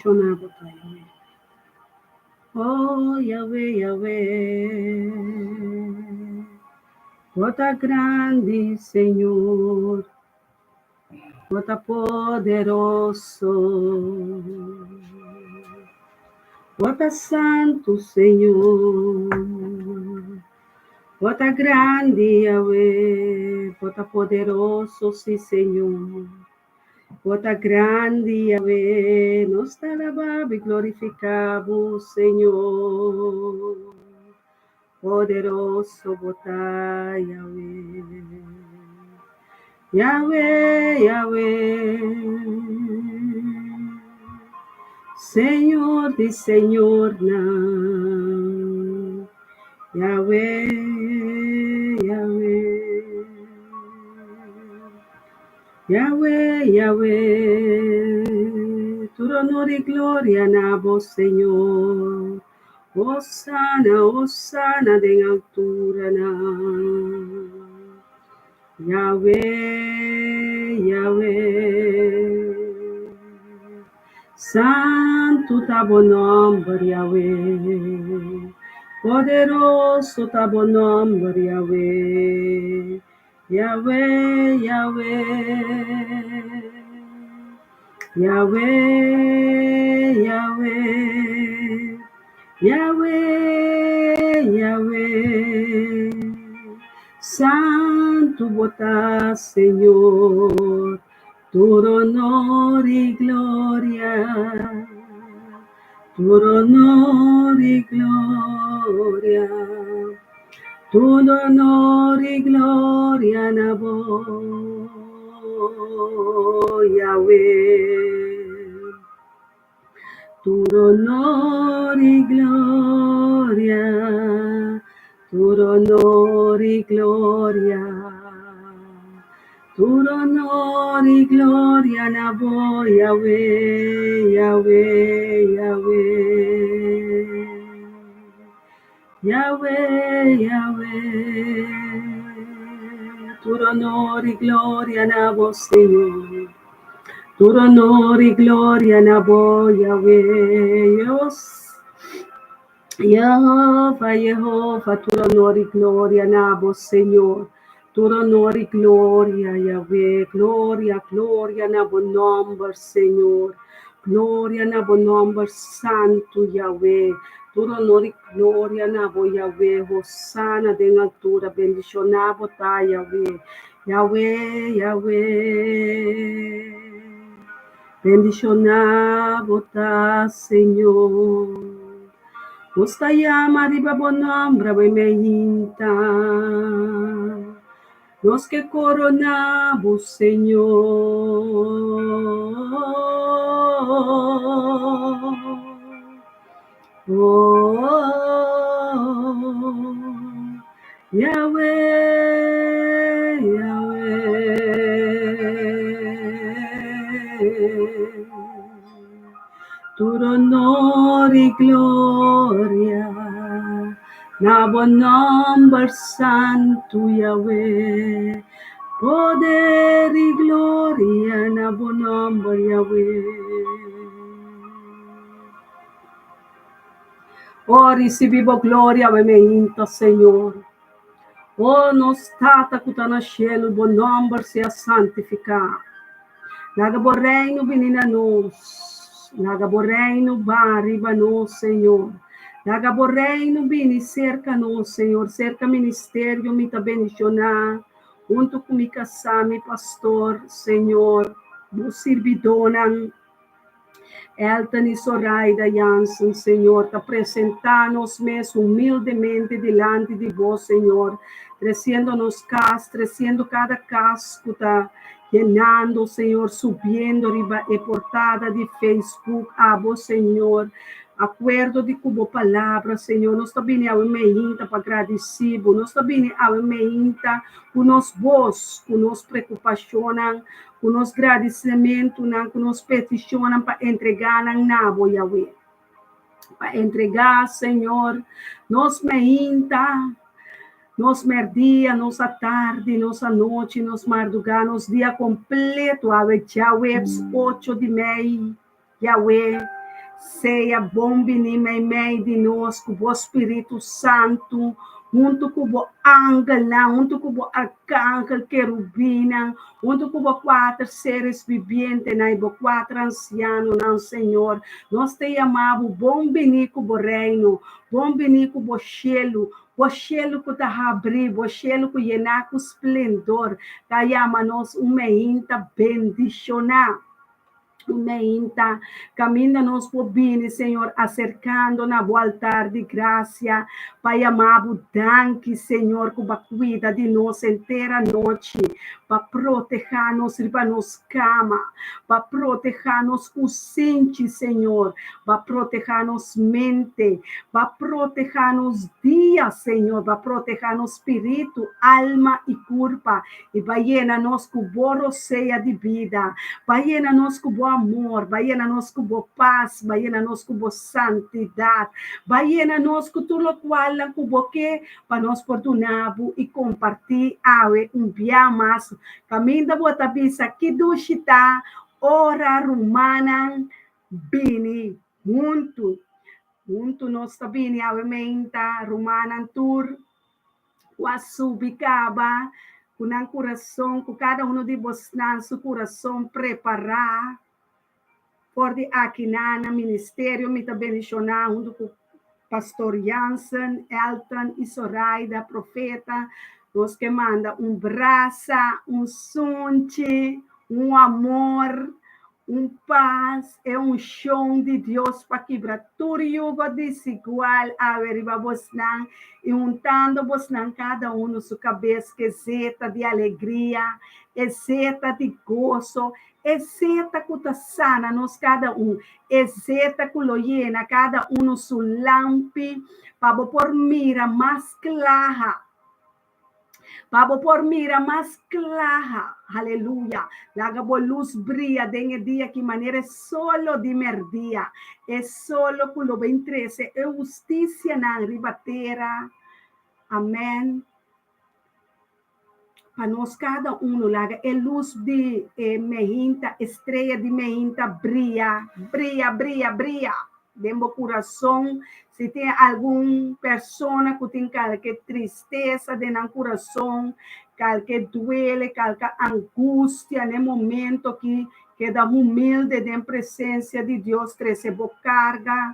Bendishoná bo ta, Yahweh. Oh, Yahweh, Yahweh. Bo ta grandi, Señor. Bo ta poderoso. Bo ta santu, Señor. Bo ta grandi, Yahweh. Bo ta poderoso, sí, Señor. Bo ta grandi, Yahweh. Nos ta alabá bo i glorifiká bo, Señor. Poderoso bo ta, Yahweh. Yahweh, Yahweh. Señor di señornan. Yahweh, Yahweh. Yahweh, Yahweh. Tur honor i gloria na bo, Señor. Hosana, hosana den alturanan. Yahweh, Yahweh. Santu ta bo nòmber, Yahweh. Poderoso ta bo nòmber, Yahweh. Yahweh, Yahweh. Yahweh, Yahweh. Yahweh, Yahweh. Santu bo ta, Señor, tur honor i gloria, tur honor i gloria, tur honor i gloria na bo, Yahweh. Tur honor i gloria, tur honor i gloria, tur honor i gloria na bo, Yahweh, Yahweh, Yahweh. Yahweh, Yahweh. Tur honor i gloria na bo, Señor. Tur honor i gloria na bo, Yahweh. Dios. Jehova, Jehova, tur honor i gloria na bo, Señor. Tur honor i gloria, Yahweh. Gloria, gloria na bo nomber, Señor. Gloria na bo nomber santu, Yahweh. Tur honor i gloria na bo, Yahweh. Hosana den altura. Bendishoná bo ta, Yahweh. Yahweh, Yahweh. Bendishoná bo ta, Señor. Nos ta yama riba bo nomber awe meinta. Nos ke koroná bo, Señor. Oh, Yahweh, Yahweh. Tur honor i gloria na bo nomber santu, Yahweh. Poder i gloria na bo nomber, Yahweh. Oh, risibi bo gloria awe meinta, Señor. Oh, nos Tata ku ta na shelu, bo nomber sea santifiká. Laga bo reino bini na nos. Laga bo reino ba riba nos, Señor. Laga bo reino bini serka nos, Señor, serka ministerio mi ta bendishoná, huntu ku mi kasá, mi pastor, Señor, bo sirbidónan. Elton i Soraida Jansen, Señor, ta presentá nos mes humildemente dilanti di Bo, Señor, tresiendo nos kas, tresiendo kada kas ku ta yenando, Señor, subiendo riba e portada di Facebook, Abo, Señor, akuerdo di ku Bo palabra, Señor, nos ta bini awe meinta pa gradisí Bo, nos ta bini awe meinta ku nos bos, ku nos preokupashonnan, Ku nos gradisimentunan, ku nos petishonnan pa entregá nan na bo, Yahweh. Pa entregá, Señor, nos meinta, nos mèrdia, nos atardi, nos anochi, nos mardugá, nos dia kompleto awe djaweps ocho di mei, Yahweh. Sea bon biní meimei di nos ku bo Spiritu Santu, huntu ku bo angelnan, huntu ku bo arkangel, kerubinnan, huntu ku bo kuater seres bibientenan i bo kuater ansianonan, Señor. Nos ta yama bo bon biní ku bo Reino, bon biní ku bo shelu, bo shelu ku ta habrí, bo shelu ku yená ku splendor, ta yama nos un meinta bendishoná. Meinta, kaminda nos por bini, Señor, aserkando na bo altar di grasia, pa yama bo danki, Señor, ku bo a kuida di nos henter anochi, pa protehá nos riba nos kama, pa protehá nos kusinchi, Señor, pa protehá nos mente, pa protehá nos dia, Señor, pa protehá nos spiritu, alma i kurpa, I bai yena nos ku bo rosea di bida, bai yena nos ku bo amor, bai yena nos ku bo pas, bai yena nos ku bo santidat, bai yena nos ku tur lokualnan ku bo ke pa nos por duna bo i kompartí awe un bia mas. Kaminda bo ta bisa ki dushi ta ora rumannan bini huntu. Huntu nos ta bini awe meinta, rumannan tur. ku a subi kaba ku nan kurason, ku kada uno di bosnan su kurason prepará for di akinan na ministerio. Mi ta bendishoná huntu ku Pastor Jansen, Elton i Soraida, profeta. Nos ke manda un brasa, un sunchi, un amor, Un pas e unshon di Dios pa kibra tur yugo desigual awe riba bosnan i huntando bosnan kada unu su kabes ku e zeta di alegria, e zeta di goso, e zeta ku ta sana nos kada un, e zeta ku lo yena kada unu su lampi pa bo por mira mas klaha. Pa bo por mira mas kla, aleluya. Laga bo lus bria den e dia ki manera e solo di merdia, e solo ku lo bin trese e hustisianan riba tera. Amèn. Pa nos kada unu laga e lus di e meinta, e strea di meinta bria, bria, bria, bria. Den bo kurason, si tin algun persona ku tin kalke tristesa den nan kurason, kalke duele, kalke angustia na e momento aki, keda humilde den presensia di Dios, trese bo karga,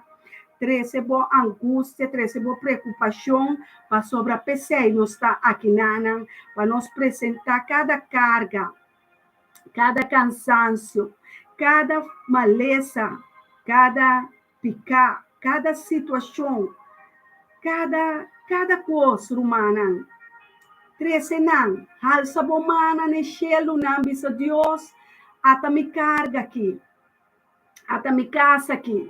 trese bo angustia, trese bo preokupashon, pasobra p'esei nos ta akinanan, pa nos presentá kada karga. kada kansansio, kada malesa, kada piká, kada situashon, kada kada kos, rumannan. Trese nan, halsa bo mannan na e shelunan, bisa Dios, Ata mi karga aki, ata mi kas aki,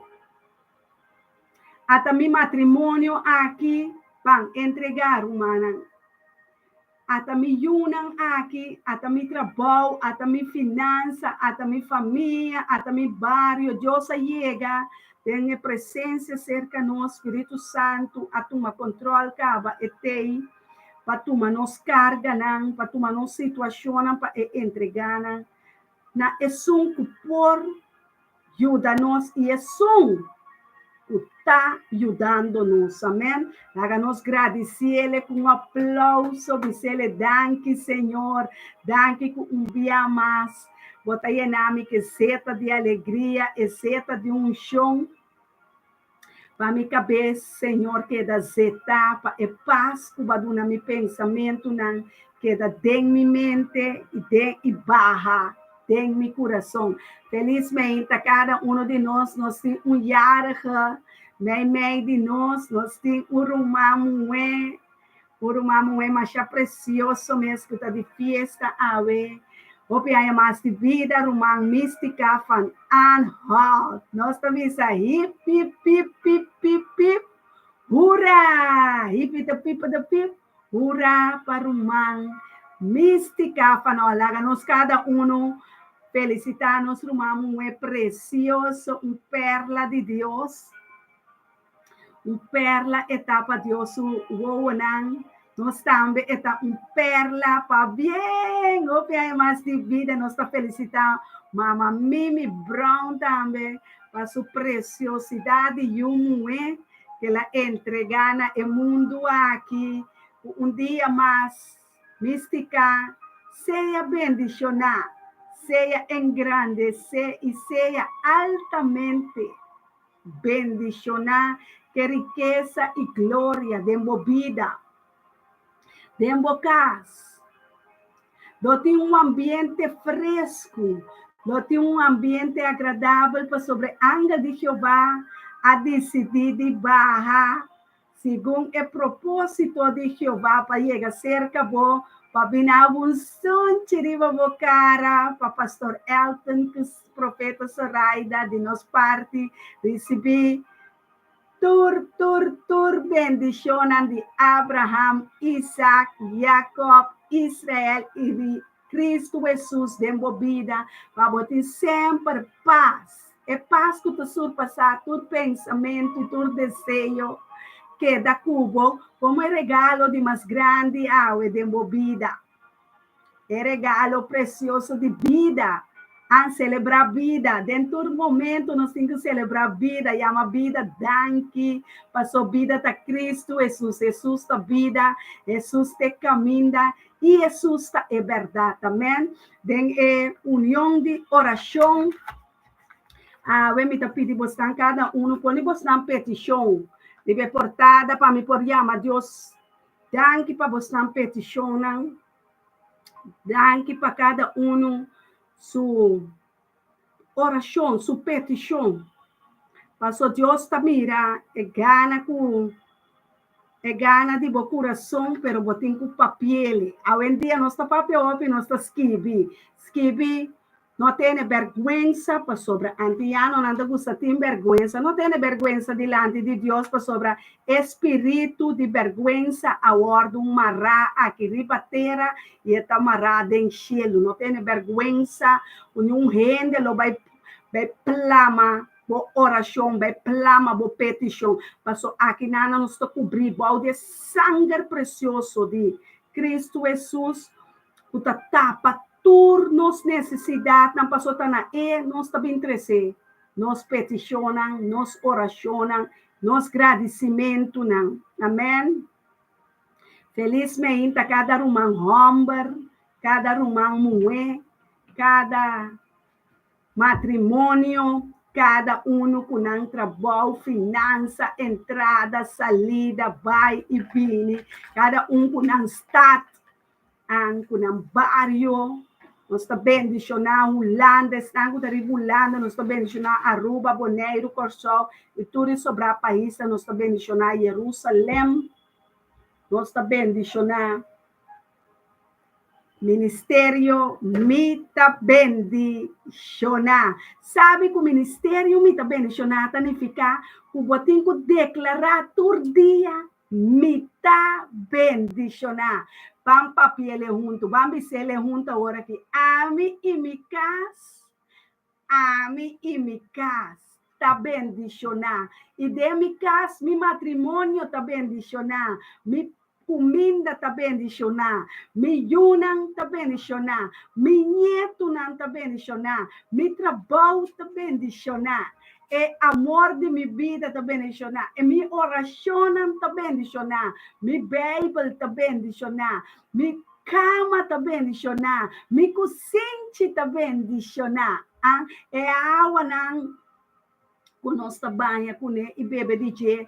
ata mi matrimonio aki, ban entregá, rumannan. Ata mi yunan aki, ata mi trabou, ata mi finansa, ata mi famia, ata mi bario. Dios a yega den e presencia cerca nos, Spiritu Santu a tuma control caba e tei pa tuma nos carganan, pa tuma nos situacionnan pa e entrega nan na esun cu por Yuda nos i esun ku ta yudando nos. Amen. Laga nos gradisiele ku un aplauso, bisele danki Señor, danki ku un bia mas bo ta yena mi ku e zeta di alegria, e zeta di unshon pa mi kabes, Señor, keda zetá pa e pas ku bo a duna mi pensamentunan keda den mi mente i den i baha den mi kurason. Felismente kada uno di nos, nos tin un yarige meimei di nos, nos tin un ruman muhé, un ruman muhé masha presioso mes ku ta di fiesta awe. Hopi aña mas di bida, ruman Mystica van Aanholt. Nos ta bisa hip hip hip hip hip hip hura! Hip hip hip hip hip. Hura pa ruman Mystica van Aanholt. Laga nos kada uno felisitá nos ruman muhé presioso, un perla di Dios. Un perla e ta pa Dios su wowonan. Nos tambe e ta un perla pa bien. Hopi aña mas di bida. Nos ta felisitá Mama Mimi Brown tambe. pa su presiosidat di yu muhé ku el a entregá na e mundu aki ku un dia mas Mística, Sea bendishoná, sea engrandesé i sea altamente bendishoná ke rikesa i gloria den bo bida, den bo kas. Lo tin un ambiente fresku, lo tin un ambiente agradabel pasobra e angel di Jehová a disidí di baha Segun e propósito di Jehová pa yega serka bo, pa bina bo un sunchi riba bo kara, pa Pastor Elton ku Profeta Soraida di nos parti risibí tur, tur, tur bendishonnan di Abraham, Isaac, Jacob, Israel i di Cristo Hesus den bo bida, pa bo tin semper pas, e pas ku ta surpasá tur pensamentu i tur deseo, keda ku bo komo e regalo di mas grandi awe den bo bida, e regalo presioso di bida. An selebrá bida. Den tur momento nos tin ku selebrá bida, yama bida danki, paso bida ta Cristo Hesus, Hesus ta bida, Hesus ta e kaminda, I Hesus ta e bèrdat. Amèn. Den e union di orashon, awe mi ta pidi bosnan kada unu pone bosnan petishon riba e portada pa mi por yama Dios danki pa bosnan petishonnan. Danki pa kada unu su orashon, su petishon. Paso Dios ta mira e gana ku e gana di bo kurason, pero bo tin ku papiele. Awendia nos ta papia hopi, nos ta skibi. Skibi, no tene bèrgwensa, pasobra antianonan ta gusta tin bèrgwensa. No tene bèrgwensa dilanti di Dios, pasobra e spiritu di bèrgwensa a wòrdu mará aki riba tera i e ta mará den shelu. No tene bèrgwensa ku niun hende lo bai bai plama bo orashon, bai plama bo petishon, paso aki nan nos ta kubrí bou di e sanger presioso di Kristu Hesus ku ta tapa tur nos nesesidatnan, paso ta na e nos ta bin trese nos petishonnan, nos orashonnan, nos gradisimentunan. Amèn. Felis meinta kada ruman hòmber, kada ruman muhé, kada matrimonio, kada unu ku nan trabou, finansa, entrada, salida, bai i bini, kada un ku nan stat, an ku nan bario. Nos ta bendishoná Hulanda, esnan ku ta riba Hulanda, nos ta bendishoná Aruba, Boneiru, Kòrsou i tur e sobrá paisnan. Nos ta bendishoná Jerusalèm. Nos ta bendishoná Ministerio Mi Ta Bendishoná. Sabi ku Ministerio Mi Ta Bendishoná ta nifiká ku bo tin ku deklará tur dia Mi ta bendishoná. Ban papi'ele huntu, ban bis'ele huntu awor aki, Ami i mi kas, ami i mi kas ta bendishoná. I den mi kas mi matrimonio ta bendishoná, mi kuminda ta bendishoná, mi yunan ta bendishoná, mi ñetunan ta bendishoná, mi trabou ta bendishoná. E amor di mi bida ta bendishoná, e mi orashonnan ta bendishoná, mi Beibel ta bendishoná, mi kama ta bendishoná, mi kusinchi ta bendishoná. A E awanan ku nos ta baña kuné i bebe di dje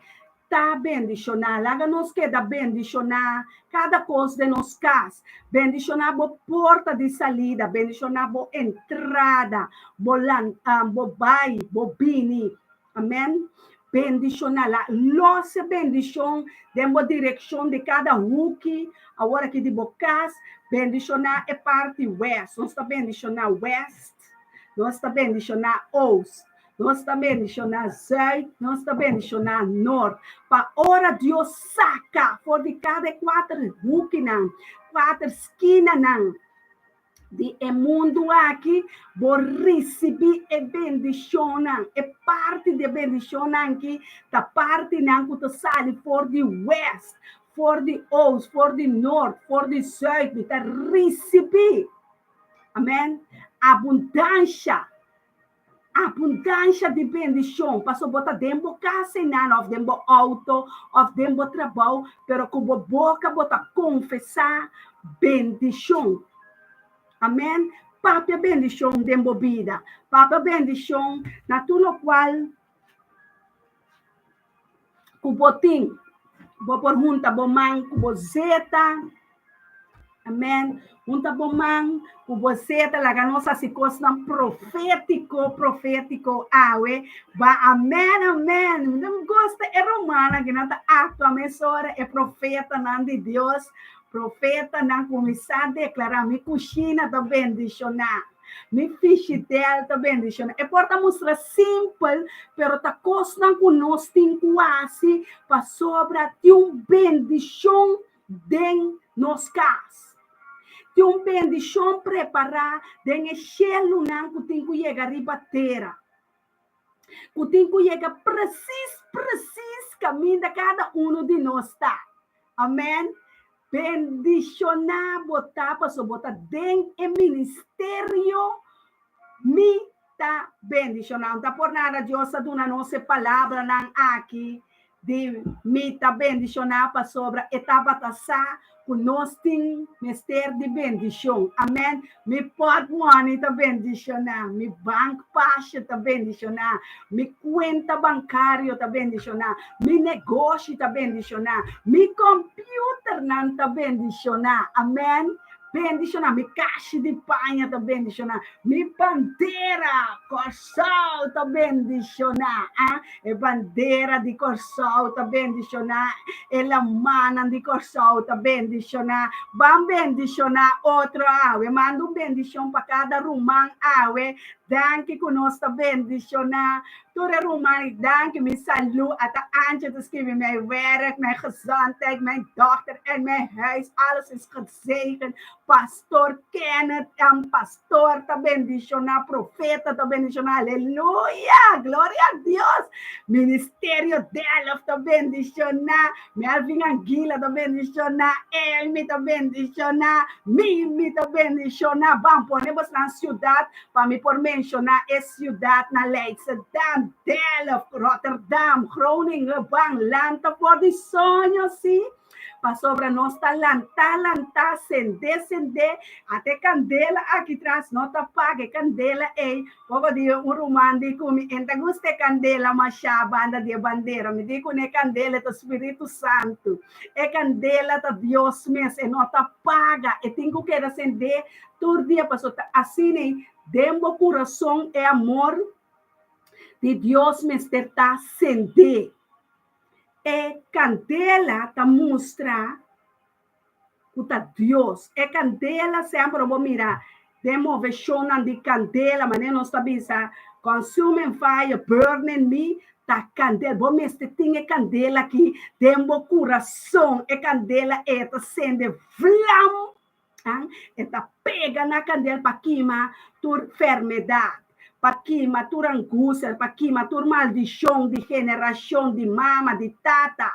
ta bendishoná. Laga nos keda bendishoná kada kos den nos kas. Bendishoná bo porta di salida, bendishoná bo entrada, bo lan, bo bai, bo bini. Amèn. Bendishoná. La los e bendishon den bo direkshon di kada huki awor aki di bo kas. Bendishoná e parti wèst. Nos ta bendishoná wèst, nos ta bendishoná oost. Nos ta bendishoná zuid, nos ta bendishoná nort. Pa ora Dios saka for di kada e kuater hukinan, kuater skinanan di e mundu aki, bo risibí e bendishonnan. E parti di e bendishonnan aki ta partinan ku ta sali for di west, for di oost, for di nort, for di zuid. Mi ta risibí, amen, abundansha. Abundansha di bendishon, paso bo ta den bo kas einan òf den bo outo òf den bo trabou, pero ku bo boka bo ta konfesá bendishon. Amèn. Papia bendishon den bo bida. Papia bendishon na tur lokual ku bo tin. Bo por hunta bo man ku bo zeta. Amèn. Hunta bo man ku bo zeta. Laga nos hasi kosnan profétiko, profétiko awe. Ba amèn, amèn. Mi ta gusta e rumannan ku nan ta aktua mesora, e profetanan di Dios. Profetanan kuminsá deklará, Mi kushina ta bendishoná. Mi fishidel ta bendishoná. E por ta mustra simpel, pero ta kosnan ku nos tin ku hasi pasobra tin un bendishon den nos kas. Tin un bendishon prepará den e shelunan ku tin ku yega riba tera, ku tin ku yega presis presis kaminda kada unu di nos ta. Amèn. Bendishoná bo ta pasobra bo ta den e ministerio Mi ta bendishoná. No ta por nada Dios a duna nos e palabranan aki di mi ta bendishoná pasobra e tabata sa ku nos tin mester di bendishon. Amèn. Mi pòtmòni ta bendishoná, mi bankpasje ta bendishoná, mi kuenta bankario ta bendishoná, mi negoshi ta bendishoná, mi kòmpiuternan ta bendishoná. Amèn. Bendishoná, mi kashi di paña ta bendishoná, mi bandera Kòrsou ta bendishoná, ah, e bandera di Kòrsou ta bendishoná, e lamannan di Kòrsou ta bendishoná. Ban bendishoná otro awe, manda un bendishon pa kada ruman awe. Danki ku nos ta bendishoná Tur e ruman ik danki mi salu ata Antje ta skibi mijn werk, mijn gezondheid, mijn dochter en mijn huis alles is gezegend Pastor Kenneth en pastor ta bendiciona profeta ta bendiciona aleluya gloria a Dios Ministerio Delft ta bendiciona Melvin Anguila ta bendiciona Elmi ta bendiciona Mimi ta bendiciona ban pone bosnan ciudad Pa mi por menshoná e siudatnan Leidschendam, Delft, Rotterdam, Groningen, ban lanta for di soño, sí, pasobra nos ta lantá, lantá, sendé, sendé, ata e kandela aki tras no ta paga e kandela ei. Poko dia un ruman di ku mi, E ta gusta e kandela mashá banda di e bandera. Mi di kuné e kandela ta Spiritu Santu, e kandela ta Dios mes, e no ta paga, e tin ku keda sendé Tur dia paso ta asina ei den bo kurason e amor di Dios mester ta sendé. E kandela ta mustra ku ta Dios. E kandela semper bo mira den moveshonnan di kandela manera nos ta bisa consuming fire burn in me ta kandela. Bo mester tin e kandela aki den bo kurason. E kandela ei ta sende vlam. E ta pega na kandel pa kima tur fermedat, pa kima tur angustia, pa kima tur maldishon di generashon di mama, di tata.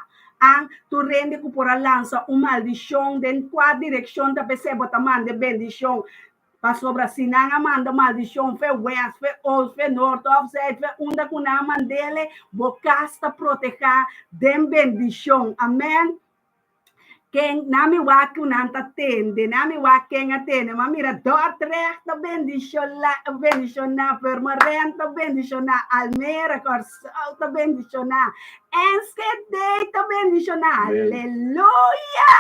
Tur hende ku por a lansa un maldishon den kua direkshon ta p'esei bo ta manda e bendishon. Pasobra si nan a manda maldishon fe west, fe oost, fe noord òf zuid, fe unda ku nan a mand'el, bo kas ta protehá den bendishon. Amèn. Ken na mi wak ku nan ta tende, na mi wak ken a tende. Ma mira, Dordrecht ta bendishoná, bendishoná, Purmerend ta bendishoná, Almere, Kòrsou ta bendishoná, Enschede ta bendishoná. Aleluya!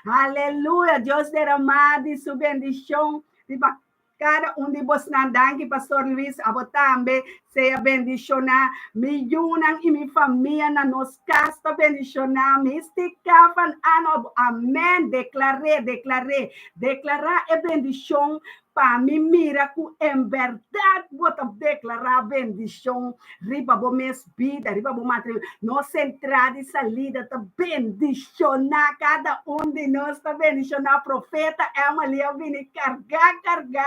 Aleluya! Dios deramá di su bendishon riba Kada un di bosnan danki Pastor Luis abo tambe sea bendiciona mi yunan y mi famia na nos cas ta bendiciona Mystica van Ano amen declare declare declara e bendicion pa mi mira cu en berdad bo ta declara bendicion riba bo mes bida riba bo matrimonio nos entrada y salida ta bendiciona cada un di nos ta bendiciona profeta Emily a bini carga carga.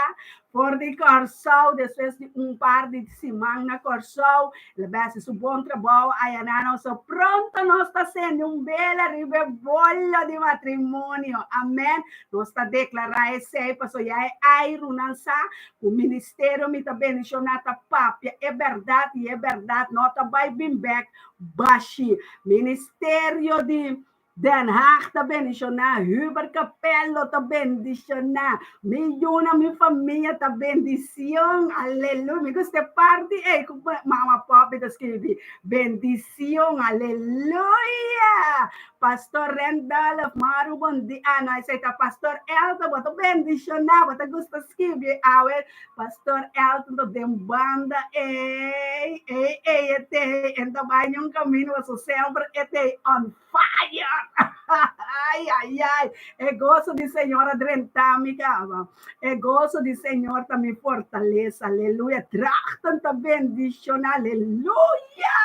For di Kòrsou, despues di un par di siman na Kòrsou, el a bai hasi su bon trabou ayanan. So pronto nos ta sende un bela riba e bolo di matrimonio. Amèn. Nos ta deklará esei pasobra ya e airunan sa ku ministerio Mi Ta Bendishoná ta papia e bèrdat i e bèrdat no ta bai bin bèk bashi. Ministerio di Den Haag ta bendishoná, Hubert Capello ta bendishoná, mi yuna, mi famia ta bendicion, aleluya. Mi gusta e parti ei ku mama Poppy ta skirbi, bendicion, aleluya. Pastor Randolph, Maru bon dia, ah no, esei ta Pastor Elton, bo ta bendishoná, bo ta gusta skirbi awe, Pastor Elton ta den banda ei, ei, ei, e te, en ta bai niun camino, pasobra semper e te on fire! Ai, ai, ai! E goso di Señor a drenta mi cama. E goso di Señor ta mi fortalesa. Aleluya! Drachten ta bendiciona. Aleluya!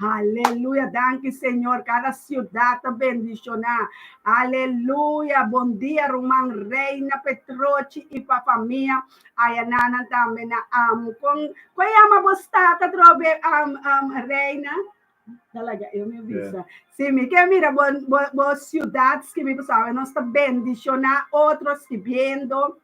Aleluya! Danki, Señor. Cada ciudad ta bendiciona. Aleluya! Bon dia, ruman Reina Petrochi y pa famia. Ayananan tambe na um, con, con yama bo stata trobe um, um, Reina? Talaga, eu me bisa. Si mi ke mira bo, bo, bo ciudad skibi, sabe, nos ta bendiciona otro skibiendo.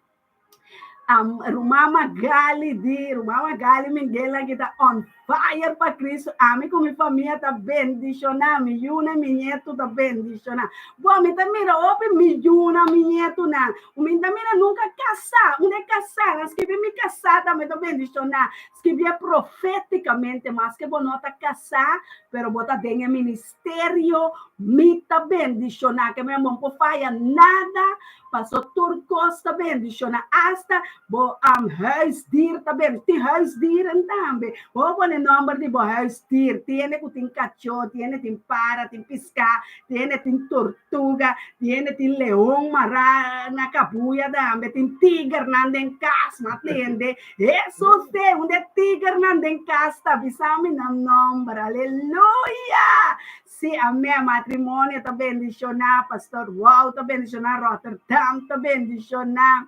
Um, ruman Magali di, ruman Magali Miguel ki ta on fire pa Cristo. Ami ku mi famia ta bendiciona, mi yuna, mi nieto ta bendiciona. Bo, mi ta mira hopi mi yuna, mi nieto nan. Mi ta mira nunca casá, unda casá, nan skibi mi casá tambe ta bendiciona. Skibié profétikamente, maske bo no ta kasá, pero bo ta den e ministerio, mi ta bendishoná. Ke men bo no por faya nada, paso tur kos ta bendishoná, asta bo huisdier ta bendishoná. Tin huisdieren tambe. Bo por pone nòmber di bo huisdier. Tin hende ku tin kachó, tin hende tin para, tin piská, tin hende tin tortuga, tin hende tin leon mará na kabuya tambe, tin tigernan den kas, ma tende. Hesus te un de tigernan den kas ta bisa mi nan nomber. Aleluya! Sí, amén. Matrimonio ta bendishoná. Pastor Wou ta bendishoná. Rotterdam ta bendishoná.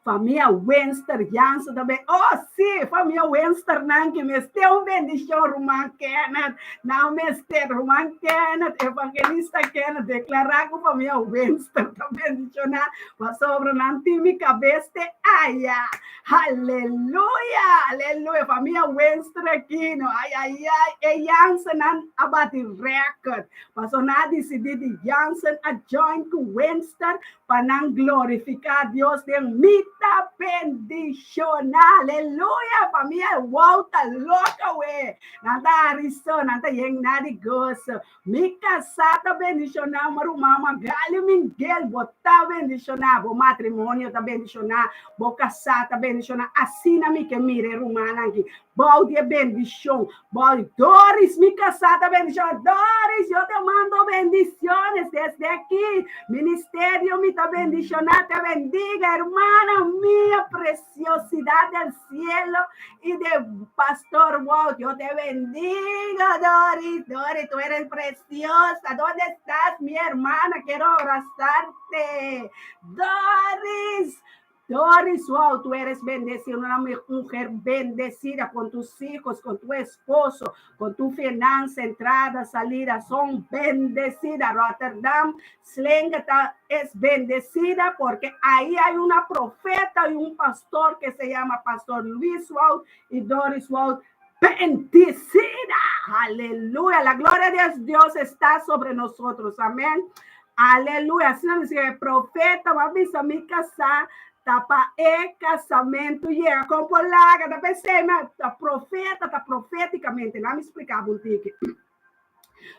Famia Winster Jansen ta ben. Oh, sí, famia Winsternan ki mester un bendishon, ruman Kenneth. Nan mester, ruman Kenneth, evangelista Kenneth, deklará ku famia Winster ta bendishoná. Pasobra nan tin mi kabes te aya. Aleluya! Aleluya! Famia Winston Aquino, ay ay ay, e Jansennan a bati record. Paso nan a disidí di Jansen a join ku Winston pa nan glorifiká Dios den Mi Ta Bendishoná. Aleluya! Famia Wow ta loka we. Nan ta hari so, nan ta yena di goso. Mi kasá ta bendishoná, mi ruman Magali Mingel, bo ta bendishoná, bo matrimonio ta bendishoná, bo kasá ta bendishoná. Asina mi ke mira e rumannan aki bou di e bendishon. Bou di Doris, mi kasá ta bendishoná. Doris, yo te mando bendiciones desde aki. Ministerio mi ta bendishoná, te bendiga, hermana mia, preciosidad del cielo. Y de Pastor Walt, yo te bendigo, Doris. Doris, tú eres preciosa. ¿Dónde estás, mi hermana? Quiero abrazarte. Doris, Doris, wow, tú eres bendecida, una mujer bendecida con tus hijos, con tu esposo, con tu finanza, entrada, salida, son bendecidas. Rotterdam, Slenga es bendecida porque ahí hay una profeta y un pastor que se llama Pastor Luis Wout y Doris Wout. Bendecida, aleluya. La gloria de Dios está sobre nosotros. Amén. Aleluya. Asina mi dice, profeta, va a bisa mi casa, tapa e casamento llega con polaca, ta pensé, ta profeta, ta proféticamente. Laat me explicar un tiki.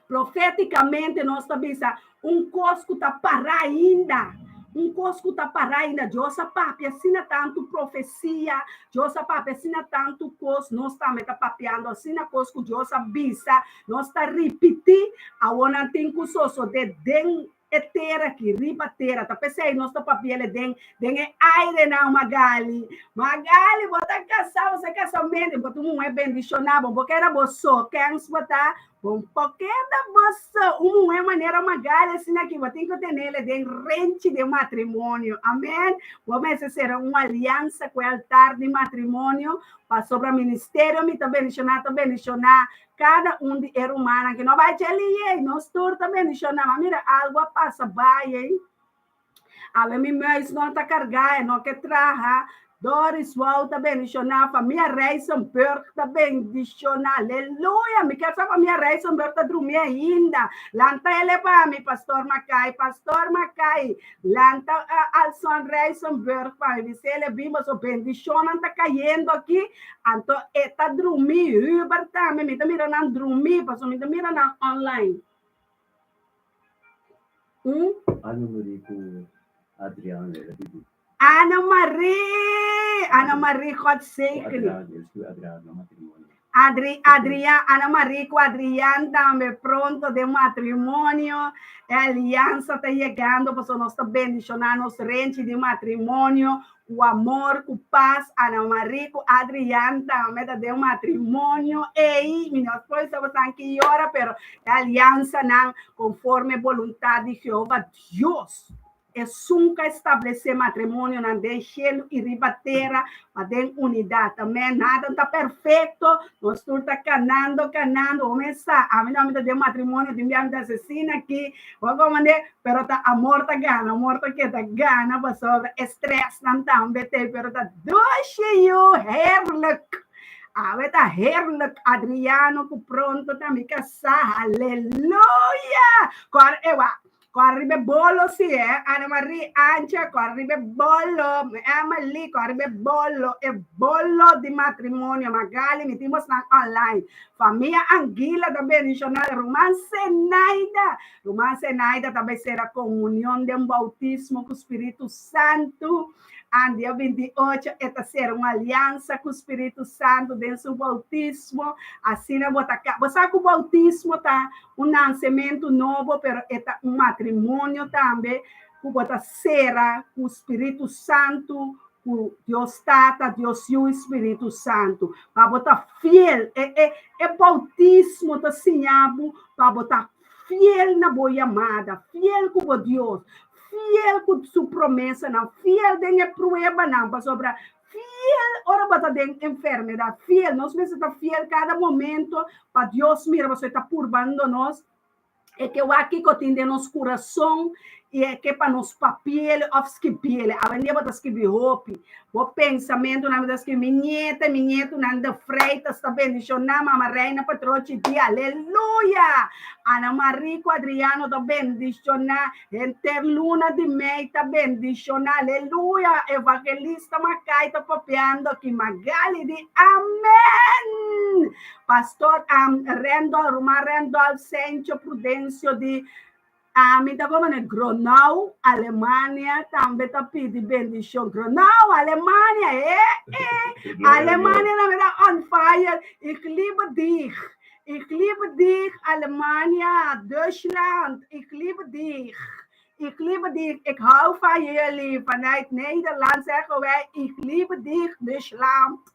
Proféticamente nos ta bisa un kos ku ta pará ainda. Un kos ku ta pará ainda. Dios a papia asina tantu profesia, Dios a papia asina tantu kos, nos tambe ta papiando asina kos ku Dios a bisa, nos ta ripití, awor nan tin ku sosodé den. e tera aki, riba tera. Ta p'esei nos ta papi'el den den e airenan, Magali. Magali, bo ta kasá, bo sa kasamentu, bo ta un muhé bendishoná, bo bo keda bo so, kens bo ta? Bo por keda bo so, un muhé manera Magali asina aki, bo tin ku tenele den renchi den matrimonio. Amen. Bo mester sera un aliansa ku e altar di matrimonio, pasobra ministerio mi ta bendishoná ta bendishoná Kada un di e rumannan ki no bai dje liei, nos tur ta bendishoná. Ma mira, algu a pasa bai ei. Awe mi muis no ta kargá, e no ke traha. Doris Wou ta bendishoná, famia Rijsenburg ta bendishoná. Aleluya! Mi kier sa famia Rijsenburg ta drumi ainda. Lanta ele pa mi, Pastor Makai. Pastor Makai, lanta Alson Rijsenburg pa mi. Bis'é ele bin, boso bendishonnan ta kayendo aki. Anto e ta drumí, Hubert tambe, mi ta mira nan drumí, pasobra mi ta mira nan online. Un. Ana Marie ku Adriano el a bibi. Ana Marie! Ana Marie, God zegen. Adriano, el skirbi Adriano na matrimonio. Adri, Adrian, Ana Marie ku Adrian tambe pronto den matrimonio. E aliansa ta yegando pasobra nos ta bendishoná nos renchi di matrimonio Ku amor, ku pas, Ana Marie ku Adrian tambe ta den matrimonio ei. Mi no por bisa bosan ki yora, pero e aliansanan konforme boluntat di Jehova Dios. Esun ku a establesé matrimonionan den shelu i riba tera pa den unidat. Amen. Nada no ta perfekto, nos tur ta kanando, kanando. Bo sa, ami no, ami ta den matrimonio, tin bia mi ta asesina aki. Bo komand'é? Pero ta amor ta gana, amor ta keda gana pasobra e stressnan tambe t'ei, pero ta dushi yu, heerlijk. Awe ta heerlijk, Adriano ku pronto ta mi kasá, haleluya! Kor ewa, kor riba e bolo si eh, Ana Marie, Ancha, kor riba e bolo, Emily, kor riba e bolo, e bolo di matrimonio, Magali, mi tin bosnan online. Famia Anguila ta bendishoná, ruman Zenaida, Ruman Zenaida ta bai sera komunion den boutismo ku Spiritu Santu. An dia 28 e ta sera un aliansa ku Spiritu Santu den su boutismo. Asina bo ta ka. Bo sa ku boutismo ta un nansementu nobo, pero e ta un matrimonio tambe ku bo ta sera ku Spiritu Santu, ku Dios Tata, Dios Yu i Spiritu Santu. Pa bo ta fiel. E, e, e boutismo ta siña bo pa bo ta Fiel na bo yamada, fiel ku bo Dios, fiel ku su promesanan, fiel den e pruebanan, pasobra fiel ora bo ta den enfermedat, fiel, nos mester ta fiel kada momento pa Dios mira pasobra e ta purbando nos, e ke wak kiko tin den nos kurason i e ke pa nos papiel òf skibiel. Awendia bo ta skibi hopi, bo pensamentunan bo ta skibi, mi nieta i mi nietunan de Freitas ta bendishoná Mama Reina Patrochi di aleluya! Ana Marie ku Adriano ta bendishoná, henter luna di mei ta bendishoná, aleluya! Evangelista Makai ta papiando aki, Magali di amen! Pastor Randolph, ruman Randolph Sencho Prudencio di Ami ta komo na Gronau, Alemania, tambe ta pidi bendishon. Gronau, Alemania, eh, eh. Alemania tambe ta on fire. Ik liebe dich. Ik liebe dich, Alemania, Duitsland. Ik liebe dich. Ik liebe dich. Ik hou van jullie. Vanuit Nederland zeggen wij, ik liebe dich, Duitsland.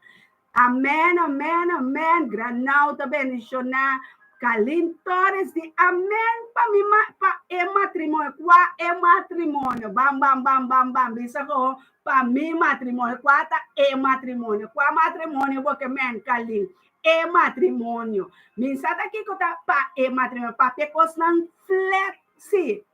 Amen, amen, amen. Granau ta bendishoná. Kalin Torres di amen pa mi ma pa e matrimonio. Kua e matrimonio? Bam, bam, bam, bam, bam. Bisa gewoon pa mi matrimonio. Kua ta e matrimonio? Kua matrimonio bo ke men, Kalin? E matrimonio. Mi sa ta kiko ta pa e matrimonio. Papia kosnan flat, sí.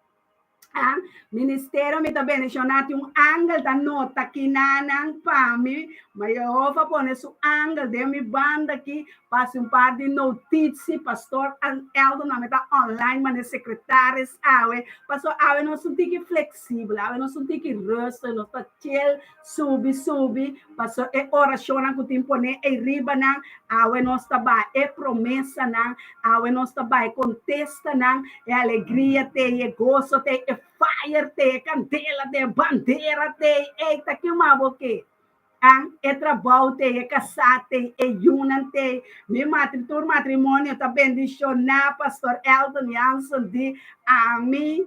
Ah, ministerio mi ta bendiciona tin un angel ta nota kinanan pa mi, ma Jehova pone su angel den mi banda aki pa haci un par di notitie. Pastor Eldon mi ta online mane secretaris awe, paso awe nos un tiki flexibel, awe nos un tiki rustig, nos ta chill, subi subi, paso e oracionnan cu tin pone ey riba nan, awe nos ta bai e promesanan, awe nos ta bai contestanan, e alegria t'ey, e goso t'ey, e fire t'ey, e candela t'ey, e bandera t'ey, ey ta kima bo ke? An, e trabou t'ey, e casá t'ey, e yunan t'ey, mi matri, tur matrimonio ta bendiciona, Pastor Elton Jansen di, ami.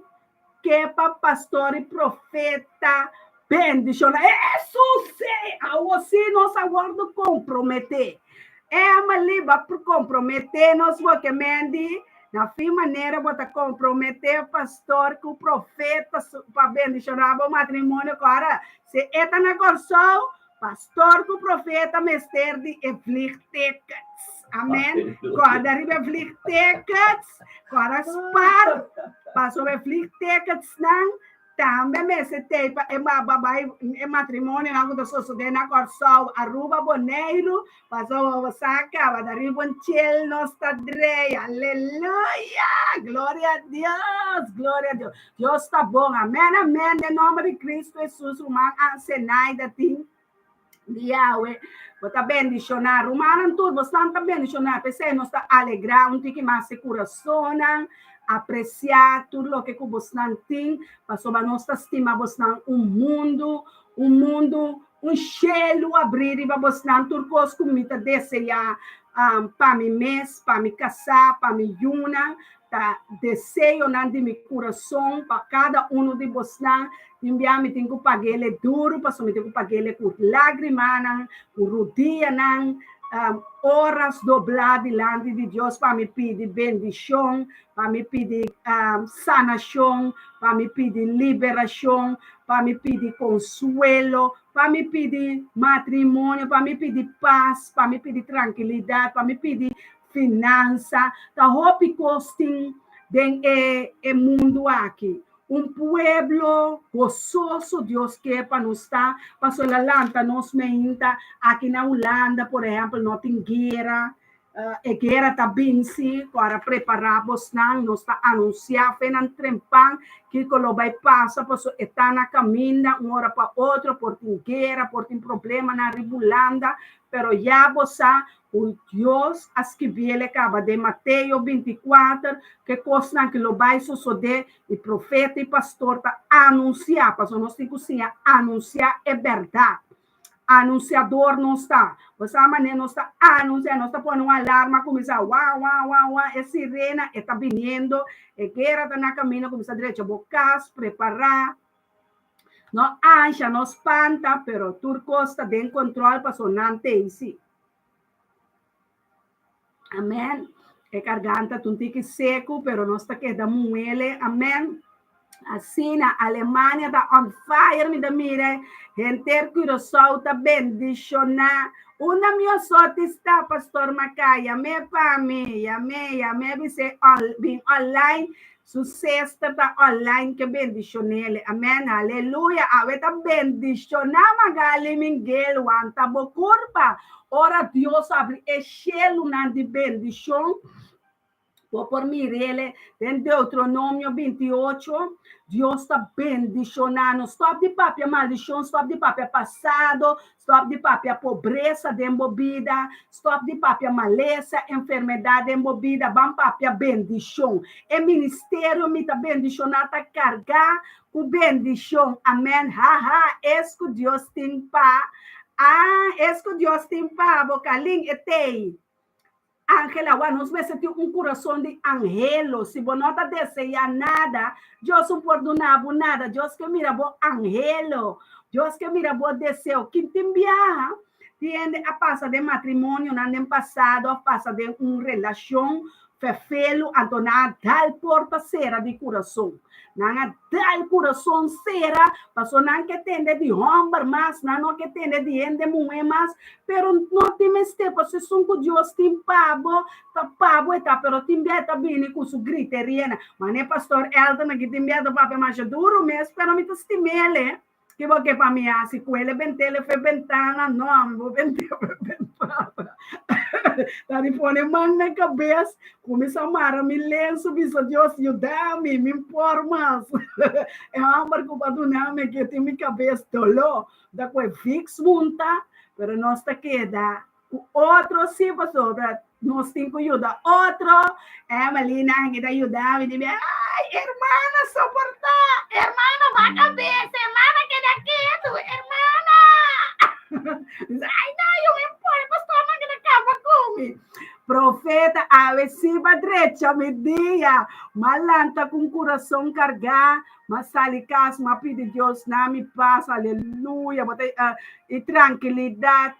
ke pa pastor i profeta bendishoná. Hesus! Awo sí nos a wòrdu komprometé. Emily, bo a komprometé nos bo ke mendi na fin manera bo ta komprometé pastor ku profeta pa bendishoná bo matrimonio. Kòrda, si e ta na Kòrsou, Pastor ku profeta mester di e vliegtickets. Amen. Kòrda riba e vliegtickets. Kòrda spar. Pasobra e vliegticketsnan tambe mester tei pa e bai e matrimonionan ku ta sosodé na Kòrsou, Aruba, Boneiru. Pasobra bo sa kaba ta riba un chel nos ta drei. Aleluya! Gloria a Dios! Gloria a Dios! Dios ta bon. Amen, amen. Den nomber di Cristo Jesus, ruman Ansenaida tin di Yahweh. Bo ta bendishoná. Rumannan tur, bosnan ta bendishoná. P'esei nos ta alegrá un tiki mas e kurasonnan, apresiá tur loke ku bosnan tin, pasobra nos ta stima bosnan un mundu, un mundu, un shelu abrí riba bosnan, tur kos ku mi ta deseá pa mi mes, pa mi kasá, pa mi yunan, Ta deseonan di mi kurason pa kada unu di bosnan. Tin bia mi tin ku pag'ele duru, pasobra mi tin ku pag'ele ku lágrimanan, ku rudianan, oras doblá dilanti di Dios pa mi pidi bendishon, pa mi pidi sanashon, pa mi pidi liberashon, pa mi pidi konsuelo, pa mi pidi matrimonio, pa mi pidi pas, pa mi pidi trankilidat, pa mi pidi finansa, ta hopi kos tin den e e mundu aki. Un pueblo gososo Dios ke pa nos ta, pasobra el a lanta nos meinta aki na Hulanda, por ehèmpel, no tin guera, e guera ta binsi, ku ora prepará bosnan, nos ta anunsiá fe nan trempan kiko lo bai pasa, pasobra e ta na kaminda un ora pa otro, por tin guera, por tin problemanan riba Hulanda, pero ya bo sa Ku Dios a skibiel e kaba den Mateo bintikuater ku e kosnan ki lo bai sosodé i profeta i pastor ta anunsiá, pasobra nos tin ku siña anunsiá e bèrdat. Anunsiador nos ta. Bo sa manera nos ta anunsiá, nos ta pone un alarma kuminsá wa wa wa wa, e sirena e ta biniendo, e guera ta na kaminda, kuminsá drecha bo kas, prepará. No ansha, no spanta, pero tur kos ta den kontrol pasobra nan t'ei si. Amen. E karganta ta un tiki seku, pero nos ta keda muele. Amen. Asina, Alemania ta on fire, mi ta mira. Henter Curaçao ta bendishoná. Unda mi osoti sta, Pastor Makai? Yam'é pa mi, yam'é, yam'é bis'é on, bin online. Su sister ta online ke bendishonele. Amen aleluya awe ta bendishona Magali Mingel wanta bo kurpa ora Dios abri e shelunan di bendishon bo por mirele den Deuteronomio 28 Dios ta bendishona nos stop di papia maldishon stop di papia pasado Stòp di papia pobresa den bo bida, stòp di papia malesa, enfermedat den bo bida, ban papia bendishon. E ministerio Mi Ta Bendishoná ta kargá ku bendishon. Amèn. Ha ha, es ku Dios tin pa, ah, es ku Dios tin pa bo, Kalin, e t'ei. Angela, Wak, nos mester tin un kurason di anhelo. Si bo no ta deseá nada, Dios no por duna bo nada. Dios ke mira bo anhelo. Dios ke mira bo deseo. Kin tin biaha, tin hende a pasa den matrimonionan den pasado òf pasa den un relashon fefelu, anto nan a dal porta sera di kurason. Nan a dal kurason sera pasobra nan ke tende di hòmber mas, nan no ke tende di hende muhé mas, pero no tin mester pasobra esun ku Dios tin pa bo, ta pa bo e ta, pero tin bia e ta bini ku su griterianan. Mane pastor Elton aki tin bia ta papia masha duru mes, pero mi ta stim'el e. Ki bo ke pa mi hasi? Kuele bentele fe bentana? No, mi bo bent'e fe bentana. Ta di pone man na kabes, kuminsá mara mi lensu, bisa Dios, yuda mi, mi por mas. E hòmber ku bo a duna mi ke tin mi kabes doló, ta ku e viks hunta, pero nos ta keda ku otro sí, pasobra nos tin ku yuda otro. Emily nan ki ta yuda mi, di mi, ay, hermana, soportá, hermana, ba kabes, hermana, keda ketu, hermana. Ay, no, yo me pone, pastor, nan ki ta kaba ku mi. Profeta, awe si b'a drecha mi dia. M'a lanta ku un kurason kargá, m'a sali kas, m'a pidi Dios na mi pas, aleluya, bo ta i trankilidat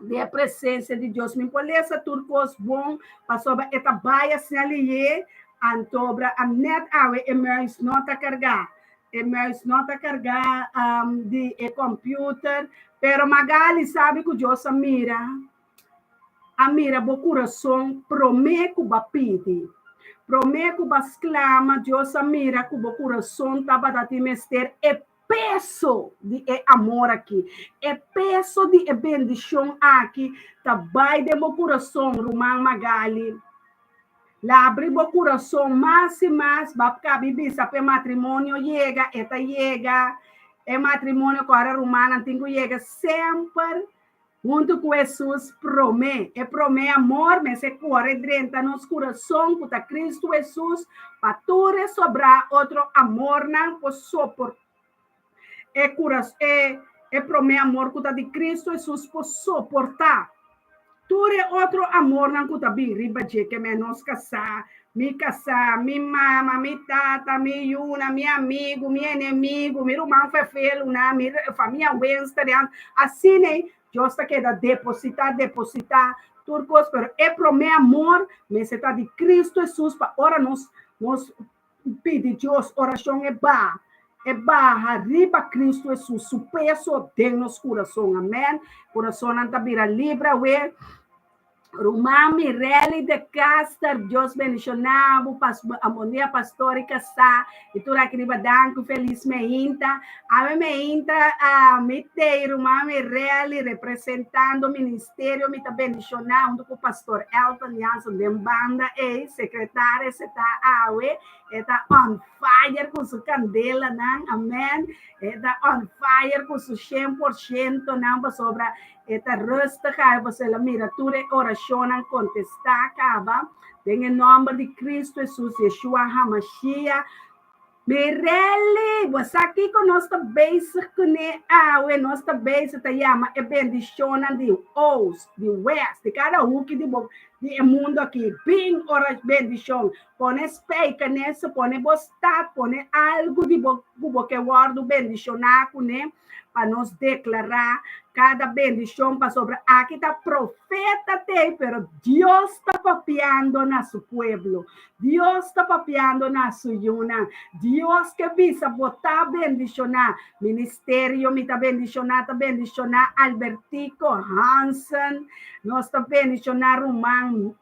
di e presensia di Dios. Mi por lesa tur kos bon, pasobra e ta bai asina lihé, antobra nèt awe e muis no ta kargá. E muis no ta kargá di e kòmpiuter, pero Magali sabi ku Dios a mira. A mira bo kurason promé ku bo a pidi. Promé ku bo a sklama, Dios a mira ku bo kurason tabata tin mester e peso di e amor aki. E peso di e bendishon aki ta bai den bo kurason, ruman Magali. Labri bo kurason mas i mas, bo a kabi bisa pa e matrimonio yega, e ta yega. E matrimonio ku ora rumannan tin ku yega semper Huntu ku Hesus promé. E promé amor mester kore drenta nos kurason ku ta Kristu Hesus pa tur e sobrá otro amornan por sopor e kuras e e promé amor ku ta di Kristu Hesus por soportá tur e otro amornan ku ta bin riba dje ke men nos kasá Mi kasá, mi mama, mi tata, mi yuna, mi amigu, mi enemigu, mi ruman fefeluna, mi famia wensternan. Asina ei Dios ta keda depositá, depositá tur kos, pero e promé amor mester ta di Kristu Hesus pa ora nos nos pidi Dios orashon e baha, e baha riba Kristu Hesus su peso den nos kurason. Amèn. Kurasonnan ta bira libre awe. Ruman Mirelli de Caster, Dios bendiciona bo, pas, bon dia pastor y casá y tur aki riba danki, feliz meinta. Awe meinta uh, mi tei ruman Mirelli representando ministerio mi ta bendiciona hunto cu pastor Elton Jansen den banda ei, secretaria se ta awe, e ta on fire cu su candelanan, amen, e ta on fire cu su 100% nan pasobra E ta rustig ai boso el a mira tur e orashonnan kontestá kaba den e nòmber di Kristu Hesus Yeshua HaMashiach. Mirelli, bo sa kiko nos ta bezig kuné awe? Nos ta bezig ta yama e bendishonnan di oost, di west, di kada huki di bo di e mundu aki. Bin ora bendishon. Pone spijker n'e, pone bo stat, pone algu di bo ku bo ke wòrdu bendishoná kuné. pa nos deklará kada bendishon, pasobra aki ta profeta t'ei, pero Dios ta papiando na su pueblo, Dios ta papiando na su yunan, Dios ke bisa bo ta bendishoná, ministerio mi ta bendishoná, ta bendishoná Albertico Hansen, nos ta bendishoná ruman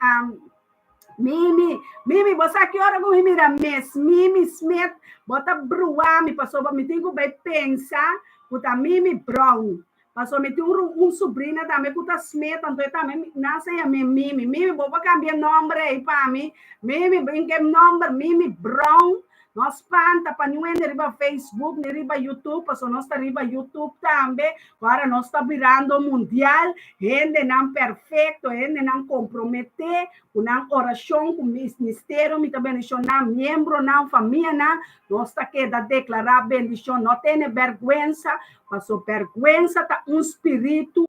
Mimi, Mimi, bo sa ki ora ku mi mira mes Mimi Smith, bo ta brua mi pasobra mi tin ku bai pensa ku ta Mimi Brown. Pasobra mi tin un un subrina tambe ku ta Smith, anto e tambe nan sa yam'é Mimi. Mimi, bo por kambia e nòmber ei pa mi? Mimi, brinka e nòmber Mimi Brown. No spanta pa niun hende riba Facebook ni riba YouTube, pasobra nos ta riba YouTube tambe. Ora nos ta birando mundial, hendenan perfecto, hendenan comprometé cu nan oracion, cu ministerio, mi ta bendiciona miembronan, famianan, nos ta keda declara bendicion, no tene berguensa, pasobra berguensa ta un spiritu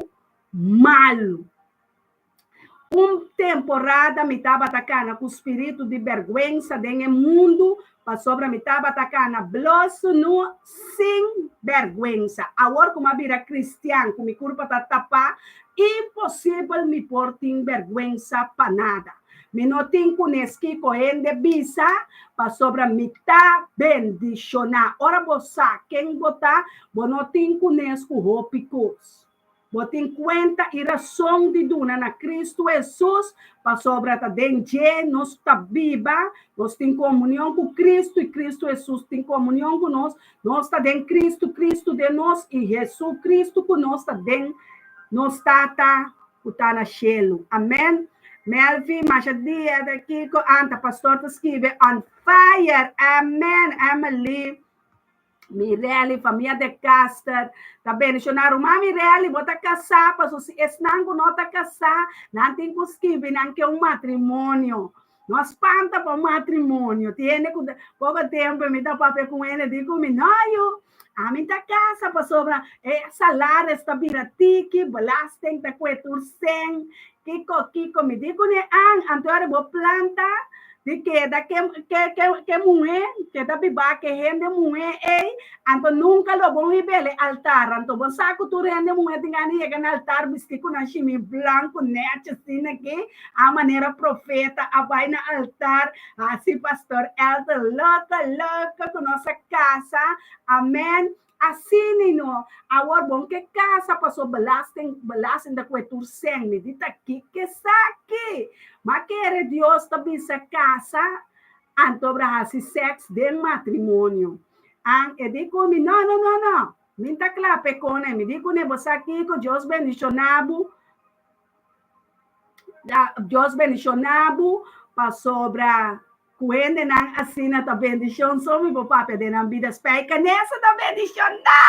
malu. Un temporada mi tabata kana ku spiritu di bèrgwensa den e mundu pasobra mi tabata kana blos sunú sin bèrgwensa. Awor ku mi a bira kristian ku mi kurpa ta tapá, imposibel mi por tin bèrgwensa pa nada. Mi no tin kunes kiko hende bisa pasobra mi ta bendishoná. Ora bo sa ken bo ta, bo no tin kunes ku hopi kos. Bo tin kuenta i rason di duna na Kristu Hesus, pasobra ta den dje nos ta biba, nos tin komunion ku Kristu i Kristu Hesus tin komunion ku nos, nos ta den Kristu, Kristu den nos i Hesukristu ku nos ta den nos Tata ku ta na shelu. Amen. Melvin, masha dia ta kiko anta pastor ta skibi on fire. Amen, Emily. Mirelli, famia de Caster, ta bendiciona. Ruman Mirelli, bo ta casá, paso si esnan cu no ta casá, nan tin cu skibi nan ke un matrimonio. No spanta pa un matrimonio. Tin hende cu poco tempo mi ta papia cu un hende, di cu mi, no yu, Ami ta kasa pasobra e salaris ta bira tiki, belasting ta kue tur sen, kiko kiko. Mi di kuné an, anto ora bo planta di keda ke ke ke ke muhé, keda bibá ke hende muhé ei, anto nunka lo bo hib'el e altar. Anto bo sa ku tur hende muhé tin gana di yega na altar bistí ku nan shimí blanku nèchi asina aki, a manera profeta a bai na altar. Hasi Pastor Elton loko loko ku nos a kasa. Amen. Asina no. Awor bon ke kasa paso belasting belasting ta kue tur sèn. Mi di ta kiko esaki? Ma kere Dios ta bisa kasa anto bra hasi sèks den matrimonio. An e di ku mi no no no no. Mi ta kla p'e kone. Mi di kuné bo sa kiko Dios bendishona bo. Dios bendiciona bo pasobra cu hendenan asina ta bendicion so mi por papia den nan bida Spijkenisse ta bendiciona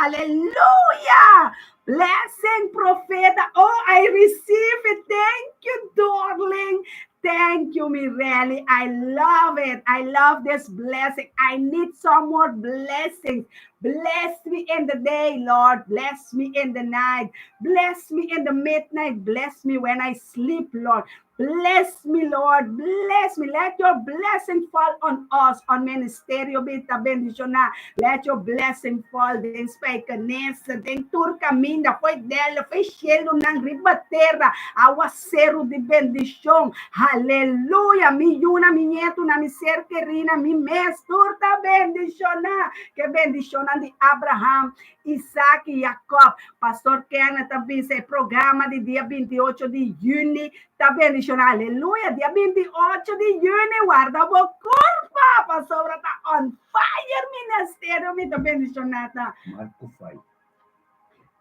aleluya blessing profeta oh I receive it thank you darling thank you Mirelli I love it I love this blessing I need some more blessings Bless me in the day, Lord. Bless me in the night. Bless me in the midnight. Bless me when I sleep, Lord. Bless me, Lord. Bless me. Let your blessing fall on us, on Ministerio Bita Bendiciona. Let your blessing fall den Spijkenisse, den tur caminda, foi dela, foi cielo nan riba terra. Awaceru di bendicion. Haleluya. Mi yuna, mi nieto, na mi ser querina, mi mes tur ta bendiciona. Ke bendishonnan di Abraham, Isaac i Jacob. Pastor Kenneth ta bisa e programa di dia 28 di juni ta bendishoná. Aleluya! Dia 28 di juni, warda bo kurpa pasobra ta on fire ministerio mi ta bendishoná ta. Marco 5.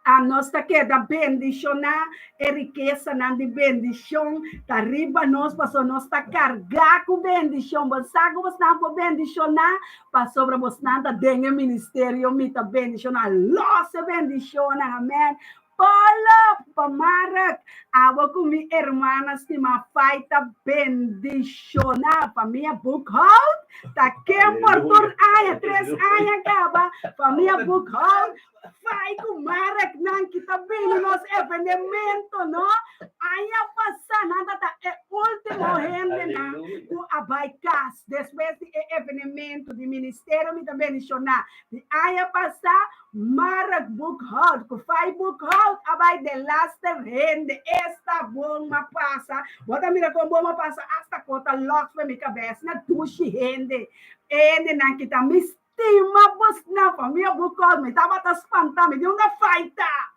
A nos ta keda bendishoná, e rikesanan di bendishon ta riba nos pasobra nos ta kargá ku bendishon. Bo sa ku bosnan por bendishoná pasobra bosnan ta den e ministerio Mi Ta Bendishoná. Los e bendishonnan, amèn. Polo pa Mark, abo ku mi hermana stimá Fai ta bendishoná. Famia Boekhout ta ken por tur aña, tres aña kaba, famia Boekhout Fai ku Marek nan ki ta bini nos evenemento, no? Aña pasá nan ta ta e último hendenan ku a bai kas despues di e evenemento di ministerio mi ta bendishoná. Di aña pasá Marek Boekhout ku Fai Boekhout a bai delaster hende. Esta bon m'a pasa. Bo ta mira kon bon m'a pasa asta kota lòs for mi kabes. Na dushi hende. Hendenan ki ta mi Stima bosnan famia Bucol, mi tabata spanta, mi di unda fai ta?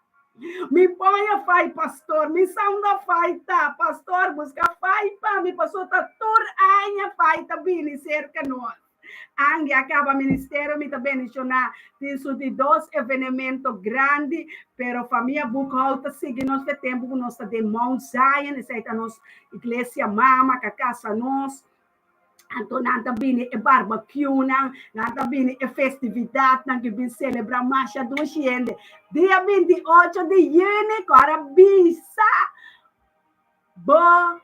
Mi poña fai pastor, mi sa unda fai ta, pastor busca fai pa mi paso ta tur aña fai ta bini cerca nos. Ange a caba ministerio mi ta bendiciona tin su di dos evenemento grandi, pero famia Boekhout ta sigui nos fe tempo cu nos ta den Mount Zion, esey ta nos iglesia mama ca casa nos. Anto nan ta bini e barbecuenan, nan ta bini e festividadnan ki bin celebra masha dushi hende. Dia 28 di juni kora bisa bo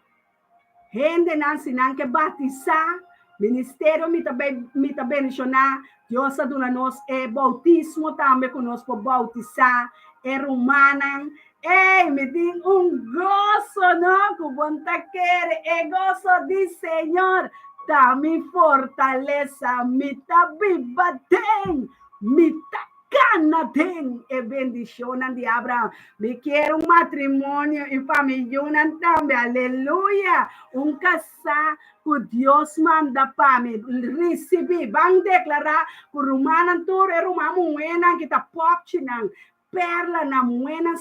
hendenan si nan ke batisa, ministerio mi ta mi ta bendiciona, Dios a duna nos e bautismo tambe ku nos por bautisa e rumannan. Ey, mi tin un goso, no? Ku bon ta kere. E goso di Señor ta mi fortalesa. Mi ta biba den, mi ta kana den e bendishonnan di Abraham. Mi kier un matrimonio i pa mi yunan tambe. Aleluya! Un kasá ku Dios manda pa mi risibí. Ban deklará ku rumannan tur, e ruman muhénan ki ta pòpchinan, Perlanan muhénan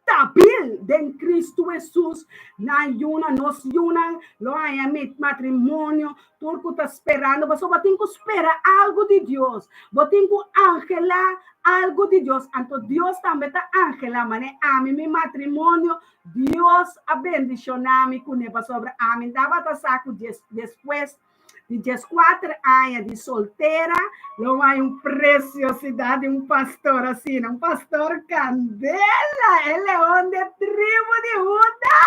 stabil den Cristo Hesus, nan yunan, nos yunan lo haña matrimonio, tur ku ta sperando, pasobra bo tin ku spera algu di Dios, bo tin ku anhelá algu di Dios, anto Dios tambe ta anhelá, manera ami mi matrimonio, Dios a bendishoná mi kuné, pasobra ami tabata sa ku despues Di dieskuater aña di soltera lo hay un preciosidad di un pastor asina, un pastor candela, e leon de tribu di Huda.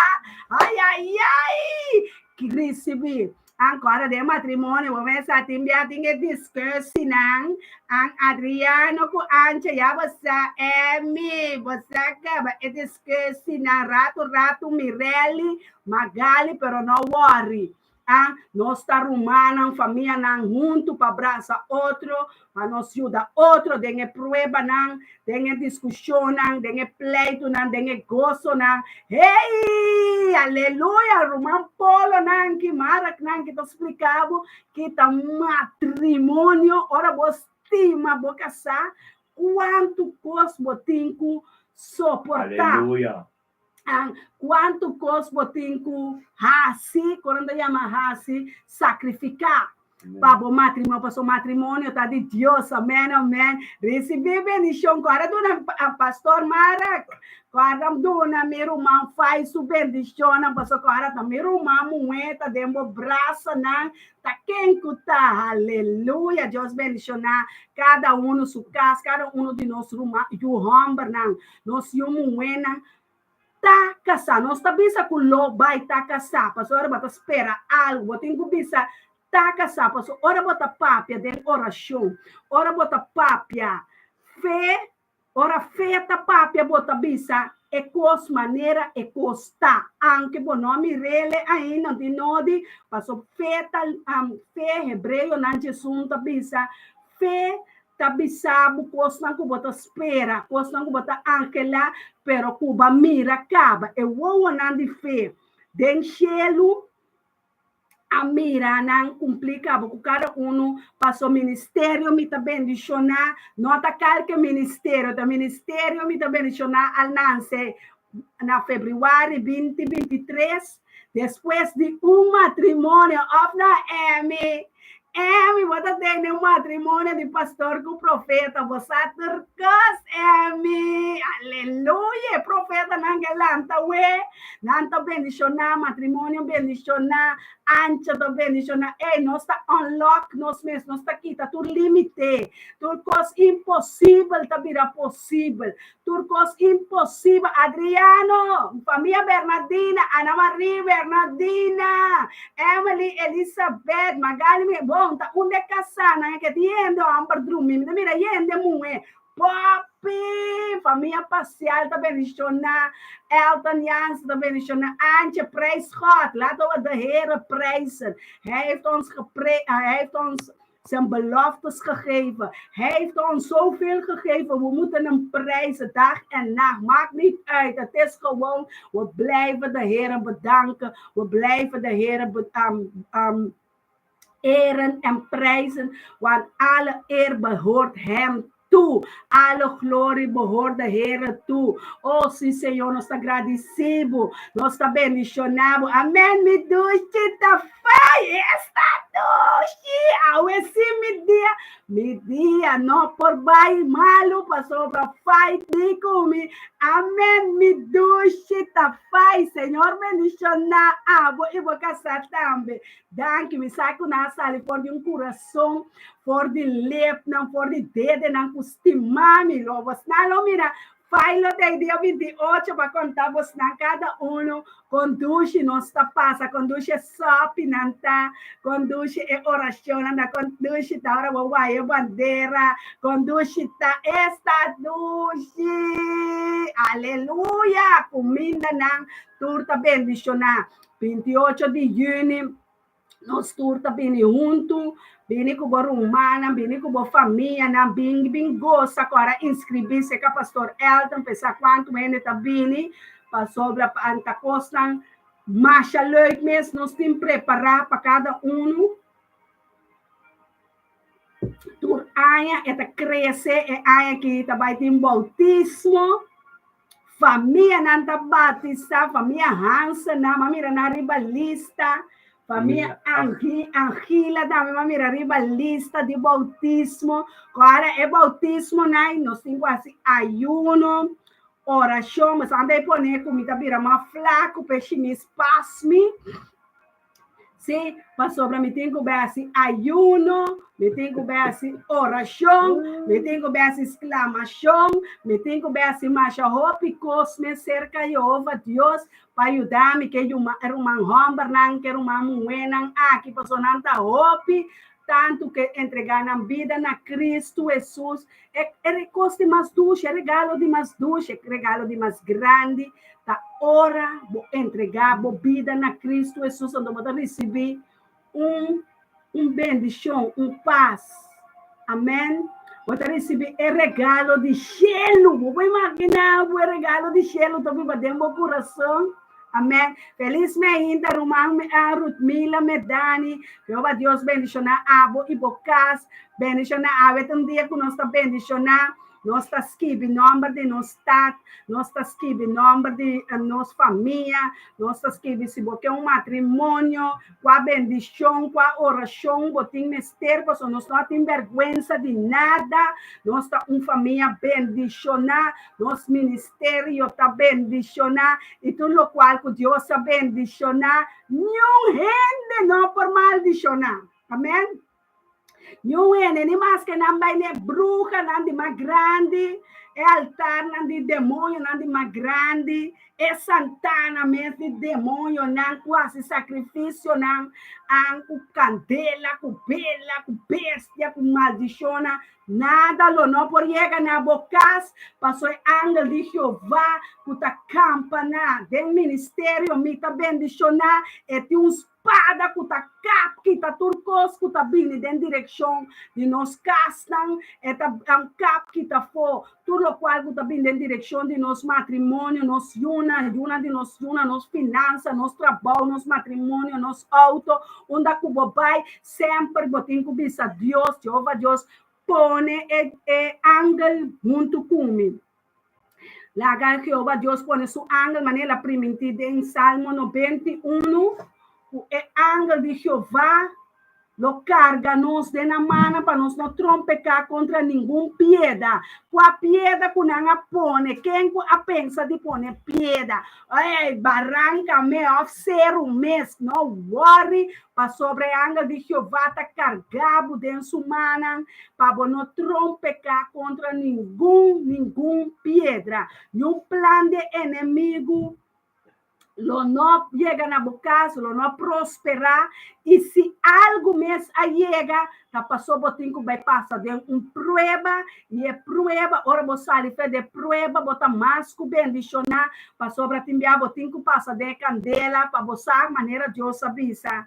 Ay, ay, ay! Ricibi. Ankora den matrimonio bo mester tin bia tin e discussienan. An Adriano ku Antje ya bo sa Emmy bo sa kaba e discussienan ratu ratu Mirelli Magali pero no worry. A Nos ta rumannan, famianan huntu pa brasa otro, pa nos yuda otro den e pruebanan, den e diskushonnan, den e pleitunan, den e gosonan. Hey! Aleluya! Ruman Polonan ki Maraknan ki ta splika bo ki ta matrimonio ora bo stima bo kasá, kuantu kos bo tin ku soportá. Aleluya! Kuantu kos bo tin ku hasi, ku nan ta yama hasi, sakrifiká pa bo matrimonio, pasobra matrimonio ta di Dios. Amèn, amèn. Risibí bendishon. Kòrda duna Pastor Marek, kòrda duna mi ruman Fai su bendishonnan, pasobra kòrda ta mi ruman muhé ta den bo brasanan, ta ken ku ta. Aleluya. Dios bendishoná kada unu su kas, kada unu di nos ruman, yu hòmbernan. Nos yu muhénan ta kasá. Nos ta bisa ku lo bai ta kasá pasobra ora bo ta spera algu. Bo tin ku bisa ta kasá pasobra ora bo ta papia den orashon, ora bo ta papia fe, ora fe ta papia bo ta bisa e kos manera e kos ta. Anke bo no a mir'é ainda, no tin nodi pasobra fe ta fe hebreonan djesun ta bisa fe ta bisa bo kosnan ku bo ta spera, kosnan ku bo ta anhelá, pero ku bo a mira kaba. E wowonan di fe den shelu a mira nan kumplí kaba ku kada unu paso ministerio mi ta bendishoná, no ta kalke ministerio, ta ministerio mi ta bendishoná al nanse na febrüari binti bintitres, despues di un matrimonio òf na Emmy. Emmy, bo ta tene un matrimonio di pastor ku profeta, bo sa tur kos, Emmy. Aleluya! E profetanan ke lanta we, nan ta bendishoná, matrimonio bendishoná, Ancha ta bendishoná. Ey, nos ta unlock nos mes, nos ta kita tur límite, tur kos imposibel ta bira posibel. Tur kos imposibel. Adriano, famia Bernardina, Ana Marie Bernardina, Emily, Elizabeth, Magali, mi, bon, ta un de kasanan e ke tin hende hòmber drumi. Mi ta mira hende muhé. Poppy, famia Pasial ta bendishoná. Elton Jansen ta bendishoná. Antje, prijs God. Laten we de Here prijzen. Hij heeft ons gepre, hij heeft ons Zijn beloftes gegeven. Hij heeft ons zoveel gegeven. We moeten hem prijzen dag en nacht. Maakt niet uit. Het is gewoon, we blijven de Heer bedanken. We blijven de Heer um, um, eren en prijzen. Want alle eer behoort hem toe. Alle glorie behoort de Heer toe. Oh, sí, Señor, nos ta gradisí bo. Nos ta bendishoná bo. Amén, mi dushi ta fai. Esta dushi. Awe sí mi dia. Mi dia no por bai malu pasobra fai di ku mi. Amén, mi dushi ta fai. Señor bendishoná abo i bo kasá tambe. Danki, mi sa ku nan a sali for di un kurason, for di lepnan, for di dedenan ku stima mi. Lo bosnan lo mira Philo den dia 28 pa konta bosnan kada unu kon dushi nos ta pasa, kon dushi e sòpinan ta, kon dushi e orashonnan ta, kon dushi ta ora bo waya e bandera, kon dushi ta esta dushi. Aleluya! Kumindanan tur ta bendishoná. 28 di yüni nos tur ta bini huntu, bini ku bo rumannan, bini ku bo famianan, bin bin gosa ku ora inskribí serka Pastor Elton p'e sa kuantu hende ta bini, pasobra pa ta kosnan masha leuk mes nos tin prepará pa kada unu. Tur aña e ta krese, e aña aki ta bai tin boutismo. Famianan ta batisá, famia Hansennan, m'a mira nan riba lista, famia Angi, Angila tambe m'a mira riba lista di boutismo. Ku ora e boutismonan nos tin ku hasi ayuno, orashon, bo sa anda e pone ku mi ta bira mas flaku p'e shimis pas mi. Sí, pasobra mi tin ku bai hasi ayuno, mi tin ku bai hasi orashon, mi tin ku bai hasi sklamashon, mi tin ku bai hasi masha hopi kos mes serka Yehova Dios pa yuda mi ke ruman hòmbernan, ke ruman muhénan aki, pasobra nan ta hopi tantu ke entregá nan bida na Kristu Hesus. E e kos di mas dushi, e regalo di mas dushi, e regalo di mas grandi ta ora bo entregá bo bida na Kristu Hesus, anto bo ta risibí un un bendishon, un pas. Amèn. Bo ta risibí e regalo di shelu. Bo por imaginá bo e regalo di shelu ta biba den bo kurason? Amèn. Felis meinta, ruman Ruthmila Medani. Jehová Dios bendishoná abo i bo kas. Bendishoná awe ta un dia ku nos ta bendishoná. Nos ta skibi nòmber di nos stat, nos ta skibi nòmber di nos famia, nos ta skibi si bo ke un matrimonio, kua bendishon, kua orashon bo tin mester, pasobra nos no a tin bèrgwensa di nada. Nos ta un famia bendishoná. Nos ministerio ta bendishoná i tur lokual ku Dios a bendishoná, niun hende no por maldishoná. Amèn. Niun hende, ni maske nan bai na e bruhanan di mas grandi, e altarnan di demoñonan di mas grandi, e santana mes di demoñonan ku hasi sakrifisionan an ku kandela, ku bela, ku bestia, ku maldishonnan, Nada lo no por yega na bo kas, paso e angel di Jehová ku ta kampa na den ministerio mi ta bendishoná, e tin un spada ku ta kap kita tur kos ku ta bini den direkshon di nos kasnan, e ta kap kita afó tur lokual ku ta bini den direkshon di nos matrimonio, nos yunan, yunan di nos yunan, nos finansa, nos trabou, nos matrimonio, nos outo, unda ku bo bai, Semper bo tin ku bisa Dios, Jehova Dios, pone e e angel huntu ku mi. Laga Jehova Dios pone su angel, manera el a primintí den Salmo 91, ku e angel di Jehová lo karga nos den nan mannan pa nos no trompeká kontra ningun pieda. Kua pieda ku nan a pone? Ken ku a pensa di pone pieda? Ei, baranka mes òf seru mes, no wòri, Pasobra e angel di Jehová ta kargá bo den su mannan pa bo no trompeká kontra ningun, ningun piedra. Niun plan di e enemigu lo no yega na bo kas, lo no prosperá. I si algu mes a yega, ta pasobra bo tin ku bai pasa den un prueba, i e prueba, ora bo sali for di e prueba, bo ta mas ku bendishoná, pasobra tin bia bo tin ku pasa den e kandela pa bo sa manera Dios a bisa.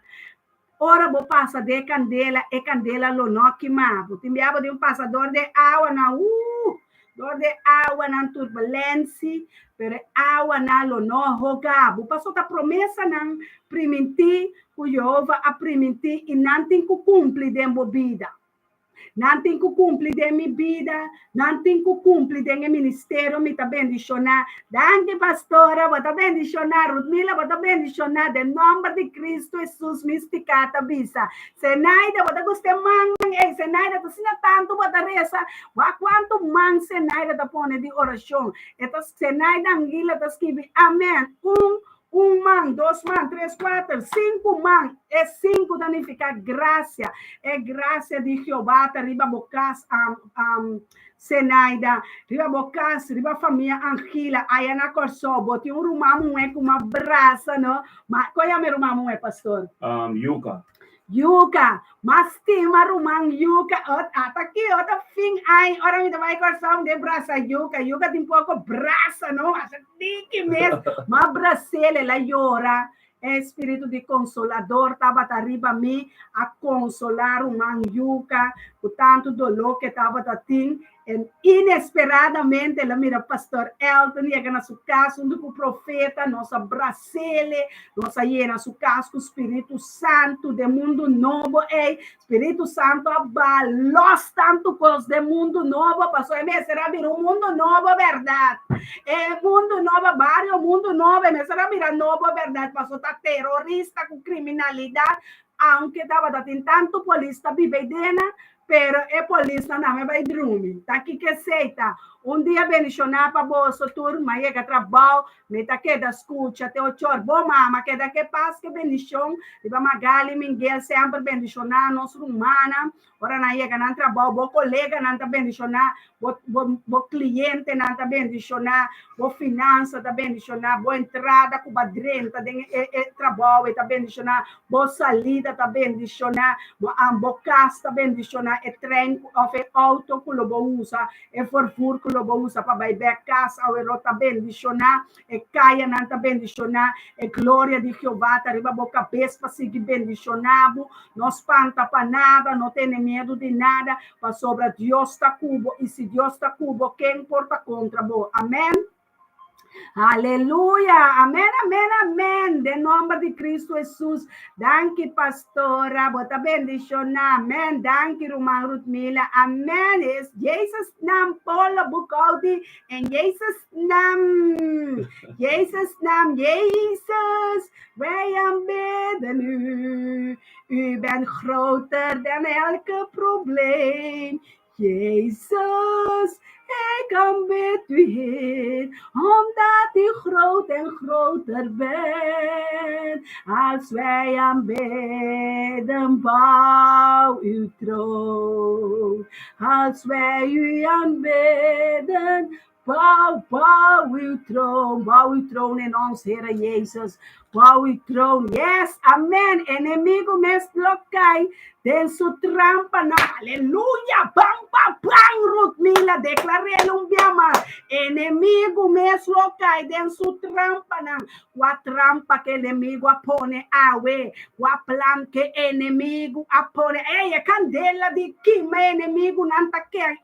Ora bo pasa den e kandela, e kandela lo no kima bo. Tin bia bo tin pasa dor di e awanan, uh! Dor di e awanan turbulensi, pero e awanan lo no hoga bo. Pasobra ta promesanan primintí ku Yehova a primintí i nan tin ku kumpli den bo bida. Nan tin ku kumpli den mi bida, nan tin ku kumpli den e ministerio mi ta bendishoná. Danki pastora, bo ta bendishoná. Rutmila, bo ta bendishoná. Den nòmber di Kristu Hesus mi stiká ta bisa. Zenaida, bo ta gusta e mannan ei. Zenaida, ta asina tantu bo ta resa. Wak kuantu man Zenaida ta pone di orashon. E ta Zenaida Anguila ta skibi amen. Un Un man, dos man, tres, kuater, sinku man. E sinku ta nifiká grasia. E grasia di Jehová ta riba bo kas, Zenaida, riba bo kas, riba famia Angela, aya na Kòrsou. Bo tin un ruman muhé ku m'a brasa, no? Ma, kon yama e ruman muhé, pastor? Yuka. Yuka, m'a stima ruman Yuka. Ot, ata ki ota fin ai, ora mi ta bai Kòrsou, mi ta brasa Yuka. Yuka tin poko brasa, no? Asha diki mes. M'a bras'el, el a yora. E spiritu di konsolador tabata riba mi, a konsolá ruman Yuka ku tantu doló ku e tabata tin. En inesperadamente el a mira Pastor Elton yega na su kas huntu ku profeta, nos a bras'ele, nos a yena su kas ku Spiritu Santu den mundu nobo ei. Spiritu Santu a ba los tantu kos den mundu nobo, pasobra e mester a bira un mundu nobo bèrdat. E mundu nobo, bario mundu nobo, e mester a bira nobo bèrdat, pasobra ta terorista ku kriminalidat, aunke tabata tin tantu polis ta biba ei dena, Pero e polisnan tambe bai drumi. Ta kiko esei ta? Un dia bendishoná pa boso tur. M'a yega trabou, mi ta keda skucha te ochor. Bo mama keda ke pas ke bendishon. Riba Magali Mingel semper bendishoná nos rumannan. Ora nan yega nan trabou, bo koleganan ta bendishoná, bo bo bo klientenan ta bendishoná, bo finansa ta bendishoná, bo entrada ku bo a drenta den e e trabou ei ta bendishoná, bo salida ta bendishoná, bo bo kas ta bendishoná, e trein òf e outo ku lo bo usa E vervoer ku lo bo usa pa bai bèk kas awe ta bendishoná, e kayanan ta bendishoná, e gloria di Jehová ta riba bo kabes pa sigui bendishoná bo. No spanta pa nada, no tene miedu di nada, pasobra Dios ta ku bo, i si Dios ta ku bo, ken por ta kontra bo? Amèn. Aleluya. Amèn, amèn, amèn. Den nòmber di Kristu Hesus. Danki, pastora. Bo ta bendishoná. Amèn. Danki, ruman Rutmila. Amèn. In Jezus naam, Polo Bukoudi. In Jezus naam. Jezus naam, Jezus. Wij aanbidden u. U bent groter dan elke probleem. Jezus, ik aanbid u Heer, omdat u groot en groter bent. Als wij aanbidden, bouw uw troon. Als wij u aanbidden, bouw, bouw uw troon. Bouw uw troon in ons, Heer Jezus. Bouw uw troon. Yes, amen. Enemigu mes lo kai den su trampanan. Aleluya. Bam, bam, bam. Rutmila, deklar'é un bia mas. Enemigu mes lo kai den su trampanan. Kua trampa ku enemigu a pone awe? Kua plan ku enemigu a pone? Ei, e kandela di kima enemigunan ta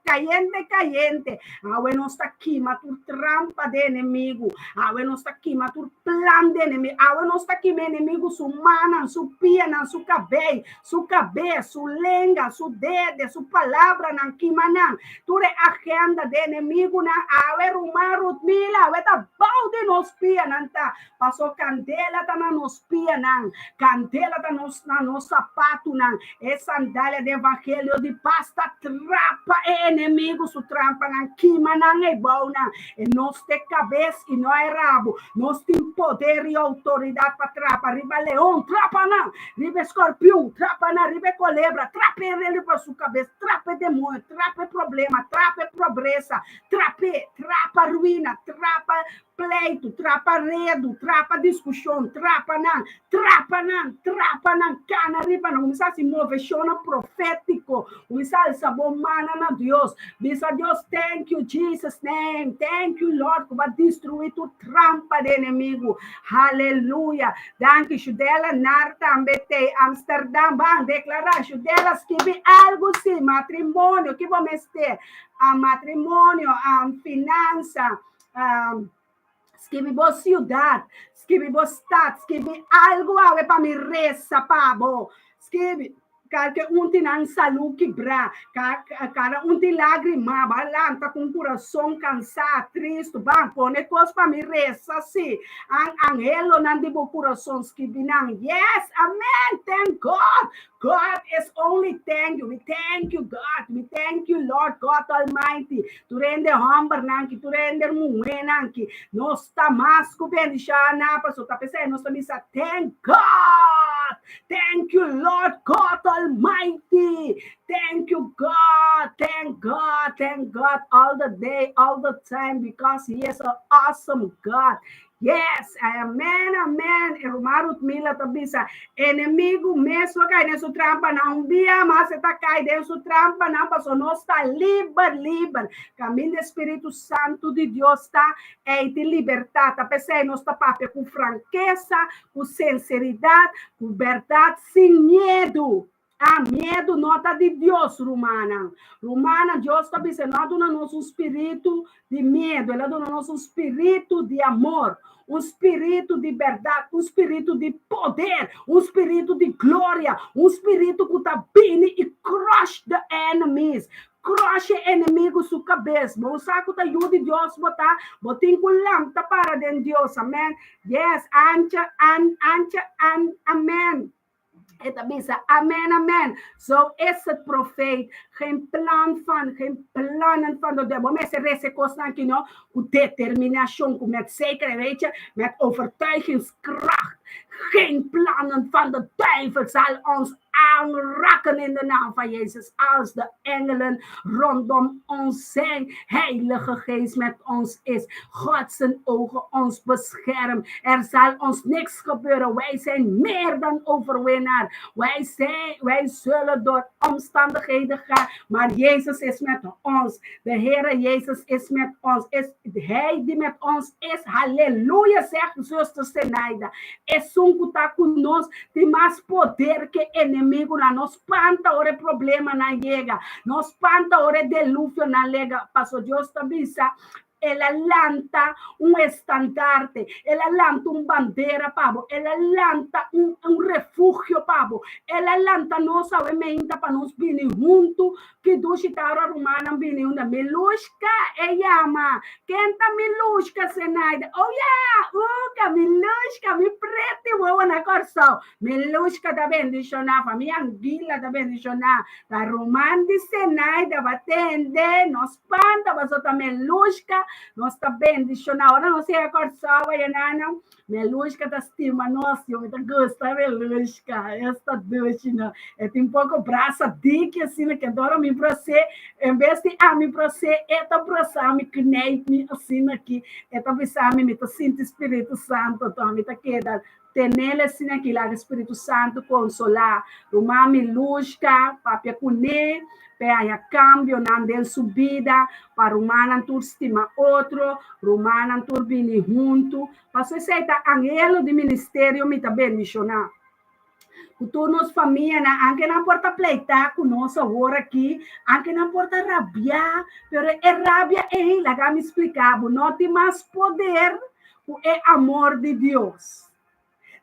kayente, kayente. Awe nos ta kima tur trampa di enemigu. Awe nos ta kima tur plan di enemigu. Awe nos ta kima enemigu su mannan, su pianan, su kabei, su kabes, su lenga, su dede, su palabranan, kima nan. Tur e agenda di enemigunan awe ruman Rutmila, awe ta bou di nos pianan ta. Paso kandela ta na nos pianan, kandela ta nos na nos sapatunan. E sandalia di evangelio di pas ta trapa e enemigu su trampanan, kima nan ei bou nan. E nos ta e kabes i no e rabu. Nos tin poder i outoridat pa trapa riba leon, trapa nan, riba e skorpion, trapa nan, riba e kolebra, trapa e riba su kabes, trapa e demoño, trapa e problema, trapa e pobresa, trap'é, trapa ruina, trapa pleitu, trapa redu, trapa diskushon, trapa nan, trapa nan, trapa nan, kana riba nan, kuminsá hasi moveshonnan profétiko, kuminsá alsa bo mannan na Dios, bisa Dios, thank you Jesus name, thank you Lord ku bo a destruí tur trampa di enemigu, haleluya, danki Shudela Nar tambe tei Amsterdam, ban deklará Shudela skibi algu si, matrimonio, ki bo mester, matrimonio, finansa, Skibi bo siudat, skibi bo stat, skibi algu awe pa mi resa pa bo. Skibi kalke un tin nan salú kibrá, kada un tin lágrima, bo a lanta ku un kurason kansá, tristu, ban pone kos pa mi resa si. An anhelonan di bo kurason skibi nan. Yes, amen, thank God. God is only thank you. We thank you, God. We thank you, Lord God Almighty. Tur hende hòmbernan ki, tur hende muhénan ki. Nos ta mas ku bendishoná pasobra ta p'esei nos ta bisa thank God. Thank you, Lord God Almighty. Thank you, God. Thank God. Thank God all the day, all the time, because He is an awesome God. Yes, amen, amen. E ruman Rutmila ta bisa, enemigu mes lo kai den su trampanan. Un dia mas e ta kai den su trampanan, pasobra nos ta liber, liber. Kaminda e Spiritu Santu di Dios ta, ei tin libertat. Ta p'esei nos ta papia ku frankesa, ku sinseridat, ku bèrdat, sin miedu. Ah, miedu no ta di Dios, rumannan. Rumannan, Dios ta bisa, no a duna nos un spiritu di miedu, el a duna nos un spiritu di amor, un spiritu di bèrdat, un spiritu di poder, un spiritu di gloria, un spiritu ku ta bini i crush the enemies, crush e enemigu su kabes. Bo sa ku ta yu di Dios bo ta, bo tin ku lanta para den Dios. Amen. Yes, ancha, an, ancha, an, amen. E ta bisa, Amen, amen. Zo is het profeet. Geen plan van, geen plannen van de duivel. Mester resa e kosnan aki no, ku determinashon, ku met zekerheid, weet je, met overtuigingskracht. Geen plannen van de duivel zal ons aanraken in de naam van Jezus. Als de engelen rondom ons zijn, Heilige Geest met ons is, God zijn ogen ons beschermt. Er zal ons niks gebeuren. Wij zijn meer dan overwinnaar. Wij, zijn, wij zullen door omstandigheden gaan, maar Jezus is met ons. De Heere Jezus is met ons. Is Hij die met ons is. Halleluja, zegt zuster Zenaida. Esun ku ta ku nos tin mas poder ku e enemigunan. No spanta ora e problemanan yega. No spanta ora e deluvionan lega. Paso Dios ta bisa, El a lanta un estandarte, El a lanta un bandera pa bo, El a lanta un, un refugio pa bo, El a lanta nos awe meinta pa nos bini huntu. Ki dushi ta ora rumannan bini unda Milushka e yama. Ken ta Milushka, Zenaida? Oh ya! Uka, Milushka, mi preti wowo na Kòrsou. Milushka ta bendishoná, famia Anguila ta bendishoná. Ta ruman di Zenaida ba tende, no spanta pasobra ta Milushka, nos ta bendishoná. Ora nos yega Kòrsou ayananan, Melushka ta stima nos, yo mi ta gusta Melushka, esta dushi no. E tin poko brasa diki asina ke dora mi bras'é, en bes di ami bras'é, e ta brasa mi, knijp mi asina aki, e ta bisa mi, mi ta sinti Spiritu Santo, anto mi ta keda tenel asina aki, laga Spiritu Santo konsolá. Ruman Milushka, papia kuné, p'e haña kambionan den su bida, pa rumannan tur stima otro, rumannan tur bini huntu. Paso esei ta anhelo di ministerio mi ta bendishoná ku tur nos famianan, anke nan por ta pleitá ku nos awor aki, anke nan por ta rabiá, pero e rabia ei, laga mi splika bo, no tin mas poder ku e amor di Dios.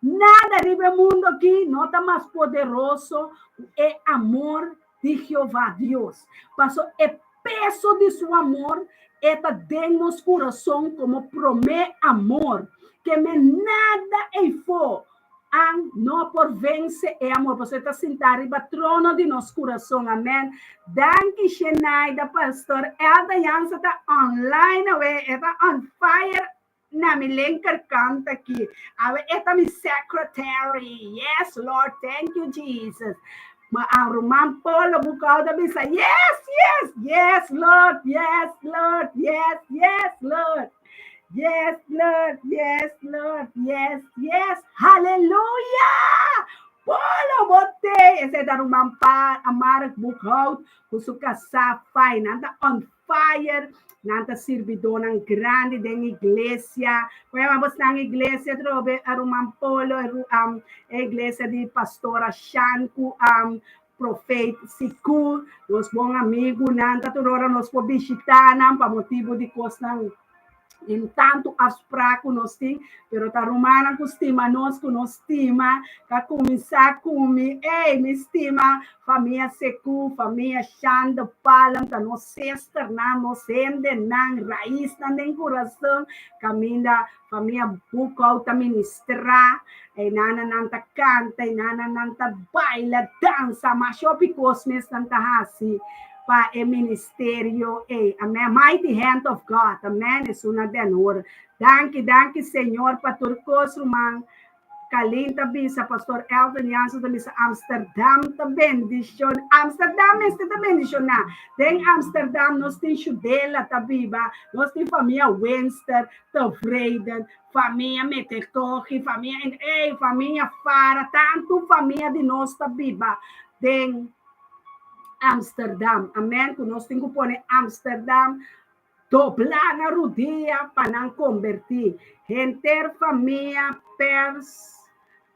Nada riba e mundu aki no ta mas poderoso ku e amor di Jehová Dios. Pasobra e peso di su amor e ta den nos kurason komo promé amor. Ke men nada eifó an no por vense e amor, pasobra e ta sintá riba trono di nos kurason. Amèn. Danki Shenaida, Pastor Elda Jansen ta online awe, e ta on fire Na mi linkerkant aki. Awe e ta mi secretary. Yes, Lord, thank you, Jesus. Ma a ruman Polo Bucao ta bisa, yes, yes, yes, Lord, yes, Lord, yes, yes, Lord. Yes, Lord, yes, Lord, yes, yes. Hallelujah! Polo bote! Ese ta ruman pa Mark Boekhout ku su kasá Fai. Nan ta on fire, nan ta sirbidónan grandi den iglesia. Kon yama bosnan iglesia atrobe a ruman Polo, e um, e iglesia di pastora Shan ku um, profeet Siku, nos bon amigunan ta tur ora nos por bishitá nan pa motibu di kosnan Tin tantu afsprak ku nos tin, pero ta rumannan ku stima nos, ku nos stima, ta kuminsá ku mi. Ey, mi stima famia Seku, famia Shande Palm, ta nos sesternan, nos hendenan, raisnan den kurason, kaminda famia Boekhoudt ta ministrá, einan nan ta kanta, einan nan ta baila, dansa, masha hopi kos mes nan ta hasi. pa e ministerio ei. Amen. Mighty hand of God. Amen. Esun a den hoor. Danki, danki Señor pa tur kos, ruman. Kalin ta bisa, Pastor Elton Jansen ta bisa, Amsterdam ta bendicion. Amsterdam mester ta bendiciona. Den Amsterdam nos tin Shudela ta biba, nos tin famia Winster, Tevreden, famia Metekogi, famia, ey, famia Fara, tantu famia di nos ta biba den Amsterdam. Amen. Ku nos tin ku pone Amsterdam doblá na rudia pa nan kombertí. Henter famia Pers,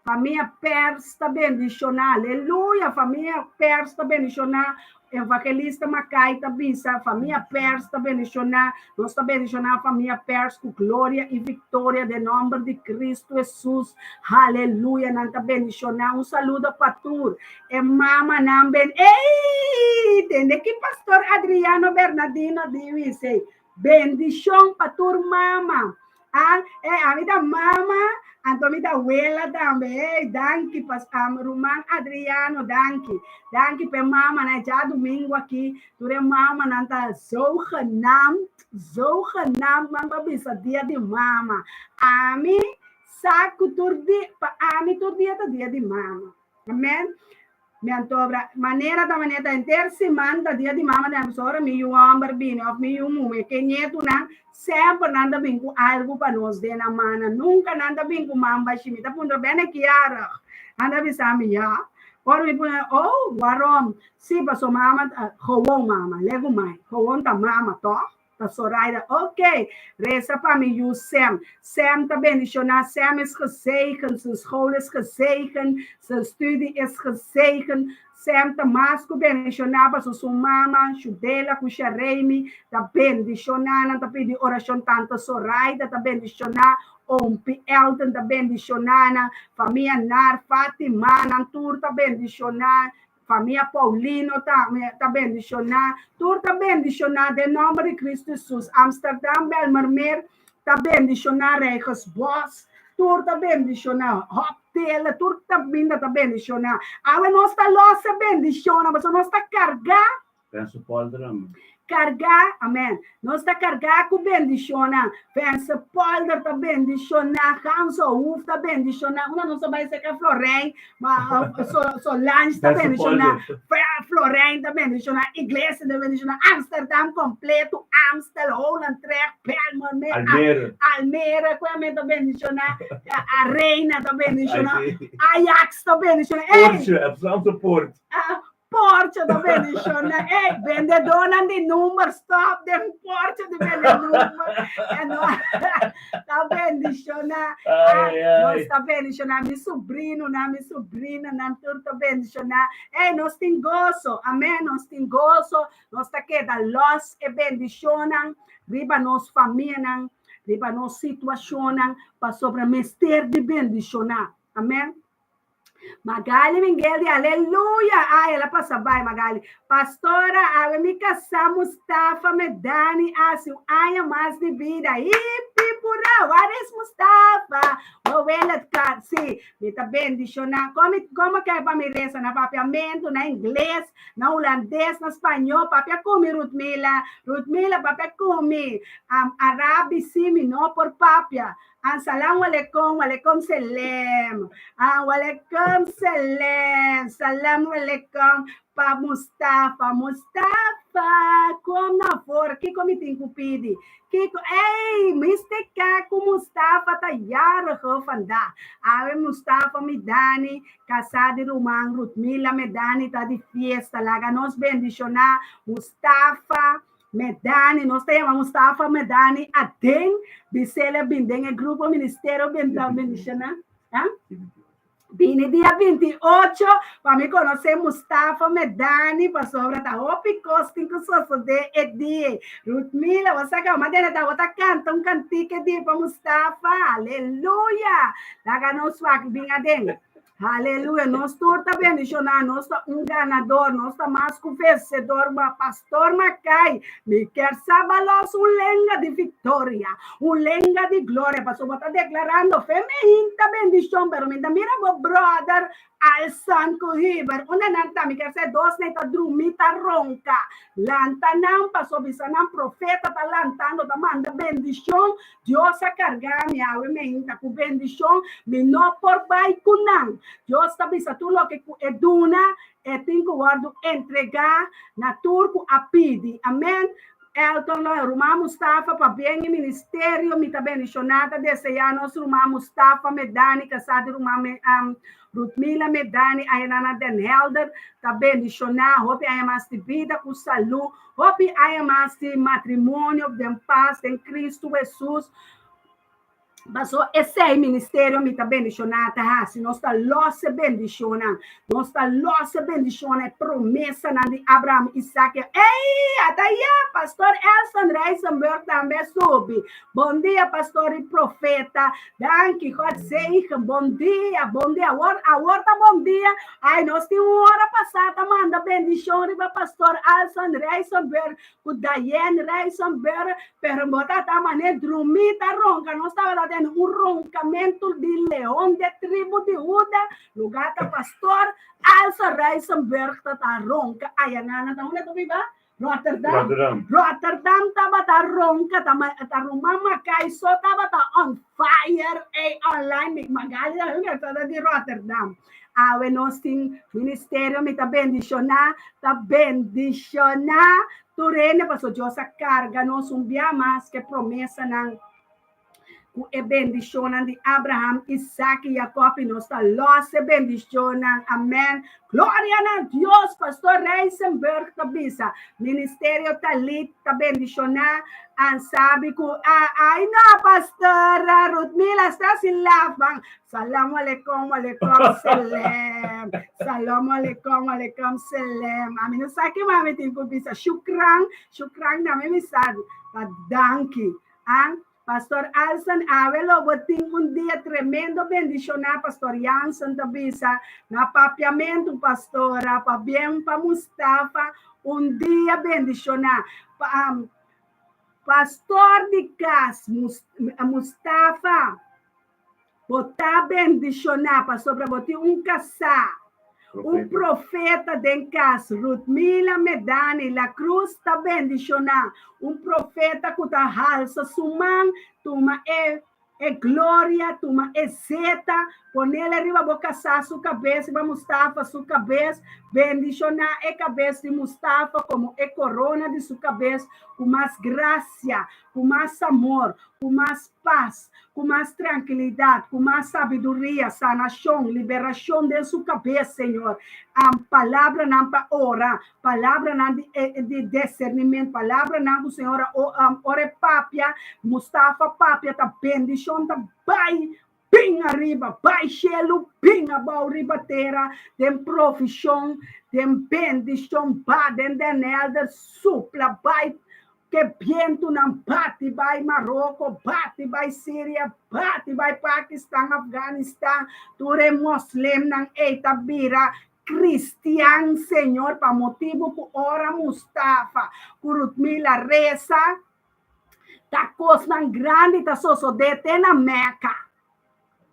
famia Pers ta bendishoná. Aleluya! Famia Pers ta bendishoná. Evangelista Makai ta bisa, famia Pers ta bendishoná. Nos ta bendishoná famia Pers ku gloria i viktoria den nòmber di Kristu Hesus. Haleluya! Nan ta bendishoná. Un saludo pa tur. E mamanan ben, ey! Tende ki Pastor Adriano Bernardino di wisey. Bendishon pa tur mama. Ah, eh, ami ta mama, anto mi ta wela tambe. Hey, danki pas ruman Adriano, danki. Danki pe mama na djadumingu aki. Tur e mamanan ta zogenaamd, zogenaamd man pa bisa dia di mama. Ami sa ku tur dia, pa ami tur dia ta dia di mama. Amen. Mi antobra manera ta manera ta henter siman ta dia di mama den pasobra mi yu homber bini of mi yu muhe ke ñetunan semper nan ta bin ku algu pa nos den nan mannan nunka nan ta bin ku man bashi mi ta puntra ben e kiarig nan ta bisa mi ya ora mi puntra oh warom si paso mama ta gewoon mama legu mai gewoon ta mama toch Ta Zoraida, Ok, resa pa mi yu Sam. Sam ta bendishoná, Sam is gezegend, zijn school is gezegend, zijn studie is gezegend. Sam ta mas ku bendishoná pasobra su mama, Shudela ku Sharemi, ta bendishoná, nan ta pidi orashon. Tante Zoraida ta bendishoná, Ompi Elton ta bendishoná nan, famia Nar, Fatima, nan tur ta bendishoná. Famia Paulino ta ta bendishoná. Tur ta bendishoná den nòmber di Kristu Hesus. Amsterdam Bijlmermeer ta bendishoná Rijgersbos. Tur ta bendishoná. Hoptele, tur ta binda ta bendishoná. Awe nos ta los e bendishonnan pasobra nos ta kargá. Vensterpolder. Kargá, amèn. Nos ta kargá ku bendishonnan. Vensterpolder ta bendishoná, Ganzenhoef ta bendishoná. Unda nos a bai serka Florijn, ma Solange ta bendishoná. Florijn ta bendishoná, Iglesia ta bendishoná, Amsterdam kompleto, Amstel, Holendrecht, Bijlmermeer, Almere. Almere, ku ta bendishoná, Arena ta bendishoná, Ajax ta bendishoná. Ey! Poortje, Amsterdamse Poort. Poortje ta bendiciona. Ey, bendedónan di number, stop den poortje di bende number. En no, ta bendiciona. Ay, ay. Nos ta bendiciona. Mi sobrinonan, mi sobrinanan, tur ta bendiciona. Ey, nos tin goso. Amen, nos tin goso. Nos ta keda los e bendicionnan riba nos famianan, riba nos situacionnan, pasobra mester di bendiciona. Amen. Magali Miguel di aleluya. Ay, el a pasa bai, Magali. Pastora, awe mi kasá Mustafa Medani hasi un aña mas di bida. Hip, hip, hurra. Waar is Mustafa? We willen het kan. Sí, mi ta bendishoná. Kon mi, komo ke pa mi resa? Na papiamentu, na ingles, na hulandes, na spañó. Papia ku mi, Rutmila. Rutmila, papia ku mi. Um, Arabi sí mi no por papia. Ansalam walekom, walekom selem. Ah, walekom selem. Salam walekom pa Mustafa. Mustafa, kom na for. Kiko mi tin ku pidi? Kiko, ey, mester ka ku Mustafa ta jarig vandaag. Awe Mustafa mi dani, kasá di ruman Rutmila Medani ta di fiesta. Laga nos bendishoná Mustafa. Medani, nos ta yama Mustafa Medani aden, bis'el a bin den e grupo ministerio bendishoná. Ha? Bini dia 28 pa mi konosé Mustafa Medani pasobra ta hopi kos tin ku sosodé e dia. Ruthmila, bo sa kaba manera tabata kanta un kantika e dia pa Mustafa. Aleluya! Laga nos wak bin aden. Aleluya, nos tur ta bendishoná, nos ta un ganador, nos ta mas ku vencedor, ma Pastor Makai, mi kier sa balos un lenga di victoria, un lenga di gloria, pasobra bo ta declarando fe mi hinta bendishon, pero mi ta mira bo brother Alson ku Heber, unda nan ta? Mi kier sa e dos nei ta drumi, ta ronka, lanta nan, pasobra bisa nan profeta ta lantando, ta manda bendishon, Dios a kargá mi awe meinta ku bendishon, mi no por bai ku nan. Dios ta bisa tur loke ku e duna, e tin ku wòrdu entregá na tur ku a pidi. Amèn. Elton lo ruman Mustafa pa bien e ministerio mi ta bendishoná ta deseá nos ruman Mustafa Medani kasá di ruman Rutmila Medani añanan na Den Helder ta bendishoná hopi aña mas di bida ku salú Hopi aña mas di matrimonio den pas den Cristo Jesus. Paso esei ministerio mi ta bendishoná ta hasi. Nos ta lòs e bendishonnan. Nos ta lòs e bendishonnan, e promesanan di Abraham, Isaac. Ei, ata ya! Pastor Elson Rijsenburg tambe a subi. Bon dia, pastor i profeta. Danki, God zegen. Bon dia, bon dia. Awor, awor ta bon dia. Ai, nos tin un ora pasá ta manda bendishon riba pastor Alson Rijsenburg ku Diane Rijsenburg, pero bo ta ta manera drumí ta ronka. Nos tabata tene un ronkamentu di leon de tribu di Huda, lugá ta pastor Alson Rijsenburg ta ta ronka ayanan. Ta unda ta biba? Rotterdam. Rotterdam. Rotterdam tabata ronka, ta, ta ruman Makai so tabata on fire ei online. Mi Magali ta di Rotterdam. Awe nos tin ministerio mi ta bendishoná, ta bendishoná tur hende paso Dios a karga nos un bia mas ku e promesanan ku e bendishonnan di Abraham, Isaac i Jacob i nos ta lòs e bendishonnan. Amèn. Gloria na Dios! Pastor Rijsenburg ta bisa, Ministerio Talit ta bendishoná an sabi ku a ai no Pastora Rutmila sta sin laf ban. Salam alaikum, alaikum salam. Salam alaikum, alaikum salam. Ami no sa ki mami tin ku bisa. Shukran, shukran na mi mi sa ta danki. Ah, Pastor Alson, awe lo bo tin un dia tremendo bendishoná, Pastor Jansen ta bisa na papiamentu, Pastora, pabien pa Mustafa, un dia bendishoná. Pa, um, pastor di kas, Mustafa, bo ta bendishoná pasobra bo tin un kasá, un profeta den kas. Rutmila Medani La Cruz ta bendishoná, un profeta ku ta halsa su man, tuma e e gloria, tuma e zeta, ponele riba bo kasá su kabes, riba Mustafa su kabes, bendishoná e kabes di Mustafa komo e korona di su kabes ku mas grasia, ku mas amor, ku mas pas, ku mas trankilidat, ku mas sabiduria, sanashon, liberashon den su kabes, Señor. Am palabranan pa ora, palabranan di di discerniment, palabranan ku Señor a ora e papia, Mustafa papia ta bendishon ta bai bin ariba, bai shelu, bin abou riba tera, den provishon, den bendishon, ba den den Helder, supla bai Ke bientunan bati bai Maroko, bati bai Siria, bati bai Pakistan, Afganistan, tur e moslimnan ei ta bira kristian, Señor, pa motibu ku ora Mustafa ku Rutmila resa, ta kosnan grandi ta sosodé te na Mecca.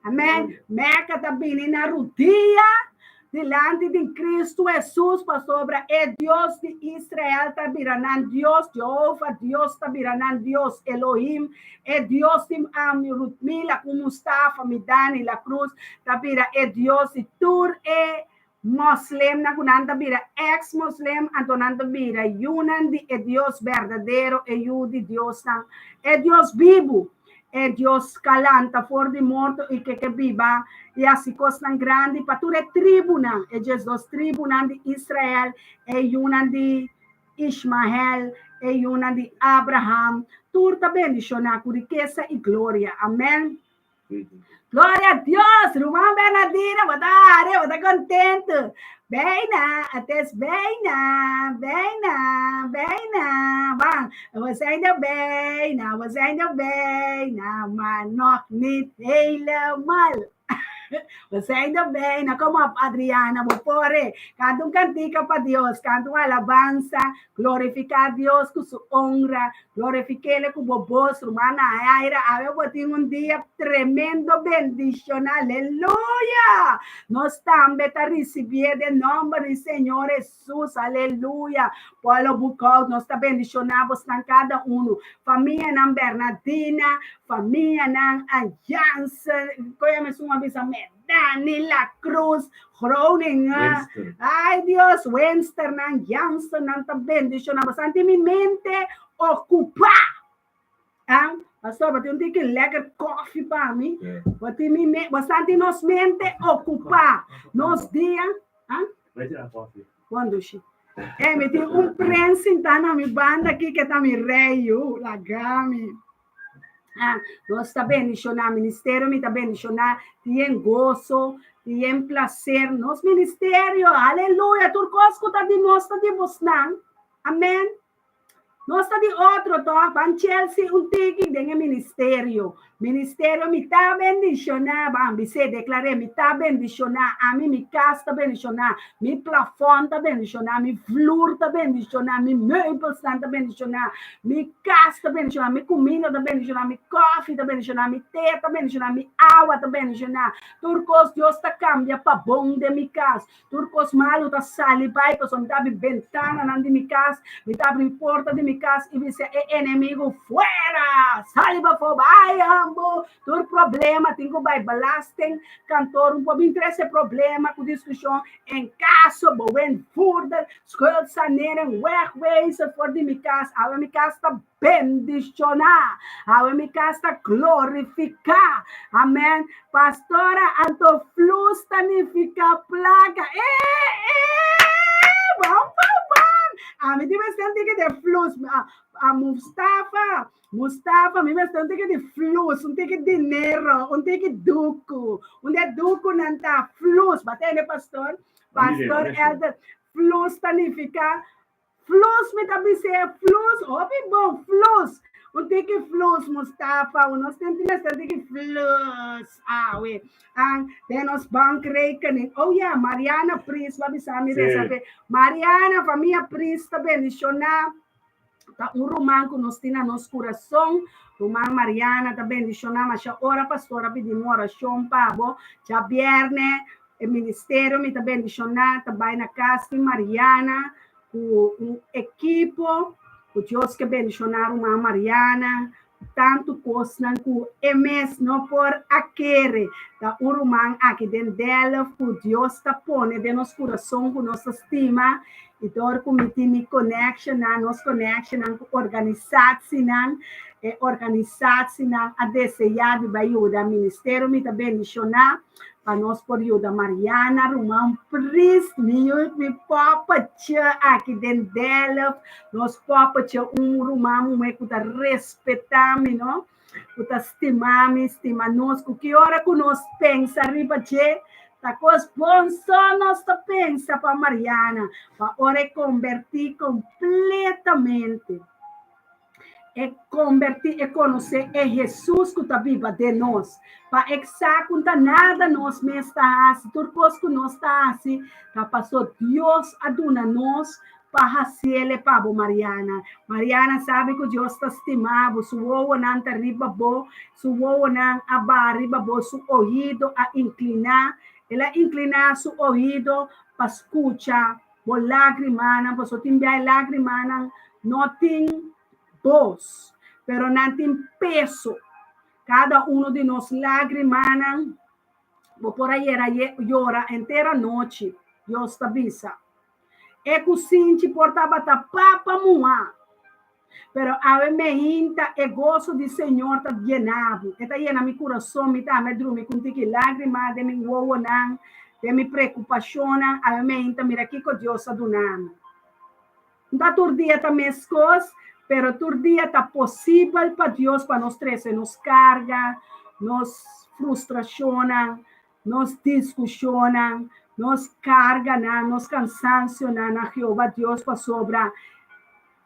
Amen. Mecca ta bini na rudia dilanti di Cristo Jesus pasobra e Dios di Israel ta bira nan Dios, Jehovah Dios ta bira nan Dios, Elohim, e Dios di um, Rutmila ku Mustafa, Midani, La Cruz ta bira e Dios di tur e moslimnan ku nan ta bira ex-moslim, anto nan ta bira yunan di e Dios berdadero, e Yu di Diosnan, e Dios bibu, e Dios ka lanta for di morto i ke ke biba i hasi kosnan grandi pa tur e tribunan, e diesdos tribunan di Israel, e yunan di Ishmael, e yunan di Abraham, tur ta bendishoná ku rikesa i gloria. Amèn. Gloria a Dios, ruman Bernardina, bo ta hari, bo ta contento. Bijna, het is bijna, bijna, bijna. Ban, we zijn er bijna, we zijn er bijna, maar nog niet helemaal. We zijn er bijna. Kom op, Adriana, bo por e. Kanta un kantika pa Dios, kanta un alabansa, glorifiká Dios ku su honra, Glorifik'Ele ku bo bos, rumannan. Aira, awe bo tin un dia tremendo bendishoná. Aleluya! Nos tambe ta risibié den nòmber di Señor Hesus. Aleluya! Pueblo Boekhout, nos ta bendishoná bosnan kada unu. Famianan Bernadina, famianan Jansen, koe mesun a bisa Medani, La Cruz, Groningen. Ay Dios, Wensternan, Jansennan ta bendishoná bosnan. Anti mi mente okupá. Ah, pastor, bo tin un tiki lekker koffie pa mi. Bo tin mi me, bosnan tin nos mente okupá. Nos dia, ah? Bon dushi. Eh, mi tin un prens sintá na mi banda aki ke ta mi rei, yu, laga mi. Ah, nos ta bendishoná ministerio, mi ta bendishoná, tin goso, tin plaser, nos ministerio, aleluya, tur kos ku ta di nos ta di bosnan. Amen. Nos ta di otro toch, ban Chelsea un tiki den e ministerio. Ministerio mi ta bendishoná, ban bis'é, deklar'é, mi ta bendishoná, ami mi kas ta bendishoná, mi plafòn ta bendishoná, mi vloer ta bendishoná, mi meubelsnan ta bendishoná, mi kas ta bendishoná, mi kuminda ta bendishoná, mi kòfi ta bendishoná, mi te ta bendishoná, mi awa ta bendishoná. Tur kos Dios ta kambia pa bon den mi kas. Tur kos malu ta sali bai, pasobra mi ta abri bentananan di mi kas, mi ta abri porta di mi kas i bisa e enemigu, Fuera! Sali pafó! Bai ambo! Tur problema tin ku bai belasting kantoor, un por bin trese problema ku diskushon en kaso bewindvoerder, schuldsanering, wegwijzer for di mi kas. Awe mi kas ta bendishoná. Awe mi kas ta glorifiká. Amèn. Pastora, anto flus ta nifiká plaka. Eh, eh! Bon, bon, bon! Ami tin mester un tiki di flus. A, a Mustafa, Mustafa, mi mester un tiki di flus, un tiki dinero, un tiki duku. Unda e dukunan ta? Flus. Bo a tende, pastor? Pastor Elder, flus ta nifiká Flus mi ta bis'é, flus, hopi bon, flus. Un tiki flus, Mustafa, un nos tin mester un tiki flus awe. An den nos bankrekening. Oh ya, Mariana Pris ba bisa mi resa p'e. Mariana, famia Pris ta bendishoná. Ta un ruman ku nos tin na nos kurason. Ruman Mariana ta bendishoná masha ora pastor a pidi un orashon pa bo. Djabièrnè e ministerio mi ta bendishoná ta bai na kas di Mariana ku un ekipo ku Dios ke bendishoná ruman Mariana ku tantu kosnan ku e mes no por a kere. Ta un ruman aki den Delft ku Dios ta pone den nos kurason ku nos ta stima I dor ku mi tin mi connectionnan, nos connectionnan ku organisatienan, e organisatienan a deseá di bai yuda ministerio. Mi ta bendishoná pa nos por yuda Mariana, ruman Priest, mi yu, mi poppetje aki den Delft, nos poppetje, un ruman muhé ku ta respetá mi, no? Ku ta stima mi, stima nos, ku ki ora ku nos pensa riba dje, ta kos bon so nos ta pensa pa Mariana, pa ora e kombertí kompletamente, e kombertí, e konosé e Hesus ku ta biba den nos, pa e sa ku ta nada nos mes ta hasi, tur kos ku nos ta hasi ta paso Dios a duna nos Pa hasiele pa bo, Mariana. Mariana sabi ku Dios ta stima bo, su wowonan ta riba bo, su wowonan a baha riba bo, su oido a inkliná, el a inkliná su oido pa skucha bo lágrimanan, pasobra tin bia e lágrimanan no tin bos, pero nan tin peso. Kada uno di nos lágrimanan, bo por a yera yora henter anochi, Dios ta bisa. E ku sinchi por tabata papa muhá. Pero awe meinta e goso di Señor ta yena bo. E ta yena mi kurason, mi tambe drumi ku un tiki lágrima den mi wowonan, den mi preokupashonnan. Awe meinta mira kiko Dios a duna mi. No ta tur dia ta meskos, pero tur dia ta posibel pa Dios pa nos trese nos karga, nos frustrashonnan, Nos diskushonnan, nos karganan, nos kansansionan na Jehová Dios pasobra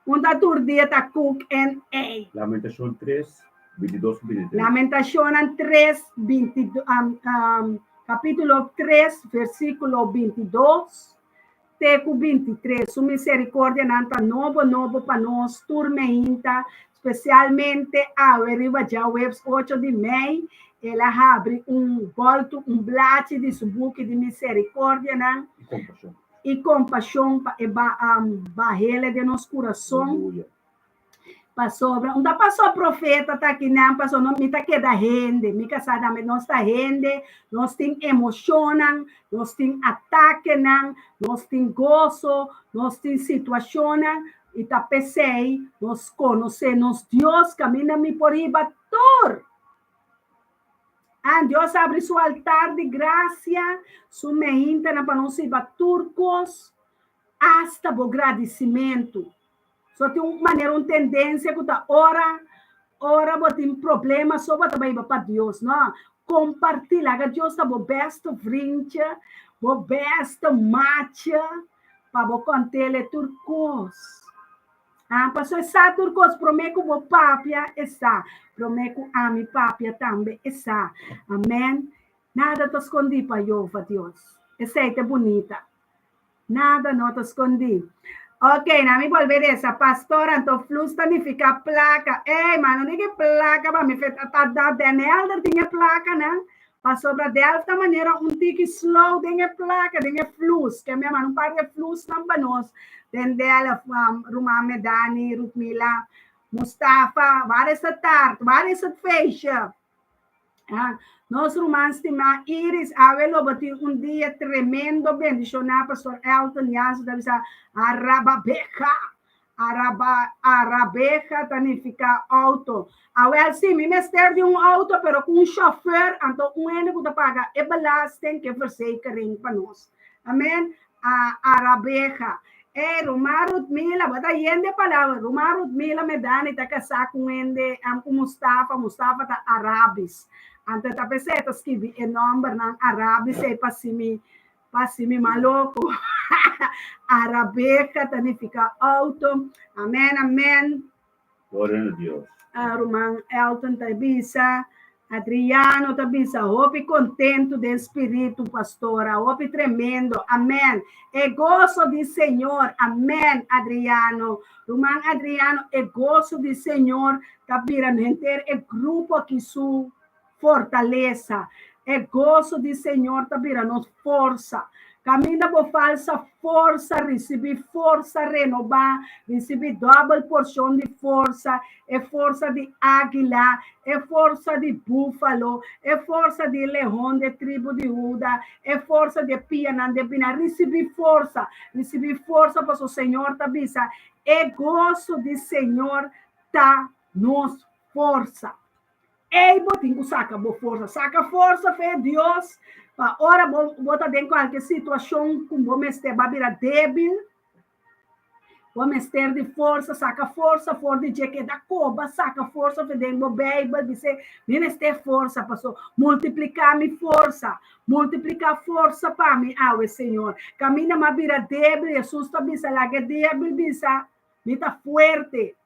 un ta tur dia ta kuk en ei. Lamentashon tres, bintidos ku bintitres. Lamentashonnan tres, binti, kapítulo tres, versíkulo bintidos te ku bintitres. Su miserikordianan ta nobo nobo pa nos tur meinta, spesialmente awe riba djaweps ocho di mei, el a habri un bòltu, un blachi di su buki di miserikordianan I kompashon. i kompashon pa e bahele den nos kurason. Aleluya. Pasobra un ta paso profeta ta akinan, paso no mi ta keda hende, mi kasá tambe nos ta hende, nos tin emoshonnan, nos tin atakenan, nos tin goso, nos tin situashonnan, i ta p'esei nos konosé nos Dios kaminda mi por hiba tur. An Dios abri su altar di grasia, su meintanan pa nos hiba tur kos, asta bo gradisimentu. So tin un manera, un tendensia ku ta ora, ora bo tin problema so bo ta bai pa Dios, no. Kompartí, laga Dios ta bo bèste vrindje, bo bèste matje, pa bo kont'el tur kos. Ah, paso e sa tur kos, promé ku bo papia e sa, promé ku ami papia tambe e sa. Amèn. Nada ta skondí pa Jehová Dios. Esei ta bunita. Nada no ta skondí. Ok, na mi bolbe resa. Pastor, anto flus ta nifiká plaka. Ey, ma no di plaka pa mi fe ta da Den Helder tin e plakanan. Pasobra Delft ta manera un tiki slow den e plaka, den e flus. Ke mi a manda un par di e flusnan pa nos den Delft, ruman Medani, Rutmila, Mustafa. Waar is de taart? Waar is het feestje? Ah, nos ruman stimá Iris, awe lo bo tin un dia tremendo bendishoná, Pastor Elton Jansen ta bisa, Arababeja. Araba, arabeja ta nifiká outo. Awel sí, mi mester di un outo, pero ku un shòfer, anto un hende ku ta paga e belasting ku e verzekering pa nos. Amen. A, arabeja. Ey, ruman Rutmila, bo ta yen di palabra. Ruman Rutmila Medani ta kasá ku un hende, ku Mustafa. Mustafa ta arabis. Anto ta p'esei e ta skibi e nòmbernan arabis ei pa simi Pasi mi maloko. Arabeja ta nifica auto. Amen, amen. Gloria na Dios. Ah, ruman Elton ta bisa. Adriano ta bisa, hopi contento den spiritu, pastora. Hopi tremendo. Amen. E gozo di Señor. Amen, Adriano. Ruman Adriano, e gozo di Señor ta bira henter e grupo aki su fortalesa. E goso di Señor ta bira nos forsa. Kaminda bo falsa forsa, risibí forsa renobá, risibí dòbel porshon di forsa, e forsa di águila, e forsa di búfalo, e forsa di lehon di e tribu di Huda, e forsa di e pianan di e bina. Risibí forsa, risibí forsa pasobra Señor ta bisa, E goso di Señor ta nos forsa. Ei bo tin ku saka bo forsa. Saka forsa fe Dios pa ora bo bo ta den kualke situashon ku bo mester ba bira débil, bo mester di forsa, saka forsa for di dje keda koba, saka forsa fe den bo Beibel, bis'é mi mester forsa paso multipliká mi forsa, multipliká forsa pa mi awe Señor. Kaminda m'a bira débil, Hesus ta bisa laga e débil bisa mi ta fuerte.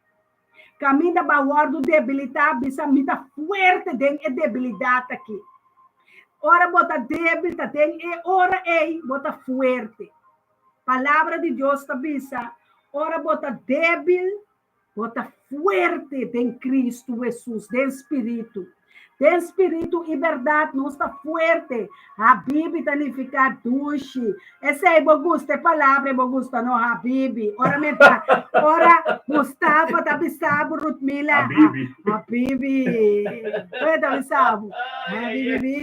Kaminda bo a wòrdu debilitá, bisa, Mi ta fuerte den e debilidat akí. Ora bo ta débil, ta den e ora ei bo ta fuerte. Palabra di Dios ta bisa, Ora bo ta débil, bo ta fuerte den Kristu Hesus, den spiritu. Den spiritu i bèrdat nos ta fuerte. Habibi ta nifiká dushi. Esei bo gusta e palabra ei bo gusta no habibi. Ora mi ta ora Mustafa ta bisa bo Rutmila Habibi. Habibi. Ora ta bisa bo habibi.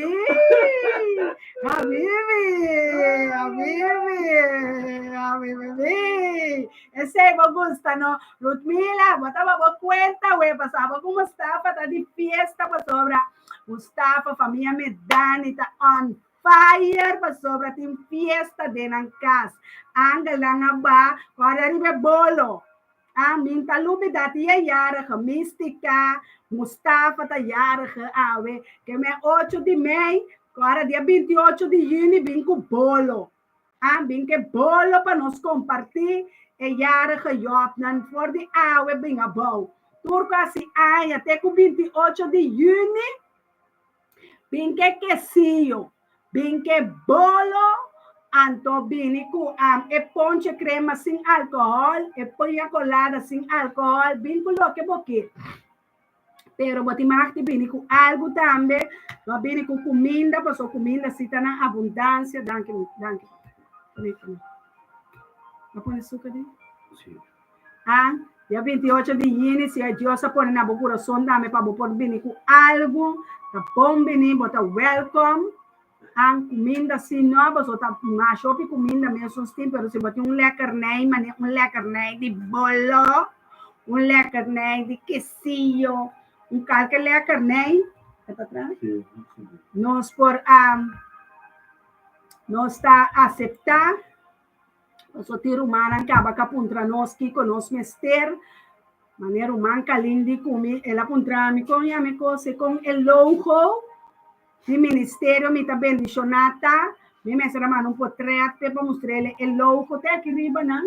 Habibi. Habibi. Habibi. Esei bo gusta no? Rutmila, bo taba bo kuenta we pasá bo ku Mustafa ta di fiesta pasobra Mustafa famia Medani ta on fire pasobra tin fiesta den nan kas. Angelnan a ba kòrda riba e bolo. Ah, min ta lubida ti e yarige Mistica, Mustafa ta yarige awe ke me ocho di mei, kòrda dia 28 di yüni bin ku bolo. A bin ke bolo pa nos kompartí e yarige Jòbnan for di awe bin abou. Tur ku hasi aña te ku 28 di yüni, bin ke kesiyo, bin ke bolo, anto bini ku e ponche krema sin alkohòl, e piña kolada sin alkohòl, bin ku loke bo ke. Pero bo tin mag di bini ku algu tambe. Bo a bini ku kuminda, pasobra kuminda si ta na abundansia. Danki, danki. Pone pone. Bo a pone suka den? Sí. Ah, dia 28 di yüni, si Dios a pone na bo kurason tambe pa bo por bini ku algu, ta bon bini, bo ta wèlkòm. Ah, kuminda si no, pasobra ta masha hopi kuminda mesun stin, pero si bo tin un lèkernei, manera un lèkernei di bolo, un lèkernei di kesiyo, un kalke lèkernei, e ta traha? Nos por a, nos ta aseptá, pasobra tin rumannan kaba ka puntra nos kiko nos mester. Manera ruman Kalin di ku mi, el a puntra mi kon yama e kos e kon e logo di ministerio Mi Ta Bendishoná ta. Mi mester a manda un potrèt p'e pa mustr'el e logo te aki riba nan.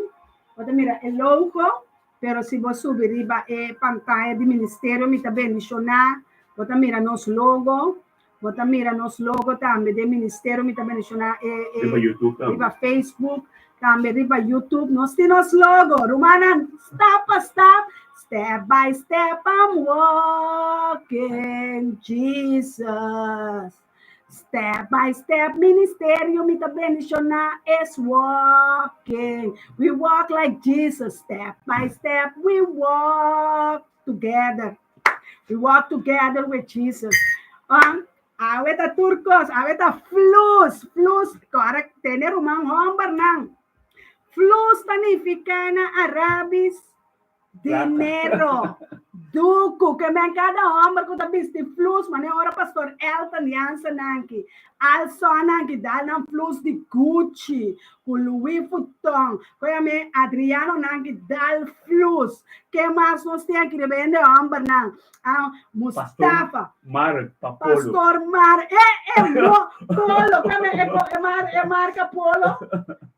Bo ta mira e logo, pero si bo subi riba e pantaya di ministerio Mi Ta Bendishoná, bo ta mira nos logo. Bo ta mira nos logo tambe den Ministerio Mi Ta Bendishoná e e Riba YouTube tambe. Riba Facebook, tambe riba YouTube. Nos tin nos logo. Rumannan, stap pa stap, step by step I'm walking Jesus. Step by step Ministerio Mi Ta Bendishoná is walking. We walk like Jesus, step by step we walk together. We walk together with Jesus. Um, awe ta tur kos, awe ta flus, flus, kora tene ruman hombernan. Flus ta nifiká na Arabis dinero, duku, ke men kada homber ku ta bisti flus, mane ora pastor Elton Jansen nanki, al son ki dal nan flus di Gucci, ku Louis Vuitton, koe mi Adriano nan ki dal flus. Ke mas nos tin aki riba hende hombernan? Ah, Mustafa. Pastor Mark pa Polo. Pastor Mark, e e mo Polo, kame e e mar e marka Polo.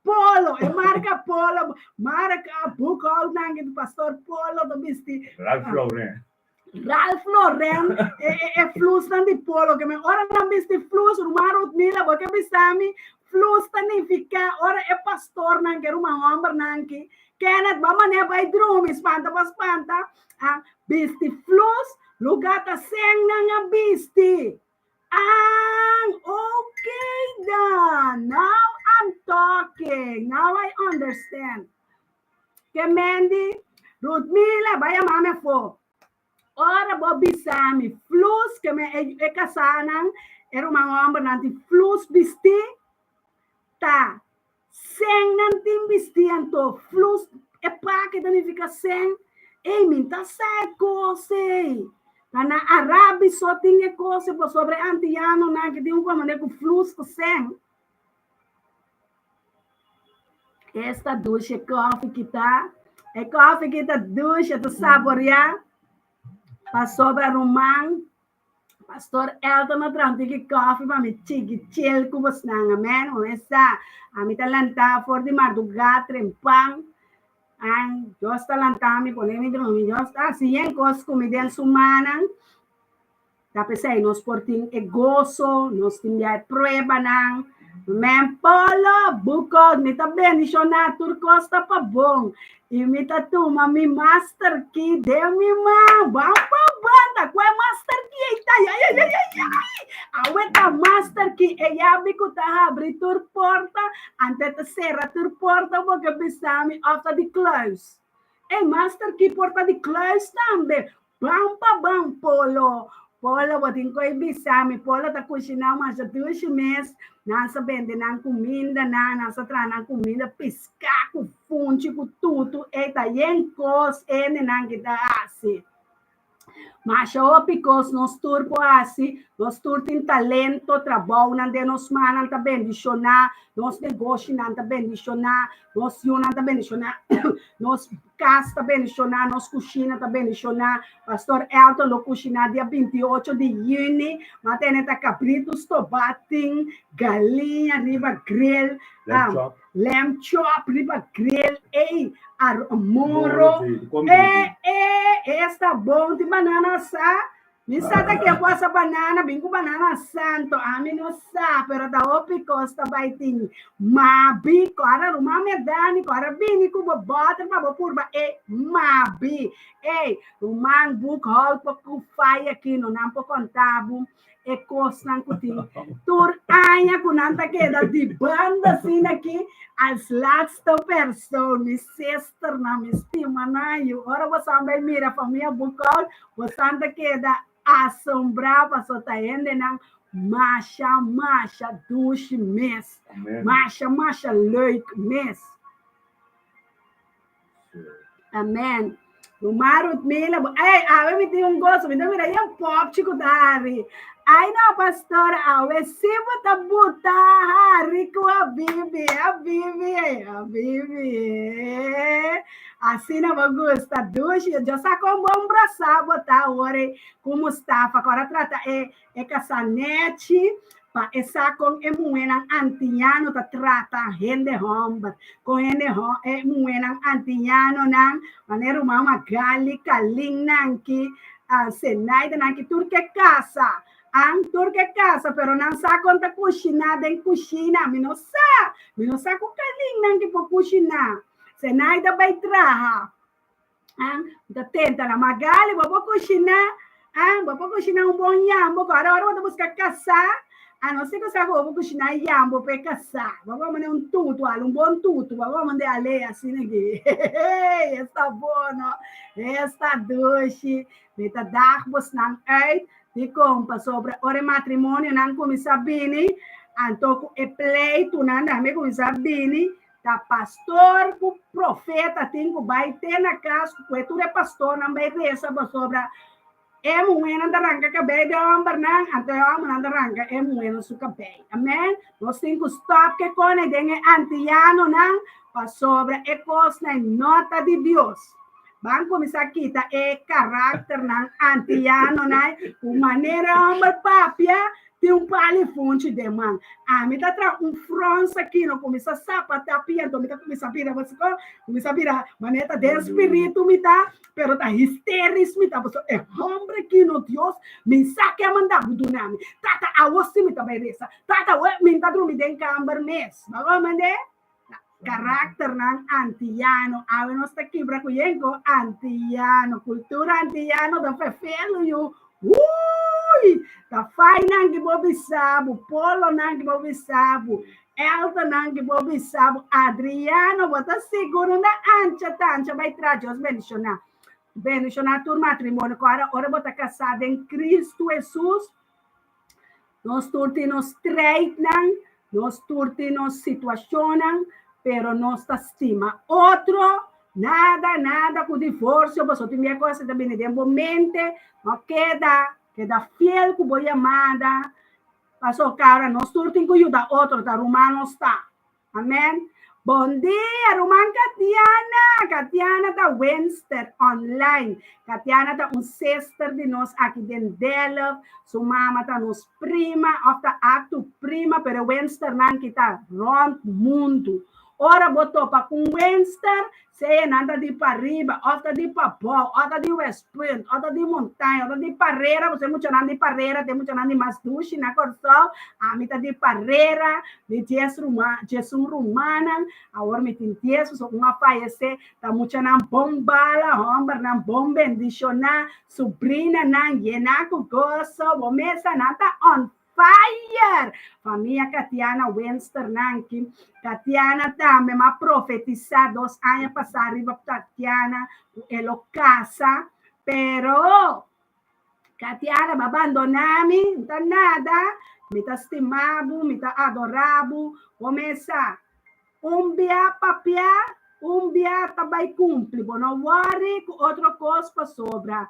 Polo, e marka Polo. Marka boekhoud nan ki Pastor Polo ta bisti. Ralph Lauren. Ralph Lauren e e e flusnan di polo ke men ora nan bisti flus ruman Rutmila bo ke bisa mi flus ta nifiká ora e pastornan ke ruman hòmbernan ki Kenneth bo manera bai drumi spanta pa spanta a bisti flus lugá ta sèn nan a bisti Ang okay dan now I'm talking now I understand. Ke Mandy, Rutmila, bai yama mi afó. Ora bo bisa mi flus, ke men e, e kasánan, e ruman hòmbernan tin flus bistí, ta sèn nan tin bistí anto flus e pake ta nifiká sèn. Ey, mi n'ta sa e kos ey. Ta na Arabi so tin e kos ey, pasobra e antianonan ke tin un manera ku flus ta sèn. Esta dushi koffie ki ta. E koffie ki ta dushi, ta saboreá. Pasobra ruman, Pastor Elton a traha un tiki koffie pa mi chiki chill ku bosnan. Amen. Un esa, ami ta lantá for di mardugá trempan. An, Dios ta lantá mi, pone mi drumi. Dios ta hasi yen kos ku mi den su mannan. Ta p'esei nos por tin e goso, nos tin bia e pruebanan. Men Polo, Bukot, mi ta bendishoná tur kos ta pa bon. I mi ta tuma mi master key den mi man. Ban pa banda, kua e master key ei ta? Ai, ai, ai, ai, ai! Awe ta master key, e yabi ku ta habri tur porta, ante ta sera tur porta bo ke bisa mi òf ta di kluis. E master key por ta di kluis tambe. Ban pa ban, Polo. Polo, bo tin koe bisa mi. Polo ta kushiná masha dushi mes. Nan sa bende nan kumindanan, nan sa traha nan kuminda, piská ku funchi, ku tutu. Ei ta yen kos ene nan ki ta hasi. Masha hopi kos nos tur por hasi. Nos tur tin talento, trabounan den nos mannan ta bendishoná, nos negoshinan ta bendishoná, nos yunan ta bendishoná, nos Kas ta bendishoná, nos kushina ta bendishoná. Pastor Elton lo kushiná dia 28 di yüni. Ma tene ta kabritu stobá tin galiña riba grill. Lamb chop. Lamb chop riba grill. Ey, ar moro. E, e, esta bon. Tin banana asá. Mi sa ta ke bo asa banana, bin ku banana santo, ami no sa, pero ta hopi kos ta bai tin. Mabi, kora ruman Merdani, kora bini ku bo bòter pa bo purba e mabi. Ey, ruman boekhoud por ku faya aki no, nan por konta bo e kosnan ku tin. Tur aña ku nan ta keda di banda asina aki, als laatste persoon, mi sisternan, mi stimanan, yu ora bo san bai mira famia boekhoud, Bosan ta keda asombrá pasobra ta hendenan masha masha dushi mes. Amen. Masha masha leuk mes. Amen. Ruman Rutmila, bo, ey, awe mi tin un goso, mi ta mira yen popchi ku ta hari. Ay no, pastor, awe si bo ta buta hari ku a bibi, a bibi, a bibi. Asina bo gusta dushi. Yo sa kon bon brasá bo ta awor ku Mustafa. Ku ora trata e e kasá nèchi pa e sa kon e muhénan antiano ta trata hende hòmber. Kon hende hò e muhénan antianonan manera ruman Magali, Kalin nan ki, Zenaida nan ki tur ke kasa. An tur ke kasa pero nan sa kon ta kushiná den kushina. Mi no sa. Mi no sa ku Kalin nan ki por kushiná. Zenaida bai traha. Ah, ta tenta na Magali, bo por kushiná. Ah, bo por kushiná un bon yambo. Ku ora ora bo ta buska kasá, a no ser ku sa ku bo por kushiná yambo pa e kasá. Bo por manda un tutu, al un bon tutu. Bo por manda ale asina aki. Esta bono, esta dushi. Mi ta dag bosnan uit. Dikon? Pasobra ora e matrimonionan kuminsá bini, anto ku e pleitunan tambe kuminsá bini, Ta pastor ku profeta tin ku bai te na kas ku kue tur e pastornan bai resa pasobra e muhénan ta ranka kabei di e hòmbernan, anto e hòmbernan ta ranka e muhénan su kabei. Amèn. Nos tin ku stòp ke kone den e antianonan pasobra e kosnan no ta di Dios. Ban kuminsá kita e karakternan antianonan ku manera e hòmber papia Tin un pali funchi den man. Ami ta traha un frons aki, no kuminsá sapatá pia, anto mi ta kuminsá bira pasobra kuminsá bira manera ta den spiritu mi ta, pero ta histeris mi ta, pasobra e hombre aki no Dios, mi sa ke a manda bo duna mi. Tata awo si mi ta bai resa, tata awo mi ta drumi den kamber mes. Bo a komprendé? Karakternan antiano, awe nos ta kibra ku yenko antiano, kultura antiano ta fefelu yu. Ui! Ta fainan ki bo bisa bo, polonan ki bo bisa bo, eldernan ki bo bisa bo, Adriano, bo ta sigur unda ancha ta ancha bai tra Dios bendishoná. Bendishoná tur matrimonio ku ora ora bo ta kasá den Kristu Hesus. Nos tur tin nos strijdnan, nos tur tin nos situacionnan, pero nos ta stima otro. Nada, nada cu divorcio, pasobra tin bia cosa ta bini den bo mente, no keda, keda fiel cu bo yamada, pasobra cara nos tur tin cu yuda otro, ta ruman nos ta. Amen. Bon dia, ruman Katiana. Katiana ta Winster online. Katiana ta un sister di nos aki den Delft. Su mama ta nos prima, of ta actu prima, pero e Winsternan ki ta rond mundu. Ora bo topa ku un Winster, Sea nan ta di pariba, òf ta di pabou, òf ta di Westpunt, òf ta di Montaña, òf ta di Parera, boso e muchanan di Parera ta e muchanan di mas dushi na Kòrsou, ami ta di Parera, mi dies ruman, diesun rumannan, awor mi tin dies, pasobra un a fayesé, ta muchanan bon bala, hòmbernan bon bendishoná, subrinanan yená ku goso, bo mesa nan ta on Fire! Famia Katiana Winster Nanki. Katiana tambe m'a profetisá dos aña pasá riba Tatiana ku e lo kasa, pero Katiana bo a bandoná mi, N ta nada, mi ta stima bo, mi ta adorá bo, bo mes sa. Un bia papia, un bia ta bai kumpli, bo no wòri ku otro kos pasobra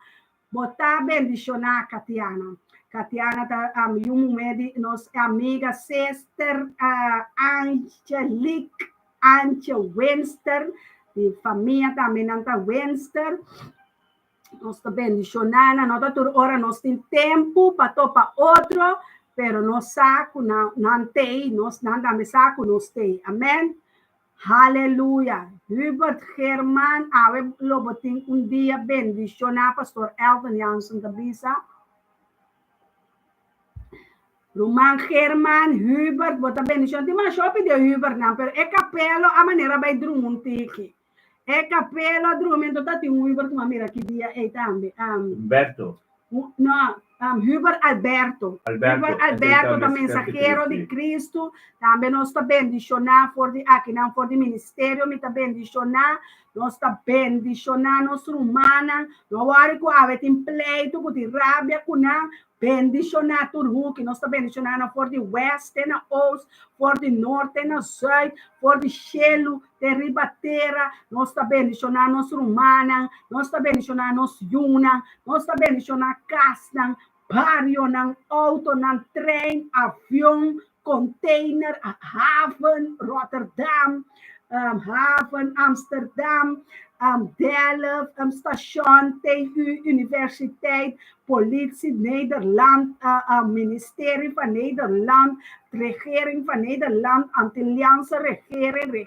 Bo ta bendishoná Katiana. Katiana ta yu muhé di nos amiga sister Angelique Antje Winster. Di famia tambe nan ta Winster. Nos ta bendishoná nan. No ta tur ora nos tin tempu pa topa otro, pero nos sa ku nan t'ei, nos nan tambe sa ku nos t'ei. Amen. Haleluya! Hubert Geerman, awe lo bo tin un dia bendishoná, Pastor Elton Jansen ta bisa. Ruman Geerman, Hubert, bo ta bendishoná. Tin masha hopi di e Hubertnan, pero e kapelo a manera bai drumi un tiki. E kapelo a drumi, enton ta tin un Hubert ku mi a mira ki dia ei tambe. Humberto. No, Hubert Alberto. Alberto. Hubert Alberto ta mensahero di Cristo. Tambe nos ta bendishoná for di akinan, for di ministerio mi ta bendishoná. Nos ta bendishoná nos rumannan. No wòri ku awe tin pleitu, ku tin rabia ku nan. Bendishoná tur huki. Nos ta bendishoná nan for di west te na oost, for di nort te na zuid, for di shelu te riba tera. Nos ta bendishoná nos rumannan, nos ta bendishoná nos yunan, nos ta bendishoná kasnan, barionan, outonan, trein, avion, container, haven, Rotterdam, haven, Amsterdam. Delft, Station, TU, Universiteit, Politie Nederland, Ministerie van Nederland, Regering van Nederland, Antilliaanse Regering,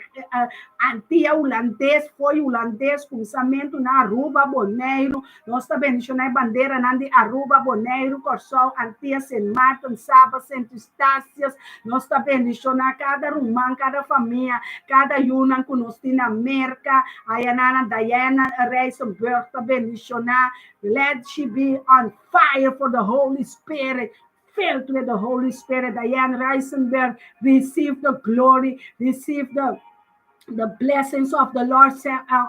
Antia Hulandes, Fooi Hulandes, kuminsamentu na Aruba, Boneiru. Nos ta bendishoná e banderanan di Aruba, Boneiru, Kòrsou, Antia, Sint Maarten, Saba, Sint Eustatius. Nos ta bendishoná kada ruman, kada famia, kada yunan ku nos tin na Merka. Ayanana Diana Rijsenburg ta bendishoná. Let she be on fire for the Holy Spirit. Filled with the Holy Spirit. Diane Rijsenberg, receive the glory, receive the blessings of the Lord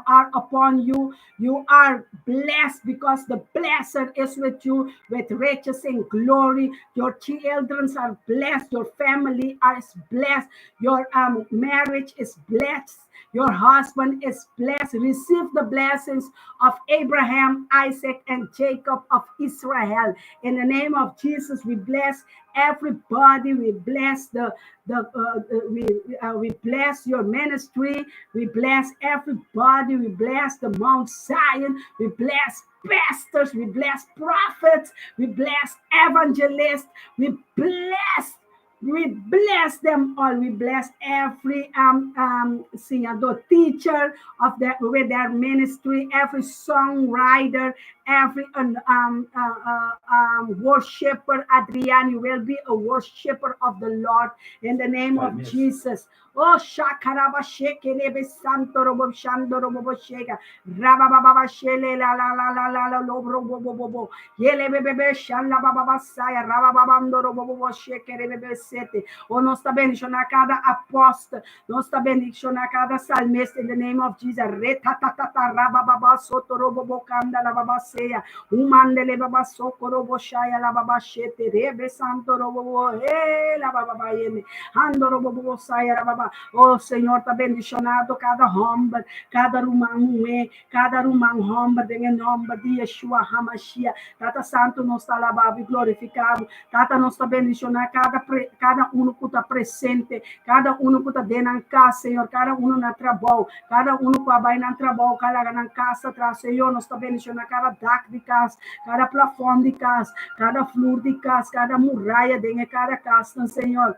are upon you. You are blessed because the blessed is with you with riches and glory. Your children are blessed. Your family is blessed. Your marriage is blessed. Your husband is blessed. Receive the blessings of Abraham, Isaac, and Jacob of Israel. In the name of Jesus, we bless everybody. We bless the we bless your ministry. We bless everybody. We bless the Mount Zion. We bless pastors. We bless prophets. We bless evangelists. We bless them all. We bless every siñadó, teacher of the with their ministry, every songwriter, every worshiper. Adrian, you will be a worshiper of the Lord in the name of Amen. Jesus. Oh, shakaraba shekelebe santo robo shando robo shega rabababa shele la la la la la la lo robo bo bo bo yele bebebe shala baba saya rabababando robo bo shekelebe sete. Oh, nos ta bendishoná kada apòstel, nos ta bendishoná kada salmista in the name of Jesus. Reta ta ta ta rabababa soto robo bo kanda la baba seya umandele baba soko robo shaya la baba shete rebe santo robo bo e la baba ba yene ando robo bo saya la baba. Oh, Señor ta bendishonando kada hòmber, kada ruman muhé, kada ruman hòmber, den nòmber di Yeshua Hamashiach. Tata Santu, nos ta alabá i glorifiká. Tata, nos ta bendishoná kada un ku ta presente, kada un ku ta den kas, Señor, kada un na trabou, kada un ku bai na trabou, kada na kas atras, Señor, nos ta bendishoná kada dak di kas, kada plafòn di kas, kada flur di kas, kada muraya den kada kas, Señor.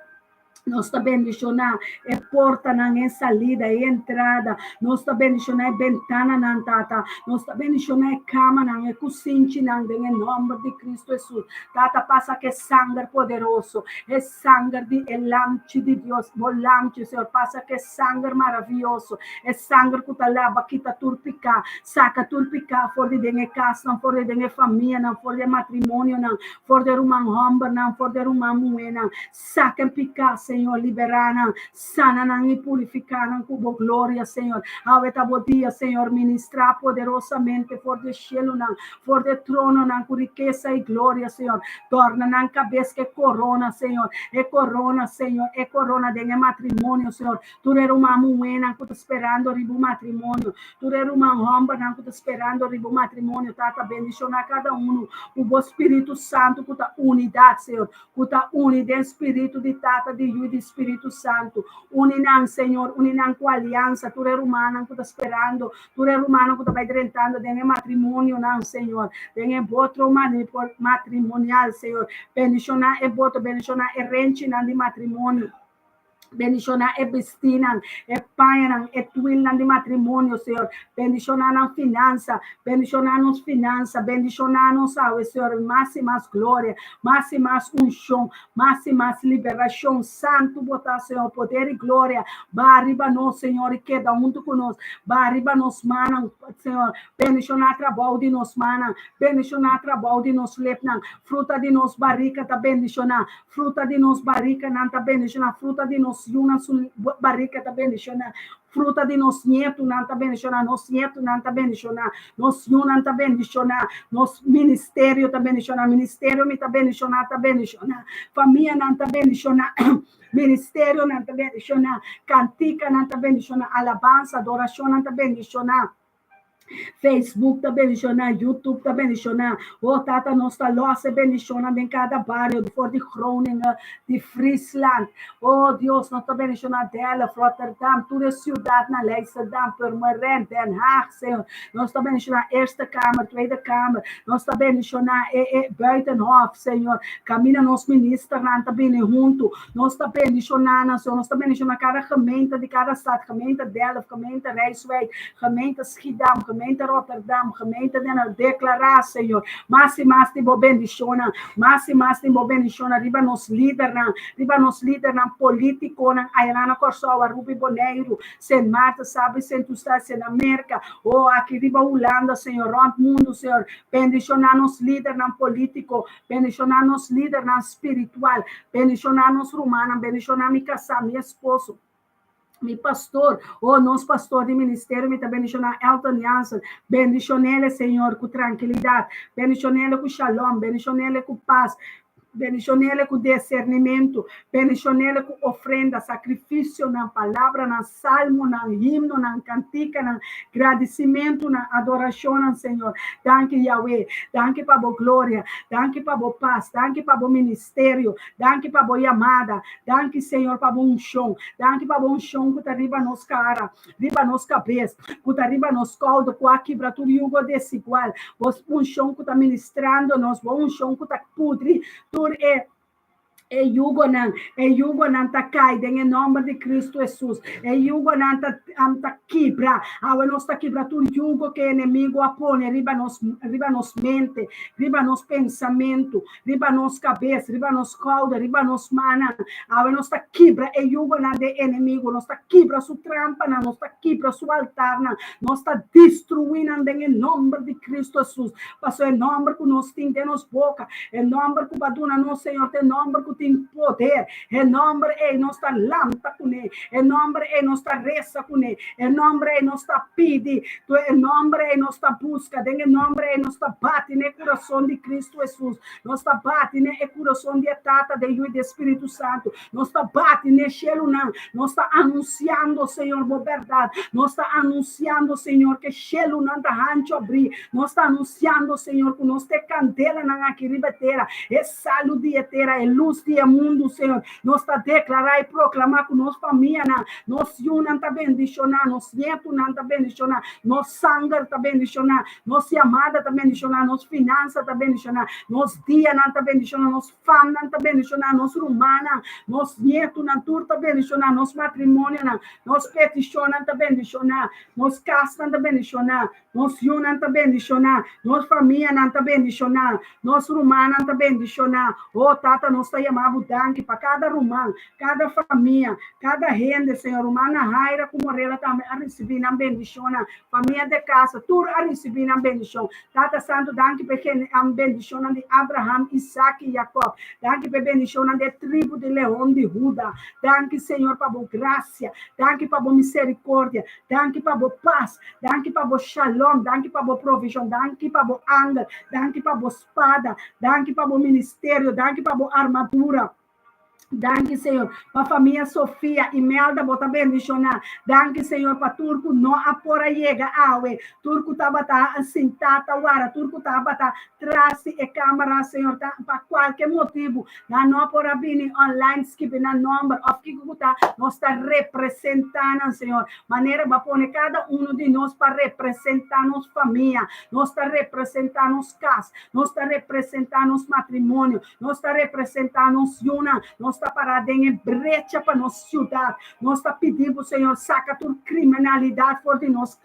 Nos ta bendishoná e portanan e salida i entrada. Nos ta bendishoná e bentananan, Tata. Nos ta bendishoná e kamanan e kusinchinan den nòmber di Kristu Hesus. Tata, pasa ku e sanger poderoso, e sanger di e lamchi di Dios, bo lamchi, Señor, pasa ku e sanger maravioso, e sanger ku ta laba, kita tur piká, saka tur piká for di den kasnan, for di den famianan, for di matrimonionan, for di ruman hòmbernan, for di ruman muhénan. Saka piká, Señor, liberá nan, sana nan i purifiká nan ku bo gloria, Señor. Awe ta bo dia, Señor, ministrá poderosamente for di shelunan, for di trononan, ku rikesa i gloria, Señor. Dòrna nan kabes ku korona, Señor. E korona, Señor, e korona di matrimonio, Señor. Tur ruman muhénan ku ta sperando riba matrimonio. Tur ruman hòmbernan ku ta sperando riba matrimonio. Tata, bendishoná kada un. Ku Spiritu Santu, ku ta unidat, Señor. Ku ta uni den Spiritu di Tata, di Yu, di Spiritu Santu. Uni nan, Señor, uni nan ku aliansa. Tur rumannan ku ta sperando. Tur rumannan ku ta bai drentando den matrimonionan, Señor. Den voto matrimonial, Señor. Bendishoná e voto, bendishoná e renchinan di matrimonio. Bendishoná e bistínan, e pañanan, e twilnan di matrimonio, Señor. Bendishoná nan finansa, bendishoná nos finansa, bendishoná nos awe, Señor. Mas i mas gloria, mas i mas unshon, mas i mas liberashon. Santu bo ta, Señor, poder i gloria. Bai riba nos, Señor, i keda huntu ku nos. Bai riba nos mannan, Señor. Bendishoná trabou di nos mannan, bendishoná trabou di nos lepnan. Fruta di nos barika ta bendishoná. Fruta di nos barikanan ta bendishoná. Fruta di nos yunan su barika ta bendishoná. Fruta di nos ñetunan ta bendishoná. Nos ñetunan ta bendishoná. Nos yunan ta bendishoná. Nos ministerio ta bendishoná. Ministerio mi ta bendishoná, ta bendishoná. Famianan ta bendishoná. Ministerionan ta bendishoná. Kantikanan ta bendishoná. Alabansa, adorashonnan ta bendishoná. Facebook ta bendishoná, YouTube ta bendishoná. O Tata, nos ta lòs e bendishonnan den kada bario for di Groningen, di Friesland. O Dios, nos ta bendishoná Delft, Rotterdam, tur e siudatnan, Leidschendam, Purmerend, Den Haag, Señor. Nos ta bendishoná Eerste Kamer, Tweede Kamer. Nos ta bendishoná e e Buitenhof, Señor. Kaminda nos ministernan ta bini huntu. Nos ta bendishoná nan, Señor. Nos ta bendishoná kada gemeente di kada stad, gemeente Delft, gemeente Rijswijk, gemeente Schiedam, gemeente Rotterdam, gemeente Den Haag. Deklará, Señor, mas i mas di bo bendishonnan, mas i mas di bo bendishonnan riba nos lidernan, riba nos lidernan polítikonan ayanan na Kòrsou, Aruba i Boneiru, Sint Maarten, Saba i Sint Eustatius, na Merka, oh, aki riba Hulanda, Señor, rònt mundu, Señor. Bendishoná nos lidernan polítiko, Bendishoná nos lidernan spiritual. Bendishoná nos rumannan. Bendishoná mi kasá, mi esposo, mi pastor. Oh, nos pastor di ministerio, mi ta bendishoná Elton Jansen. Bendishon'ele, Señor, ku trankilidat. Bendishon'ele ku shalom. Bendishon'ele ku pas. Bendishon'ele ku disernimentu. Bendishon'ele ku ofrenda, sakrifisionan, palabranan, salmonan, himnonan, kantikanan, gradisimentunan, adorashonnan, Señor. Danki, Yahweh. Danki pa bo gloria. Danki pa bo pas. Danki pa bo ministerio. Danki pa bo yamada. Danki, Señor, pa bo unshon. Danki pa bo unshon ku ta riba nos kara, riba nos kabes, ku ta riba nos skouder, ku a kibra tur yugo desigual. Bo unshon ku ta ministrando nos, bo unshon ku ta pudri tur e E yugonan, e yugonan ta kai den e nòmber di Kristu Hesus. E yugonan ta ta kibra. Awe nos ta kibra tur yugo ku e enemigu a pone riba nos, riba nos mente, riba nos pensamentu, riba nos kabes, riba nos skouder, riba nos mannan. Awe nos ta kibra e yugonan di e enemigu. Nos ta kibra su trampanan, nos ta kibra su altarnan. Nos ta destruí nan den e nòmber di Kristu Hesus. Pasobra e nòmber ku nos tin den nos boka, e nòmber ku bo a duna nos, Señor, ta e nòmber ku tin poder. E nòmber ei nos ta lanta kuné, e nòmber ei nos ta resa kuné, e nòmber ei nos ta pidi, tur e nòmber ei nos ta buska, den e nòmber ei nos ta bati na e kurason di Kristu Hesus, nos ta bati na e kurason di e Tata, di e Yu i di e Spiritu Santu, nos ta bati na e shelunan, nos ta anunsiando, Señor, bo bèrdat, nos ta anunsiando, Señor, ku e shelunan ta hanchu abrí, Nos ta anunsiando, Señor, ku nos ta e kandelanan aki riba e tera, e salu di e tera, e lus di e mundu, Señor. Nos ta deklará i proklamá ku nos famianan, nos yunan ta bendishoná, nos nietunan ta bendishoná, nos sanger ta bendishoná, nos yamada ta bendishoná, nos finansa ta bendishoná, nos dianan ta bendishoná, nos famnan ta bendishoná, nos rumannan, nos nietunan, tur ta bendishoná, nos matrimonionan, nos petishonnan ta bendishoná, nos kasnan ta bendishoná. Nos yunan ta bendishoná, nos famianan ta bendishoná, nos rumannan ta bendishoná. Oh, Tata, nos ta yama Bo danki pa kada ruman, kada famia, kada hende, Señor. Ruman Nahaira ku Morela tambe a risibí nan bendishonnan. Famia de Casa, tur a risibí nan bendishon. Tata Santu, danki pa e bendishonnan di Abraham, Isaac i Jacob. Danki pa e bendishonnan di e tribu di Leon di Huda. Danki, Señor, pa Bo grasia. Danki pa Bo misericordia. Danki pa Bo pas. Danki pa bo shalom, danki pa bo provishon, danki pa bo angel, danki pa bo spada, danki pa bo ministerio, danki pa bo armadura. Danki Señor pa famia Sofia, Imelda bo ta bendishoná. Danki Señor pa tur ku no a por a yega awe, tur ku tabata sintá ta wara, tur ku tabata tras di e kamera Señor ta pa kualke motibu nan no a por a bini online skibi nan nòmber òf kiko ku ta nos ta representá nan Señor. Manera bo a pone kada uno di nos pa representá nos famia, nos ta representá nos kas, nos ta representá nos matrimonio, nos ta representá nos yunan, nos ta pará den e brecha pa nos siudat. Nos ta pidi bo, Señor, saka tur kriminalidat for di nos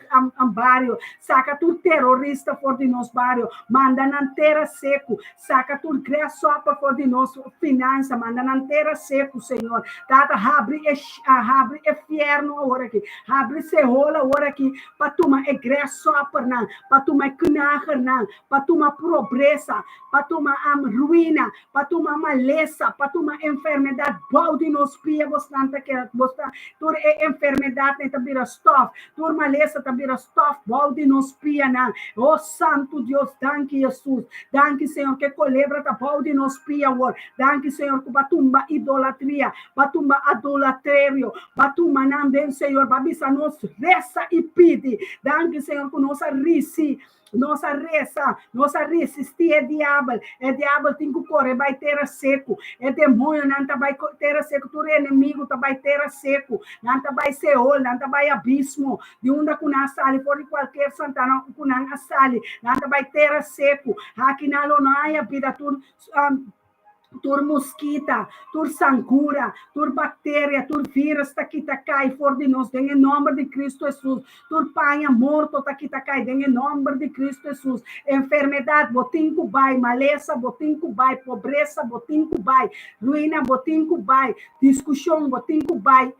bario, saka tur terorista for di nos bario, manda nan tera seku, Saka tur grasshopper for di nos finansa, manda nan tera seku, Señor. Tata, habri e habri e fierno awor aki, habri Sehol awor aki pa tuma e grasshoppernan, pa tuma e knagernan, pa tuma pobresa, pa tuma ruina, pa tuma malesa, pa tuma enfermedad. enfermedat bou di nos pia bosnan ta keda bos ta tur e enfermedatnan ta bira stòf tur malesa ta bira stòf bou di nos pianan o santu Dios danki Hesus danki Señor ku e kolebra ta bou di nos pia awor danki Señor ku bo a tumba idolatria bo a tumba adolatrerio bo a tuma nan den Señor bo a bisa nos resa i pidi danki Señor ku nos a risi Nos a resa, nos a resistí e diabel. E diabel tin ku kore bai tera seku. E demoñonan ta bai tera seku, tur e enemigu ta bai tera seku. Nan ta bai Seol, nan ta bai abismo, di unda ku nan a sali, for di kualker santana ku nan a sali. Nan ta bai tera seku. Aki nan lo no haña bida tur Tur muskita, tur sangura, tur bakteria, tur virus ta kita kai for di nos den e nòmber di Kristu Hesus. Tur paña morto ta kita kai den e nòmber di Kristu Hesus. Enfermedat, bo tin ku bai. Malesa, bo tin ku bai. Pobresa, bo tin ku bai. Ruina, bo tin ku bai. Diskushon, bo tin ku bai.